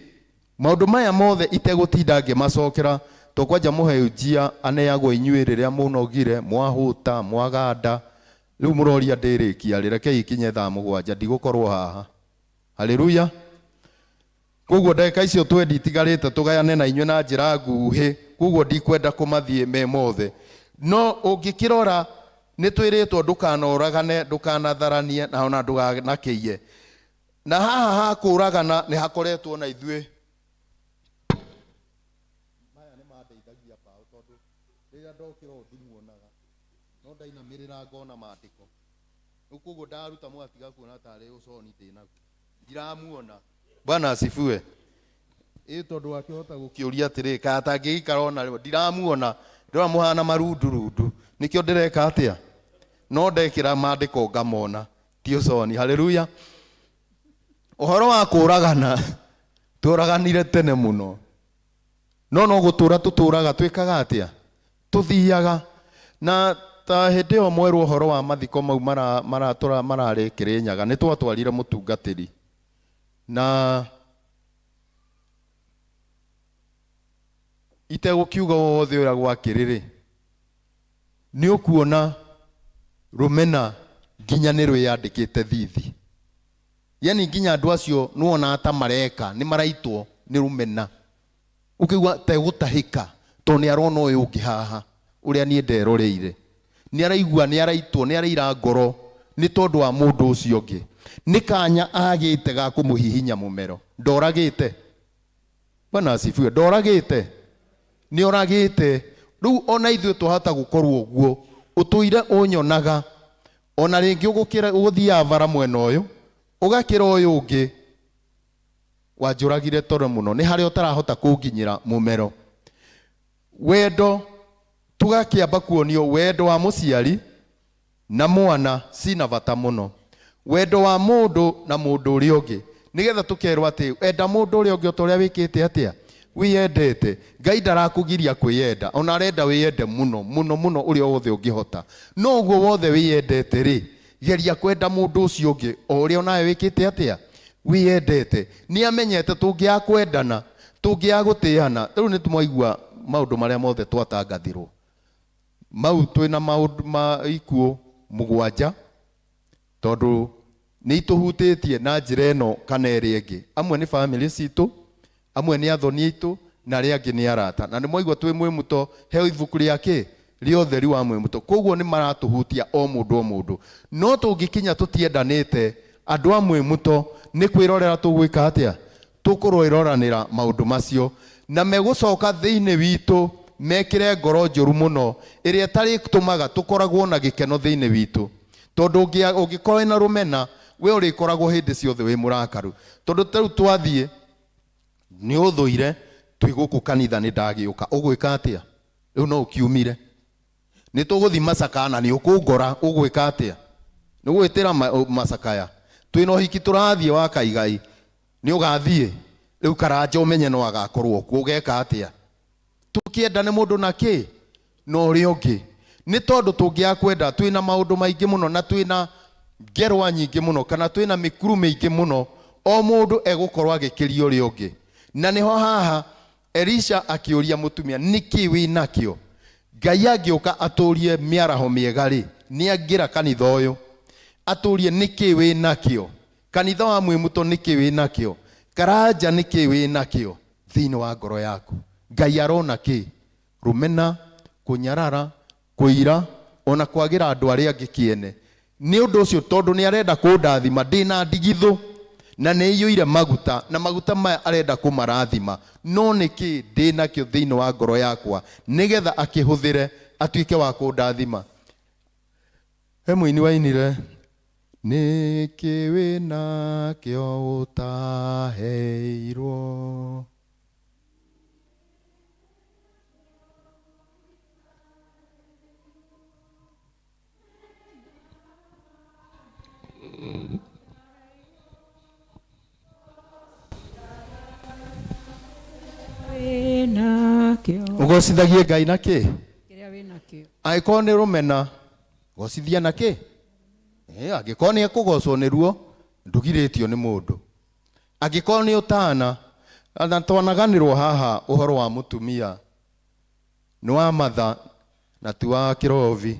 maũndũ maya mothe itegũtinda ngĩmacokera, to kwanja mũhunjia aneagwo inyuĩ rĩrĩa mũnogire, mwahũta, mwaganda, rĩu mũroria ndĩrĩkia rĩ, rekei ikinye thaa 7 ndigũkorwo haha. Haleluya. Koguo ndagĩka icio twendi itigarĩte tũgayane na inyuĩ na njĩra nguhĩ, koguo ndikwenda kũmathiĩ me mothe. No ũngĩkĩrora nĩ twĩrĩtwo ndũkanoragane, ndũkanatharanie na ona ndũkanakĩiye. Na haha ha kũragana nĩ hakoretwo na ithuĩ. Maya nĩ mandeithagia mbaũ tondũ rĩrĩa ndokĩra ũũ ndimuonaga, no ndainamĩrĩra ngona maandĩko. Rĩu koguo ndaruta mũgatiga kuona tarĩ ũconi ndĩnaguo. Ndiramuona. Bwana asifiwe. Ĩ tondũ wakĩhota gũkĩũria atĩrĩ, kaĩ atangĩgĩikara ona rĩo, ndiramuona, ndĩrona mũhana marundurundu, nĩkĩo ndĩreka atĩa? No ndekĩra maandĩko ngamona, ti ũconi. Haleluya. Ũhoro wa kũragana, tũraganire tene mũno. No no gũtũra tũtũraga twĩkaga atĩa? Tũthiaga. Na ta hĩndĩ ĩyo mwerwo ũhoro wa mathiko mau mararĩ Kĩrĩnyaga, nĩ twatwarire mũtungatĩri. Na itegũkiuga wothe ũrĩa gwakĩrĩ rĩ, nĩ ũkuona rũmena nginya nĩ rwĩyandĩkĩte thithi. Yani nginya andũ acio nĩwonaga ta mareka, nĩ maraitwo nĩ rũmena. Ũkĩigua ta egũtahĩka tondũ nĩ arona ũyũ ũngĩ haha ũrĩa niĩ nderoreire. Nĩ araigua nĩ araitwo, nĩ araira ngoro nĩ tondũ wa mũndũ ũcio ũngĩ. Nĩ kanya agĩte ga kũmũhihinya mũmero. Ndoragĩte. Bwana asifiwe. Ndoragĩte. Nĩ oragĩte. Rĩu ona ithuĩ twahota gũkorwo ũguo. Ũtũire ũnyonaga. Ona rĩngĩ ũgũthiaga bara mwena ũyũ, ũgakĩra ũyũ ũngĩ wanjũragire toro mũno. Nĩ harĩa ũtarahota kũnginyĩra mũmero. Wendo, tũgakĩamba kuonio wendo wa mũciari na mwana cina bata mũno. Wendo wa mũndũ na mũndũ ũrĩa ũngĩ. Nĩgetha tũkerwo atĩ enda mũndũ ũrĩa ũngĩ o ta ũrĩa wĩkĩte atĩa? Wĩyendete. Ngai ndarakũgiria kwĩyenda, ona arenda wĩyende mũno mũno mũno ũrĩa wothe ũngĩhota. No ũguo wothe wĩyendete rĩ, geria kwenda mũndũ ũcio ũngĩ o ũrĩa onawe wĩkĩte atĩa? Wĩyendete. Nĩ amenyete tũngĩaga kwendana, tũngĩaga gũtĩana, rĩu nĩ twaigua maũndũ marĩa mothe twatangathirwo. Mau twĩna maũndũ ma ikuũ 7, tondũ nĩ itũhutĩtie na njĩra ĩno kana ĩrĩa ĩngĩ. Amwe nĩ famĩlĩ citũ, amwe nĩ athoni aitũ, na arĩa angĩ nĩ arata. Na nĩ mwaigua twĩ Mwĩmuto, he ibuku rĩa kĩ? Rĩa ũtheri wa mwĩmũtũ. Koguo nĩ maratũhutia o mũndũ o mũndũ. No tũngĩkinya tũtiendanĩte, andũ a mwĩmũto nĩ kwĩrorera tũgwĩka atĩa? Tũkũrwĩroranĩra maũndũ macio na megũcoka thĩinĩ witũ mekĩre ngoro njũru mũno ĩrĩa ĩtarĩtũmaga tũkoragwo na gĩkeno thĩinĩ witũ. Tondũ ũngĩkorwo wĩna rũmena, we ũrĩkoragwo hĩndĩ ciothe wĩ mũrakaru. Tondũ ta rĩu twathiĩ nĩ ũthũire twĩ gũkũ kanitha nĩ ndagĩũka, ũgwĩka atĩa? Rĩu no ũkiumire. Nĩ tũgũthiĩ macakaya na nĩ ũkũngora, ũgwĩka atĩa? Nĩ ũgwĩtĩra macakaya. Twĩna ũhiki tũrathiĩ wa Kaigai, nĩ ũgathiĩ? Rĩu Karanja ũmenye no agakorwo kuo, ũgeka atĩa? Tũkĩendane mũndũ na kĩ? Na ũrĩa ũngĩ. Nĩ tondũ tũngĩaga kwenda, twĩna maũndũ maingĩ mũno na twĩna ngerwa nyingĩ mũno kana twĩna mĩkuru mĩingĩ mũno, o mũndũ egũkorwo agĩkĩria ũrĩa ũngĩ. Na nĩho haha Elisha akĩũria mũtumia, nĩkĩ wĩ nakĩo? Ngai angĩũka atũrie mĩaraho mĩega rĩ, nĩ angĩra kanitha ũyũ. Atũrie nĩkĩ wĩ nakĩo? Kanitha wa Mwĩmũto nĩkĩ wĩ nakĩo? Karanja nĩkĩ wĩ nakĩo thĩinĩ wa ngoro yaku? Ngai arona kĩ? Rũmena, kũnyarara, kũira, ona kwagĩra andũ arĩa angĩ kĩene. Nĩ ũndũ ũcio tondũ nĩ arenda kũndathima, ndĩna ndigithũ na nĩ ĩiyũire maguta, na maguta maya arenda kũmarathima, no nĩ kĩ ndĩnakĩo thĩinĩ wa ngoro yakwa nĩgetha akĩhũthĩre atuĩke wa kũndathima? He mũini wainire, nĩkĩ wĩnakĩo ũtaheirwo? Ũgocithagie Ngai na kĩ? Kĩrĩa wĩnakĩo. Angĩkorwo nĩ rũmena, gocithia na kĩ? Angĩkorwo nĩ ekũgocwo nĩruo, ndũgirĩtio nĩ mũndũ. Angĩkorwo nĩ ũtana, na twanaganĩrwo haha ũhoro wa mũtumia, nĩ wa matha na ti wa kĩrobi,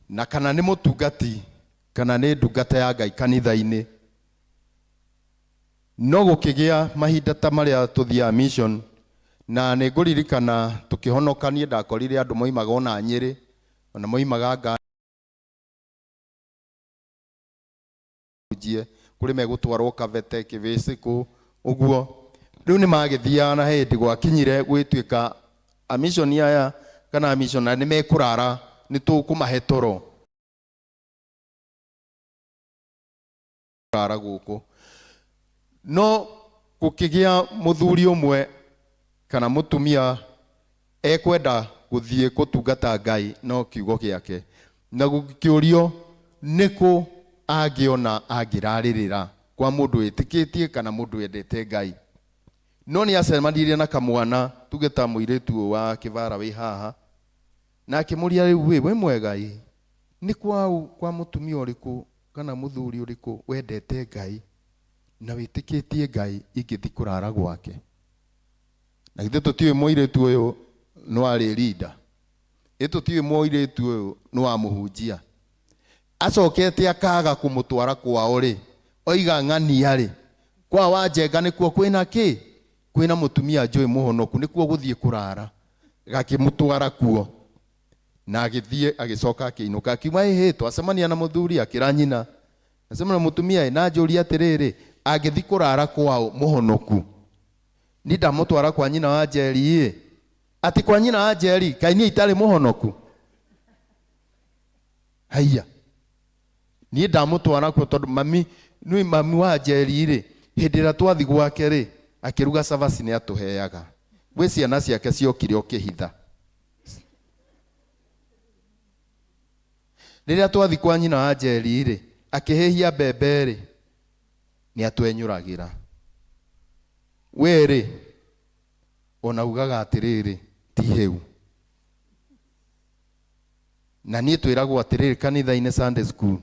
na kana nĩ mũtungati kana nĩ ndungata ya Ngai kanitha-inĩ. No gũkĩgĩa mahinda ta marĩa tũthiaga mission, na nĩ ngũririkana tũkĩhonoka niĩ ndakorire andũ moimaga ona Nyĩrĩ, ona moimaga Nganjie, kũrĩ megũtwarwo Kabete, Kĩbĩcĩkũ, ũguo. Rĩu nĩ magĩthiaga na hĩndĩ gwakinyire gwĩtuĩka amishoni aya kana amishonarĩ nĩ mekũrara, nĩ tũkũmahe toro. Kũrara gũkũ. No gũkĩgĩa mũthuri ũmwe kana mũtumia ekwenda gũthiĩ gũtungata Ngai no kiugo gĩake. Na gũkĩũrio nĩkũ angĩona angĩrarĩrĩra kwa mũndũ wĩtĩkĩtie kana mũndũ wendete Ngai. No nĩ acemanirie na kamwana, tuge ta mũirĩtu ũyũ wa kĩbara wĩ haha, na akĩmũria rĩu wĩ mwega ĩ, nĩ kwaũ kwa mũtumia ũrĩkũ kana mũthuri ũrĩkũ wendete Ngai na wĩtĩkĩtie Ngai ingĩthiĩ kũrara gwake? Na githĩ tũtiũĩ mũirĩtu ũyũ nĩ wa rĩrinda? Ĩ tũtiũĩ mũirĩtu ũyũ nĩ wa mũhunjia? Acokete akaga kũmũtwara kwao rĩ, oiga ng'ania rĩ, kwa wa Njenga nĩkuo kwĩna kĩ? Kwĩna mũtumia njũĩ mũhonoku, nĩkuo gũthiĩ kũrara. Gakĩmũtwara kuo. Na agĩthiĩ agĩcoka akĩinũka, akiuga ĩhĩ, twacemania na mũthuri, akĩra nyina, acemania na mũtumia ĩ, na anjũria atĩrĩrĩ, angĩthiĩ kũrara kwao mũhonoku, niĩ ndamũtwara kwa nyina wa Njeri ĩ, atĩ kwa nyina wa Njeri, kaĩ niĩ itarĩ mũhonoku? Haiya, niĩ ndamũtwara kuo tondũ mami, nĩ mami wa Njeri rĩ, hĩndĩ ĩrĩa twathiĩ gwake rĩ, akĩruga cabaci nĩ atũheaga. Gwĩ ciana ciake ciokire ũkĩhitha. Rĩrĩa twathiĩ kwa nyina wa Njeri rĩ, akĩhĩhia mbembe rĩ, nĩ atwenyũragĩra. We rĩ, ona ugaga atĩrĩrĩ, ti hĩu. Na niĩ twĩragwo atĩrĩrĩ kanitha-inĩ Sunday school,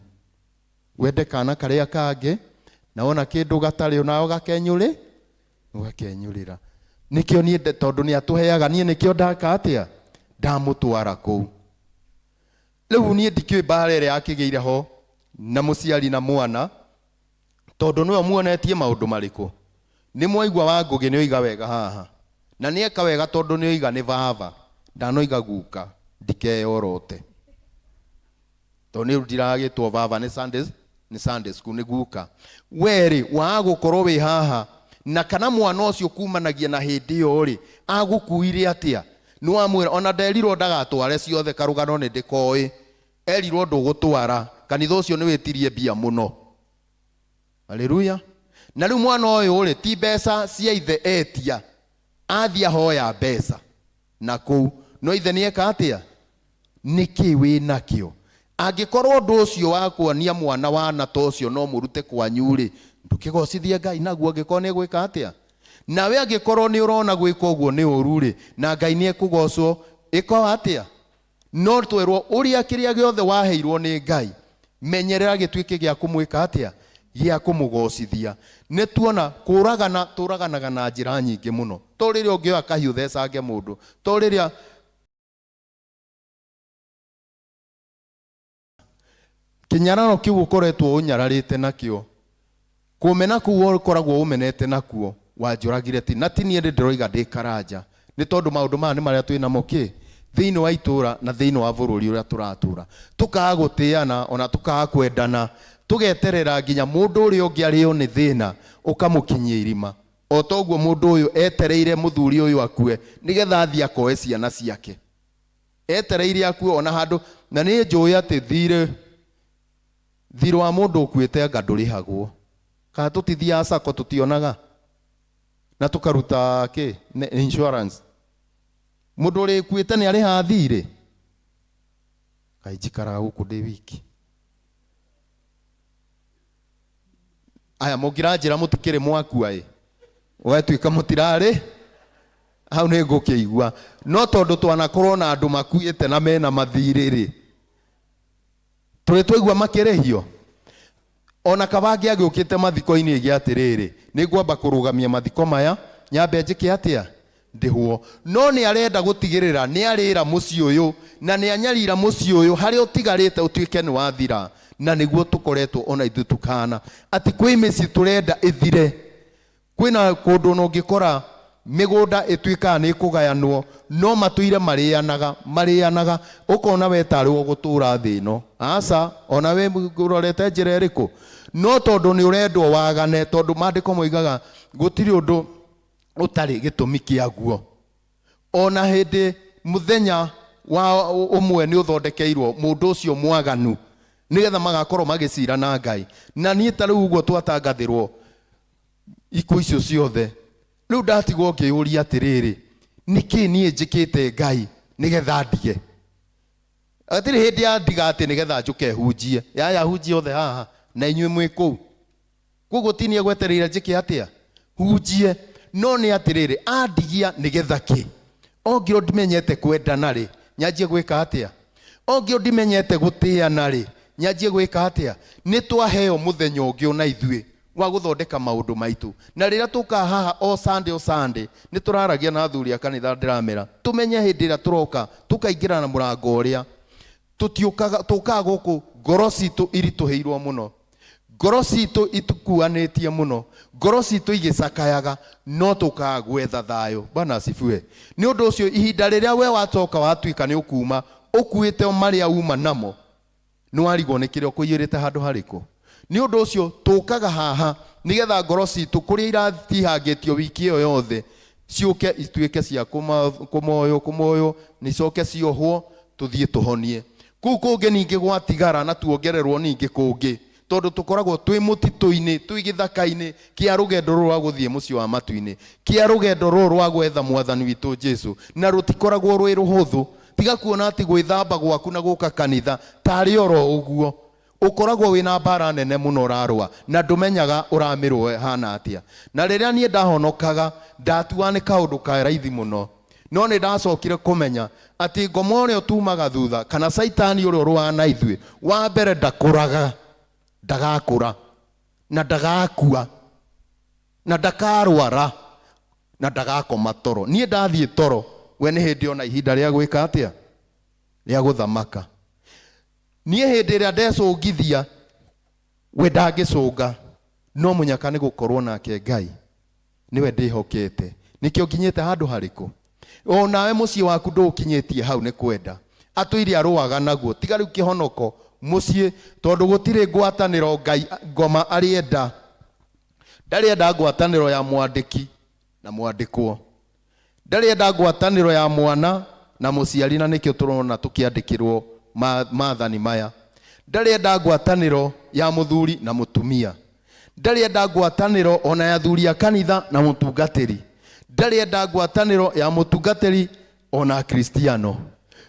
wende kana karĩa kangĩ, na wona kĩndũ gatarĩ onawe ũgakenyũrĩ, ũgakenyũrĩra. Nĩkĩo niĩ tondũ nĩ atũheaga, niĩ nĩkĩo ndaka atĩa? Ndamũtwara kũu. Rĩu niĩ ndikĩũĩ mbara ĩrĩa yakĩgĩire ho na mũciari na mwana, tondũ nĩwe muonetie maũndũ marĩkũ. Nĩ mwaigua Wangũgĩ nĩ oiga wega haha. Na nĩ eka wega tondũ nĩ oiga nĩ baba, ndanoiga guka, ndikeyorote. Tondũ nĩ ndiragĩtwo baba nĩ Sunday, nĩ Sunday school nĩ guka. We rĩ, waga gũkorwo wĩ haha, na kana mwana ũcio kumanagia na hĩndĩ ĩyo rĩ, agũkuire atĩa? Nĩ wamwĩra, ona nderirwo ndagatware ciothe karũgano nĩ ndĩkoĩ. Erirwo ndũgũtwara, kanitha ũcio nĩ wĩtirie mbia mũno. Haleluya. Na rĩu mwana ũyũ rĩ, ti mbeca cia ithe etia, athiĩ ahoya mbeca na kũu, no ithe nĩ eka atĩa? Nĩkĩ wĩ nakĩo? Angĩkorwo ũndũ ũcio wa kuonia mwana wana ta ũcio no mũrute kwanyu rĩ, ndũkĩgocithie Ngai naguo angĩkorwo nĩ egwĩka atĩa? Nawe angĩkorwo nĩ ũrona gwĩka ũguo nĩ ũru rĩ, na Ngai nĩ ekũgocwo, ĩka atĩa? No twerwo ũrĩa kĩrĩa gĩothe waheirwo nĩ Ngai, menyerera gĩtuĩke gĩa kũmwĩka atĩa? Gĩa kũmũgocithia. Nĩ tuona kũragana, tũraganaga na njĩra nyingĩ mũno. To rĩrĩa ũngĩoya kahiũ thecange mũndũ, to rĩrĩa kĩnyararo kĩu ũkoretwo ũnyararĩte nakĩo, kũmena kũu ũkoragwo ũmenete nakuo, wanjũragire ti, na ti niĩ ndĩroiga ndĩ Karanja, nĩ tondũ maũndũ maya nĩ marĩa twĩ namo kĩ thĩinĩ wa itũra na thĩinĩ wa bũrũri ũrĩa tũratũra. Tũkaga gũtĩana ona tũkaga kwendana, tũgeterera nginya mũndũ ũrĩa ũngĩ arĩo nĩ thĩna ũkamũkinyia irima. O toguo mũndũ ũyũ etereire mũthuri ũyũ akue nĩgetha athiĩ akoe ciana ciake. Etereire akue ona handũ, na nĩ njũĩ atĩ thirĩ thirĩ wa mũndũ ũkuĩte anga ndũrĩhagwo. Kana tũtithiaga sacco tũtionaga na tũkaruta kĩ insurance. Mũndũ ũrĩkuĩte nĩ arĩhaga thirĩ? Kaĩ njikaraga gũkũ ndĩ wiki. Aya mũngĩranjĩra mũtikĩrĩ mwakua ĩ, ũgatuĩka mũtirarĩ hau nĩ ngũkĩigua. No tondũ twanakorwo na andũ makuĩte na mena mathirĩ rĩ, tũrĩ twaigua makĩrĩhio. Ona kaba angĩagĩũkĩte mathiko-inĩ ĩgĩ atĩrĩrĩ, nĩ ngwamba kũrũgamia mathiko maya, nyambe njĩke atĩa? Ndĩhwo. No nĩ arenda gũtigĩrĩra nĩ arĩra mũciĩ ũyũ na nĩ anyarira mũciĩ ũyũ harĩa ũtigarĩte ũtuĩke nĩ wathira. Na nĩguo tũkoretwo ona ithuĩ tũkana atĩ kwĩ mĩciĩ tũrenda ĩthire. Kwĩna kũndũ ona ũngĩkora mĩgũnda ĩtuĩkaga nĩ ĩkũgayanwo, no matũire marĩanaga, marĩanaga, ũkona we tarĩ we ũgũtũra thĩ ĩno. Aca, ona we ũrorete njĩra ĩrĩkũ? No tondũ nĩ ũrendwo wagane, tondũ maandĩko moigaga gũtirĩ ũndũ ũtarĩ gĩtũmi kĩaguo. Ona hĩndĩ mũthenya wa ũmwe nĩ ũthondekeirwo mũndũ ũcio mwaganu, nĩgetha magakorwo magĩcira na Ngai. Na niĩ ta rĩu ũguo twatangathĩrwo ikuũ icio ciothe, rĩu ndatigwo ngĩyũria atĩrĩrĩ, nĩkĩ niĩ njĩkĩte Ngai nĩgetha ndige? Hatirĩ hĩndĩ ya ndiga atĩ nĩgetha njũke hunjie. Yaya hunjie othe haha na inyuĩ mwĩ kũu. Koguo ti niĩ gwetereire njĩke atĩa? Hunjie. No nĩ atĩrĩrĩ, andigia nĩgetha kĩ? Ongĩrwo ndimenyete kwendana rĩ, nyanjie gwĩka atĩa? Ongĩrwo ndimenyete gũtĩana rĩ, nyanjie gwĩka atĩa? Nĩ twaheo mũthenya ũngĩ ona ithuĩ wa gũthondeka maũndũ maitũ. Na rĩrĩa tũkaga haha o Sunday o Sunday, nĩ tũraragia na athuri a kanitha ndĩramera, tũmenye hĩndĩ ĩrĩa tũroka, tũkaingĩra na mũrango ũrĩa. Tũtiũkaga, tũkaga gũkũ ngoro citũ iritũhĩirwo mũno. Ngoro citũ itukuanĩtie mũno. Ngoro citũ igĩcakayaga, no tũkaga gwetha thayũ. Bwana asifiwe. Nĩ ũndũ ũcio ihinda rĩrĩa we wacoka watuĩka nĩ ũkuma, ũkuĩte o marĩa uma namo, nĩ warigwo nĩ kĩrĩa ũkũiyĩrĩte handũ harĩkũ. Nĩ ũndũ ũcio tũkaga haha nĩgetha ngoro citũ kũrĩa iratihangĩtio wiki ĩyo yothe ciũke ituĩke cia kũmoywo kũmoywo, nĩ icoke ciohwo tũthiĩ tũhonie. Kũu kũngĩ ningĩ gwatigara na tuongererwo ningĩ kũngĩ, tondũ tũkoragwo twĩ mũtitũ-inĩ, twĩ gĩthaka-inĩ kĩa rũgendo rũrũ rwa gũthiĩ mũciĩ wa matu-inĩ, kĩa rũgendo rũrũ rwa gwetha Mwathani witũ Jesu, na rũtikoragwo rwĩ rũhũthũ. Tiga kuona atĩ gwĩthamba gwaku na gũka kanitha tarĩ oro ũguo. Ũkoragwo wĩna mbara nene mũno ũrarũa na ndũmenyaga ũramĩrũa ĩhana atĩa. Na rĩrĩa niĩ ndahonokaga, ndatuaga nĩ kaũndũ ka raithi mũno. No nĩ ndacokire kũmenya atĩ ngoma ũrĩa ũtumaga thutha, kana Caitani ũrĩa ũrũaga na ithuĩ, wa mbere ndakũraga, ndagakũra, na ndagakua, na ndakarwara, na ndagakoma toro. Niĩ ndathiĩ toro, we nĩ hĩndĩ ona ihinda rĩa gwĩka atĩa? Rĩa gũthamaka. Niĩ hĩndĩ ĩrĩa ndecũngithia, we ndangĩcũnga, no mũnyaka nĩ gũkorwo nake Ngai nĩwe ndĩhokete. Nĩkĩo nginyĩte handũ harĩkũ? O nawe mũciĩ waku ndũũkinyĩtie hau nĩ kwenda. Atũire arũaga naguo. Tiga rĩu kĩhonoko mũciĩ tondũ gũtirĩ ngwatanĩro Ngai ngoma arĩenda. Ndarĩenda ngwatanĩro ya mwandĩki na mwandĩkwo. Ndarĩenda ngwatanĩro ya mwana na mũciari na nĩkĩo tũrona tũkĩandĩkĩrwo maathani maya. Ndarĩenda ngwatanĩro ya mũthuri na mũtumia. Ndarĩenda ngwatanĩro ona ya athuri a kanitha na mũtungatĩri. Ndarĩenda ngwatanĩro ya mũtungatĩri ona Akristiano.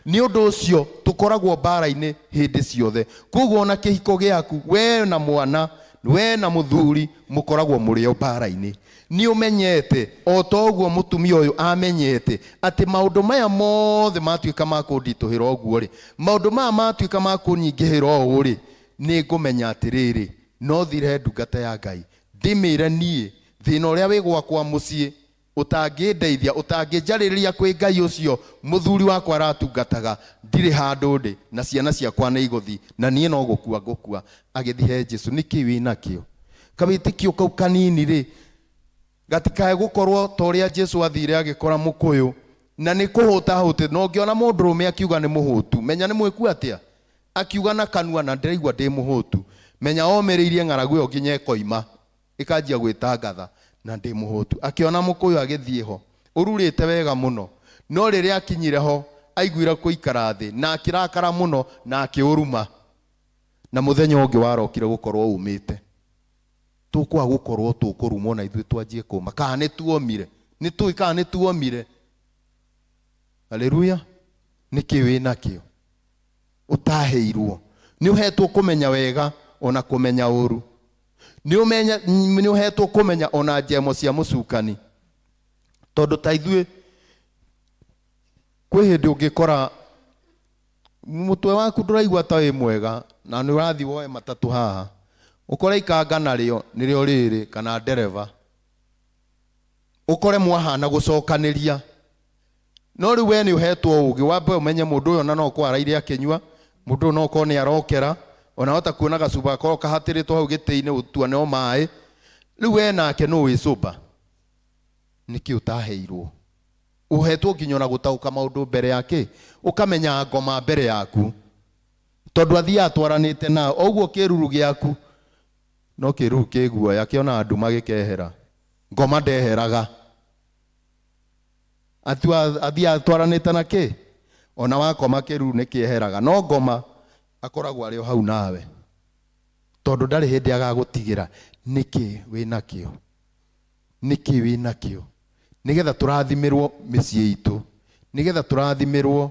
Nĩ ũndũ ũcio tũkoragwo mbara-inĩ hĩndĩ ciothe. Koguo ona kĩhiko gĩaku, we na mwana, we na mũthuri mũkoragwo mũrĩ o mbara-inĩ. Nĩ ũmenyete o ta ũguo mũtumia ũyũ amenyete atĩ maũndũ maya mothe matuĩka ma kũnditũhĩra ũguo-rĩ, maũndũ maya matuĩka ma kũnyingĩhĩra ũũ-rĩ, nĩ ngũmenya atĩrĩrĩ, no thire ndungata ya Ngai ndĩmĩre niĩ thĩna ũrĩa wĩ gwakwa mũciĩ ũtangĩndeithia, ũtangĩnjarĩrĩria kwĩ Ngai ũcio mũthuri wakwa aratungataga, ndirĩ handũ ndĩ, na ciana ciakwa nĩ igũthi, na niĩ no gũkua ngũkua. Agĩthi he Jesu. Nĩkĩ wĩ nakĩo? Kawĩtĩkio kau kanini-rĩ, gatikae gũkorwo ta ũrĩa Jesu athire agĩkora mũkũyũ, na nĩ kũhũta ahũtĩte. Na ũngĩona mũndũrũme akiuga nĩ mũhũtu, menya nĩ mwĩku atĩa? Akiuga na kanua, na ndĩraigua ndĩ mũhũtu. Menya omĩrĩirie ng'aragu ĩyo nginya ĩkoima. ĩkanjia gwĩtangatha, na ndĩ mũhũtu. Akĩona mũkũyũ agĩthiĩ ho, ũrurĩte wega mũno. No rĩrĩa akinyire ho, aiguire kũikara thĩ, na akĩrakara mũno, na akĩũruma. Na mũthenya ũngĩ warokire gũkorwo ũmĩte. Tũkwaga gũkorwo tũkũrumwo na ithuĩ twanjie kũma. Kana nĩ tuomire? Nĩ tũĩ kana nĩ tuomire? Haleluya! Nĩkĩ wĩ nakĩo ũtaheirwo? Nĩ ũhetwo kũmenya wega ona kũmenya ũru. Nĩ ũhetwo kũmenya ona njemo cia mũcukani. Tondũ ta ithuĩ kwĩ hĩndĩ ũngĩkora mũtwe waku ndũraigua ta wĩ mwega na nĩ ũrathiĩ woe matatũ haha, ũkore ikanga narĩo nĩrĩo rĩrĩ kana ndereba, ũkore mwahana gũcokanĩria. No rĩu we nĩ ũhetwo ũgĩ, wambe ũmenye mũndũ ũyũ ona no ũkorwo araire akĩnyua, mũndũ ũyũ no ũkorwo nĩ arokera, ona wahota kuona gacuba gakorwo kahatĩrĩtwo hau gĩtĩ-inĩ ũtua no maĩ. Rĩu we nake nũ wĩ sober? Nĩkĩ ũtaheirwo? Ũhetwo nginya ona gũtaũka maũndũ mbere ya kĩ? Ũkamenya ngoma mbere yaku. Tondũ athiaga atwaranĩte nawe. O ũguo kĩruru gĩaku, no kĩruru kĩ guoya, kĩonaga nduma gĩkehera. Ngoma ndeheraga. Athiaga atwaranĩte na kĩ? Ona wakoma kĩruru nĩ kĩeheraga. No ngoma akoragwo arĩ o hau nawe. Tondũ ndarĩ hĩndĩ agagũtigĩra. Nĩkĩ wĩnakĩo? Nĩkĩ wĩnakĩo? Nĩgetha tũrathimĩrwo mĩciĩ itũ. Nĩgetha tũrathimĩrwo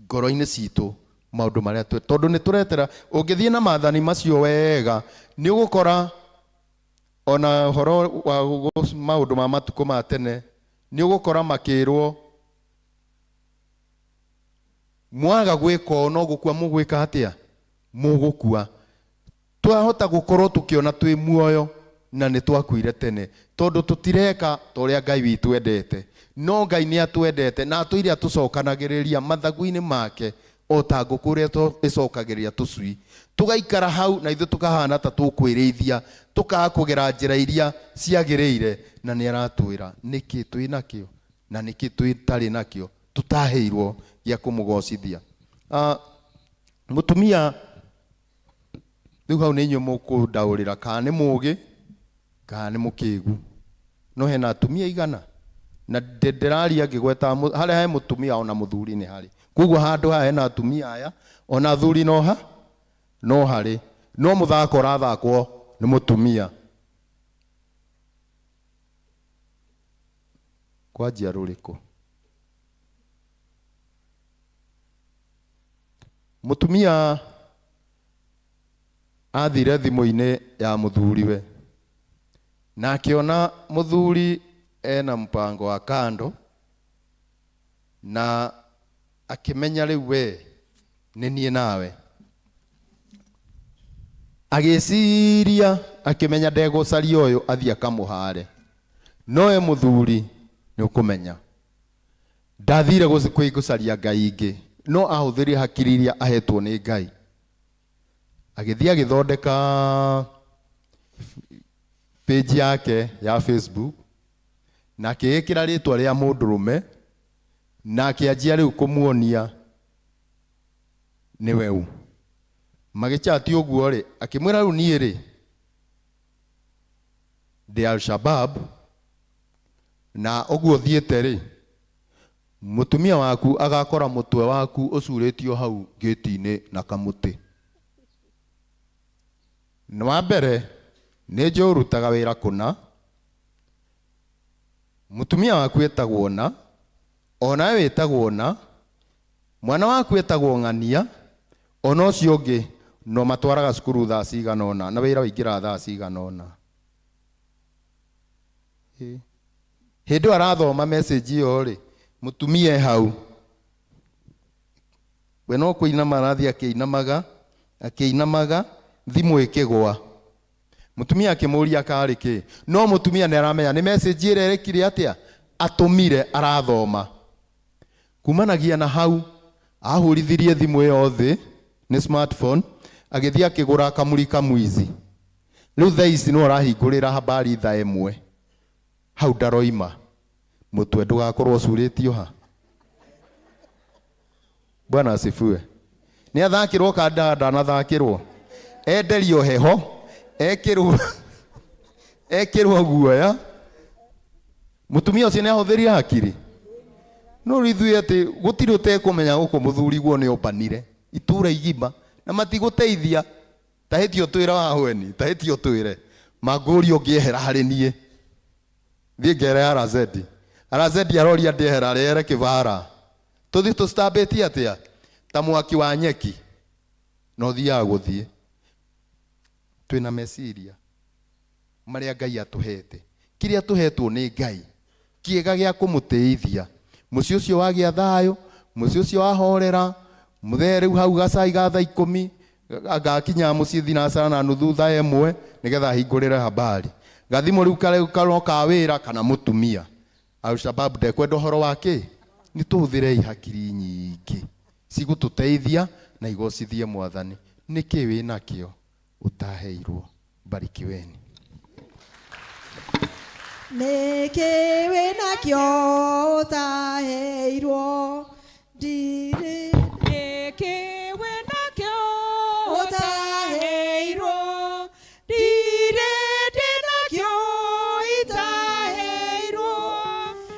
ngoro-inĩ citũ maũndũ marĩa tũ, tondũ nĩ tũretera. Ũngĩthiĩ na maathani macio wega, nĩ ũgũkora ona ũhoro wa maũndũ ma matukũ ma tene, nĩ ũgũkora makĩrwo mwaga gwĩka ũũ no gũkua mũgwĩka atĩa? Mũgũkua. Twahota gũkorwo tũkĩona twĩ muoyo na nĩ twakuire tene tondũ tũtireka ta ũrĩa Ngai witũ endete. No Ngai nĩ atwendete na atũire atũcokanagĩrĩria mathagu-inĩ make o ta ngũkũ ũrĩa ĩcokagĩrĩria tũcui. Tũgaikara hau na ithuĩ tũkahana ta tũkwĩrĩithia, tũkaga kũgera njĩra iria ciagĩrĩire, na nĩ aratwĩra nĩkĩ twĩ nakĩo na nĩkĩ tũtarĩ nakĩo tũtaheirwo gĩa kũmũgocithia. Mũtumia Rĩu hau nĩ inyuĩ mũkũndaũrĩra kana nĩ mũũgĩ kana nĩ mũkĩgu. No hena atumia aigana? Na ndĩraria ngĩgwetaga harĩa he mũtumia ona mũthuri nĩ harĩ. Koguo handũ haha hena atumia aya ona athuri no ha no harĩ. No mũthako ũrathakwo nĩ mũtumia. Kwanjia rũrĩkũ? Mũtumia athire thimũ-inĩ ya mũthuriwe na akĩona mũthuri ena mpango wa kando na akĩmenya rĩu we nĩ niĩ nawe. Agĩciria akĩmenya ndegũcaria ũyũ athiĩ akamũhare, no we mũthuri nĩ ũkũmenya. Ndathire gũcaria ngai ingĩ, no ahũthĩrire hakiri iria ahetwo nĩ Ngai. Agĩthiĩ agĩthondeka page yake ya Facebook na akĩĩkĩra rĩtwa rĩa mũndũrũme na akĩanjia rĩu kũmuonia nĩwe ũ. Magĩchati ũguo rĩ, akĩmwĩra rĩu niĩ rĩ ndĩ Al-Shabab na ũguo thiĩte rĩ, mũtumia waku agakora mũtwe waku ũcurĩtio hau gĩti-inĩ na kamũtĩ. Na wa mbere nĩ njũĩ ũrutaga wĩra kũna, mũtumia waku etagwo na, onawe wĩtagwo na, mwana waku etagwo ng'ania, ona ũcio ũngĩ no matwaraga cukuru thaa cigana ũna na wĩra ũingĩraga thaa cigana ũna. Hĩndĩ ĩyo arathoma message ĩyo rĩ, mũtumia e hau we no kũinama arathiĩ akĩinamaga akĩinamaga, thimũ ĩkĩgwa. Mũtumia akĩmũria karĩ kĩ, no mũtumia nĩ aramenya nĩ message ĩrĩa ĩrekire atĩa, atũmire arathoma. Kumanagia na hau ahũrithirie thimũ ĩyo thĩ nĩ smartphone, agĩthiĩ akĩgũra kamuri kamwizi. Rĩu thaa ici nĩwe ũrahingũrĩra habari thaa ĩmwe, hau ndaroima, mũtwe ndũgakorwo ũcurĩtio ha. Bwana asifiwe. Nĩ athakĩrwo kana ndanathakĩrwo? Enderio heho, ekĩrwo ekĩrwo guoya. Mũtumia ũcio nĩ ahũthĩrire hakiri. No rĩu ithuĩ atĩ gũtirĩ ũtekũmenya gũkũ mũthuriguo nĩ ombanire itũra igima na matigũteithia. Ta hĩtie ũtwĩre wa hweni, ta hĩtie ũtwĩre mangũria ũngĩehera harĩ niĩ thiĩ ngere RZ. RZ aroria ndĩehera rĩere kĩbara. Tũthiĩ tũcitambĩtie atĩa ta mwaki wa nyeki na ũthiaga gũthiĩ. Twĩna meciria marĩa Ngai atũhete, kĩrĩa tũhetwo nĩ Ngai kĩega gĩa kũmũtĩithia. Mũciĩ ũcio wagĩa thayũ, mũciĩ ũcio wahorera, mũthee rĩu hau gacai ga thaa ikũmi agakinya mũciĩ thinacara na nuthu thaa ĩmwe nĩgetha ahingũrĩre habari. Gathimũ rĩu karoka wĩra kana mũtumia. Al-Shabab ndekwenda ũhoro wa kĩ? Nĩ tũhũthĩrei hakiri nyingĩ cigũtũteithia na igocithie Mwathani. Nĩkĩ wĩnakĩo ũtaheirwo? Barikiweni. Nĩkĩ wĩnakĩo ũtaheirwo? Ndirĩ. Nĩkĩ wĩnakĩo ũtaheirwo? Ndirĩ ndĩnakĩo itaheirwo.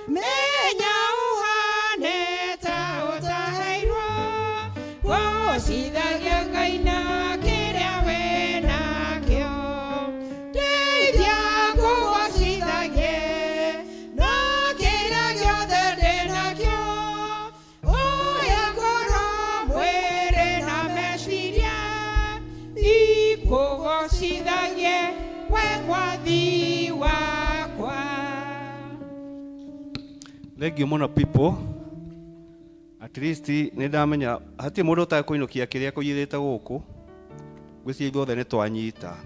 Menya ũhane ta ũtaheirwo. Gocithagia Ngai na kĩrĩa wĩnakĩo. Ndeithia ngũgocithagie na kĩrĩa gĩothe ndĩnakĩo. Oya ngoro, mwĩrĩ na meciria ikũgocithagie we Mwathi wakwa. Thank you mũno people. At least nĩ ndamenya hatirĩ mũndũ ũtakũinũkia kĩrĩa kũiyĩrĩte gũkũ. Ngwĩciria ithuothe nĩ twanyita.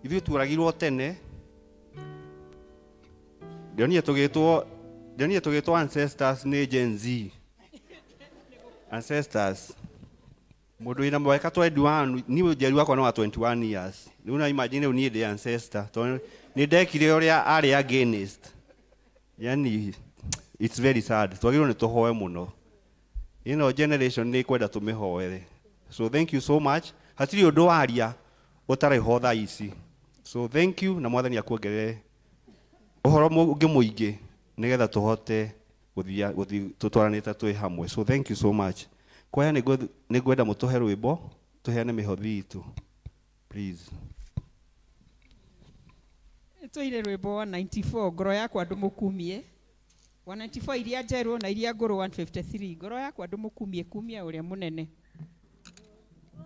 Ithuĩ tuoragirwo tene. Ndionire tũgĩtwo ancestors nĩ Gen Z. Ancestors. Mũndũ wĩna mwaka 21, niĩ njeru wakwa nĩ wa 21 years. Rĩu na imagine rĩu niĩ ndĩ ancestor tondũ nĩ ndekire ũrĩa arĩ against. Yani it's very sad. Twagĩrĩirwo nĩ tũhoe mũno. Ĩno generation nĩ kwenda tũmĩhoere. So thank you so much. Hatirĩ ũndũ waria ũtarĩ ho thaa ici. So thank you na Mwathani akuongerere ũhoro ũngĩ mũingĩ nĩgetha tũhote gũthiĩ tũtwaranĩte twĩ hamwe. So thank you so much. Kwaya nĩ ngwenda mũtũhe rwĩmbo tũheane mĩhothi itũ. Please. Tũire rwĩmbo 194 ngoro yakwa ndũmũkumie. 194 iria njerũ na iria ngũrũ 153 ngoro yakwa ndũmũkumie, kumia ũrĩa mũnene.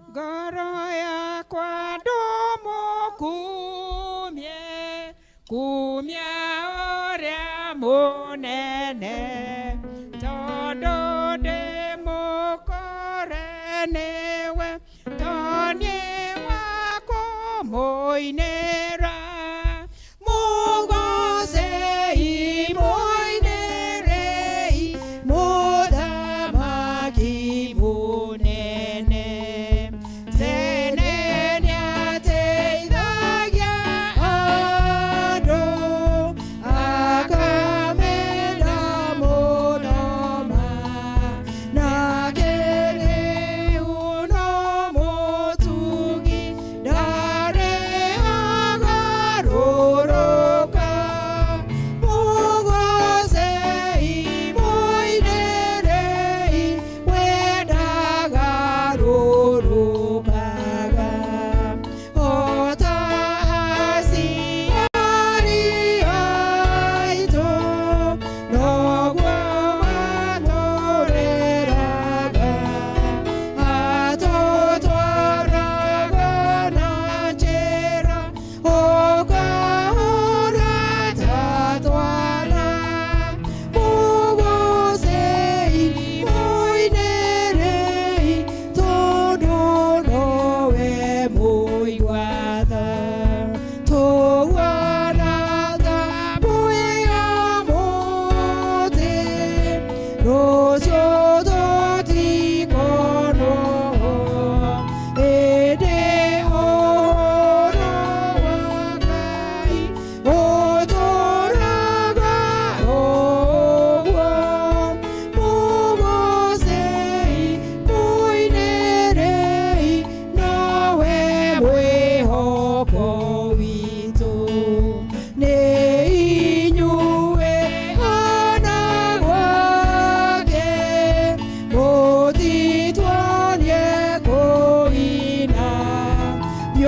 Ngoro yakwa ndũmũkumie, kumia ũrĩa mũnene, tondũ ndĩmũkore nĩwe, toniĩ wa kũmũinĩra. Mũgocei, mũinĩrei, Mũthamaki mũnene. Tene nĩateithagia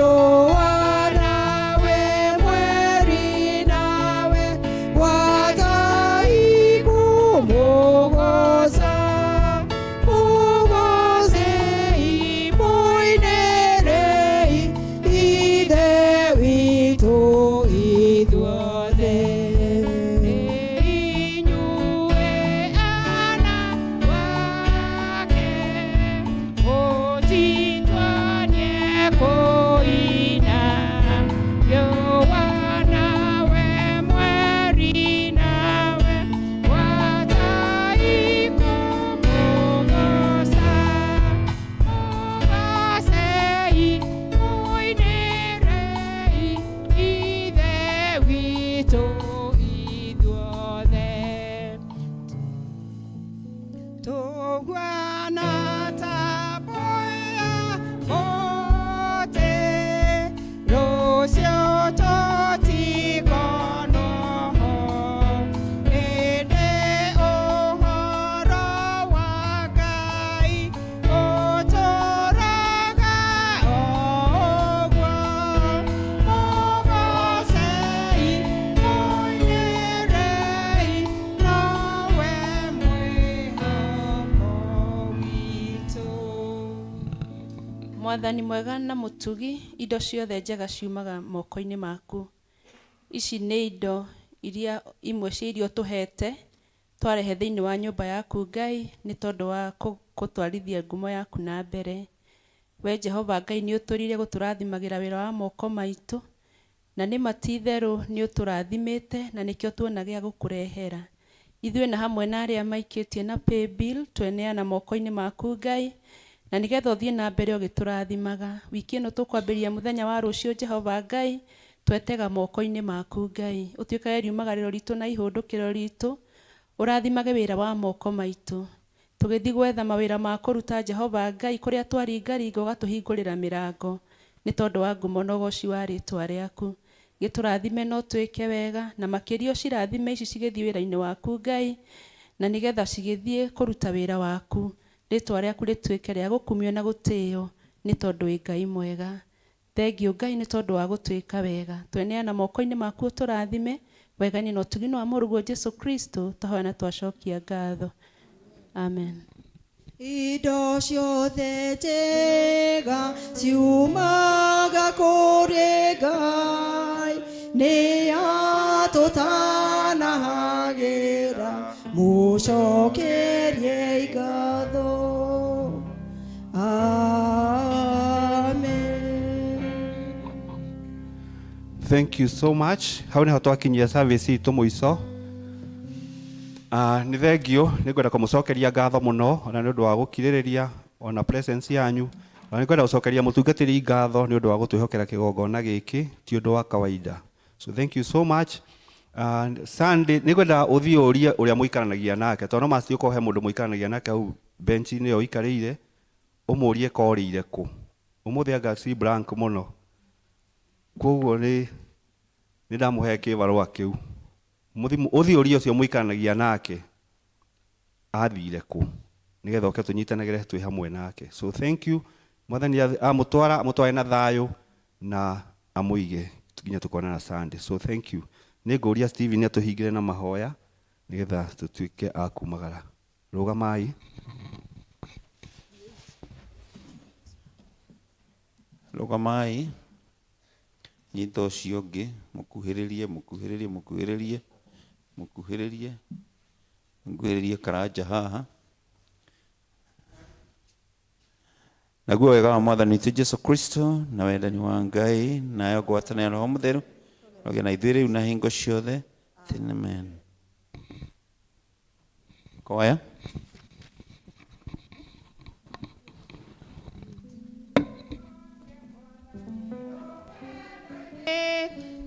Riũa nawe mweri nawe gwatai kũmũgooca mũgoocei mũinĩrei Ithe witũ ithuothe. Inyuĩ ana wake ũtitwanie kũina riũa nawe mweri nawe gwatai kũmũgooca mũgoocei mũinĩrei Ithe witũ ithuothe. Tũguana ta mboya mũtĩ, rũciũ tũtikonwo ho. Ĩndĩ ũhoro wa Ngai ũtũũraga o ũguo. Mũgoocei, mũinĩrei, nowe mwĩhoko witũ. Mwathani mwega na mũtugi, indo ciothe njega ciumaga moko-inĩ maku. Ici nĩ indo iria imwe cia iria ũtũhete twarehe thĩinĩ wa nyũmba yaku Ngai, nĩ tondũ wa gũtwarithia ngumo yaku na mbere. We Jehova Ngai nĩ ũtũrire gũtũrathimagĩra wĩra wa moko maitũ, na nĩ ma ti itherũ nĩ ũtũrathimĩte na nĩkĩo tuona gĩa gũkũrehera. Ithuĩ na hamwe na arĩa maikĩtie na paybill tweneana moko-inĩ maku Ngai, na nĩgetha ũthiĩ na mbere ũgĩtũrathimaga. Wiki ĩno tũkwambĩrĩria mũthenya wa rũciũ Jehova Ngai, twetega moko-inĩ maku Ngai. Ũtuĩkage riumagarĩro ritũ na ihũndũkĩro ritũ, ũrathimage wĩra wa moko maitũ. Tũgĩthiĩ gwetha mawĩra ma kũruta Jehova Ngai, kũrĩa twaringaringa ũgatũhingũrĩra mĩrango, nĩ tondũ wa ngumo na ũgoci wa rĩtwa rĩaku. Gĩtũrathime no twĩke wega, na makĩria ũcirathime ici cigĩthiĩ wĩra-inĩ waku Ngai, na nĩgetha cigĩthiĩ kũruta wĩra waku. Rĩtwa rĩaku rĩtuĩke rĩa gũkumio na gũtĩo, nĩ tondũ wĩ Ngai mwega. Thengiũ Ngai nĩ tondũ wa gũtwĩka wega. Tweneana moko-inĩ maku ũtũrathime, wega-inĩ na ũtugi wa Mũrũguo Jesu Kristo, twahoya na twacokia ngatho. Amen. Indo ciothe njega ciumaga kũrĩ Ngai, nĩ atũtanahagĩra, mũcokerie ngatho. Amen. Thank you so much. Hau niho twakinyia service itũ mũico. Nĩ thengio, nĩ ngwenda kũmũcokeria ngatho mũno ona nĩ ũndũ wa gũkirĩrĩria ona presence yanyu. Ona nĩ ngwenda gũcokeria mũtungatĩri ngatho nĩ ũndũ wa gũtwĩhokera kĩgongona gĩkĩ, ti ũndũ wa kawaida. So thank you so much. Sunday nĩ ngwenda ũthiĩ ũrie ũrĩa mũikaranagia nake, tondũ no must ũkorwo he mũndũ mũikaranagia nake hau bench-inĩ ĩyo ũikarĩire, ũmũrie korĩire kũ. Ũmũthĩ anga ci blank mũno. Koguo nĩ ndamũhe kĩbarũa kĩu. Ũthiĩ ũrie ũcio mũikaranagia nake athire kũ, nĩgetha oke tũnyitanagĩre twĩ hamwe nake. So thank you. Mwathani amũtwara, amũtware na thayũ na amũige nginya tũkonana Sunday. So thank you. Nĩ ngũria Steven atũhingĩre na mahoya nĩgetha tũtuĩke a kumagara. Rũgamai. Rũgamai. Nyita ũcio ũngĩ, mũkuhĩrĩrie, mũkuhĩrĩrie, mũkuhĩrĩrie, mũkuhĩrĩrie, mũkuhĩrĩrie karanja haha. Naguo wega wa Mwathani witũ Jesu Kristo na wendani wa Ngai nayo ngwatanĩro ya Roho Mũtheru rũgĩe na ithuĩ rĩu na hingo ciothe. Amen. Kwaya.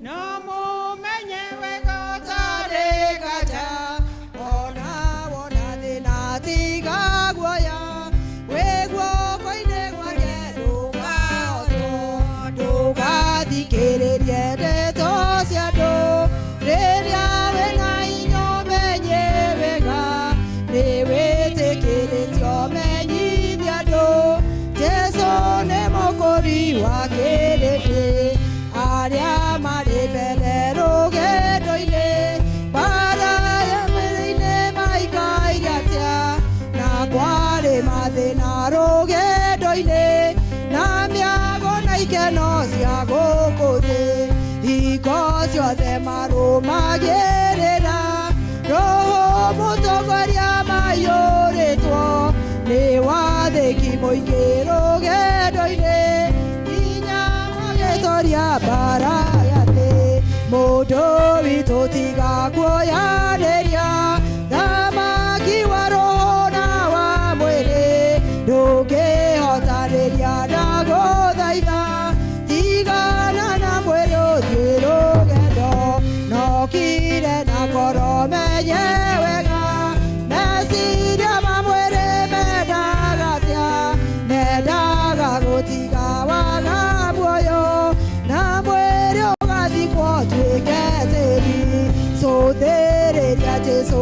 No mumenye wega ũtarĩ nganja, ona wona thĩna tiga guoya, wĩ guoko-inĩ gwake ndũkahotwo, ndũgathikĩrĩrie ndeto cia andũ, rĩrĩa wĩna hinya ũmenye wega, nĩ wĩtĩkĩrĩtio menyithia andũ, Jesũ nĩ mũkũri wa kĩrĩndĩ. marũmagĩrĩra roho mũtongoria maiyũrĩtwo nĩ wathĩki mũingĩ rũgendo-inĩ nginya magĩtoria mbara ya thĩ. Mũndũ witũ tiga kuoyanĩria thamaki wa roho na wa mwĩrĩ, ndũngĩhotanĩria ndagũthaitha, tigana na mwĩrĩ ũthiĩ rũgendo, no kire na ngoro menye wega meciria ma mwĩrĩ mendaga atĩa, mendaga gũtiga waga muoyo na mwĩrĩ ũgathikwo ũtuĩke tĩri. Cũthĩrĩria Jesũ.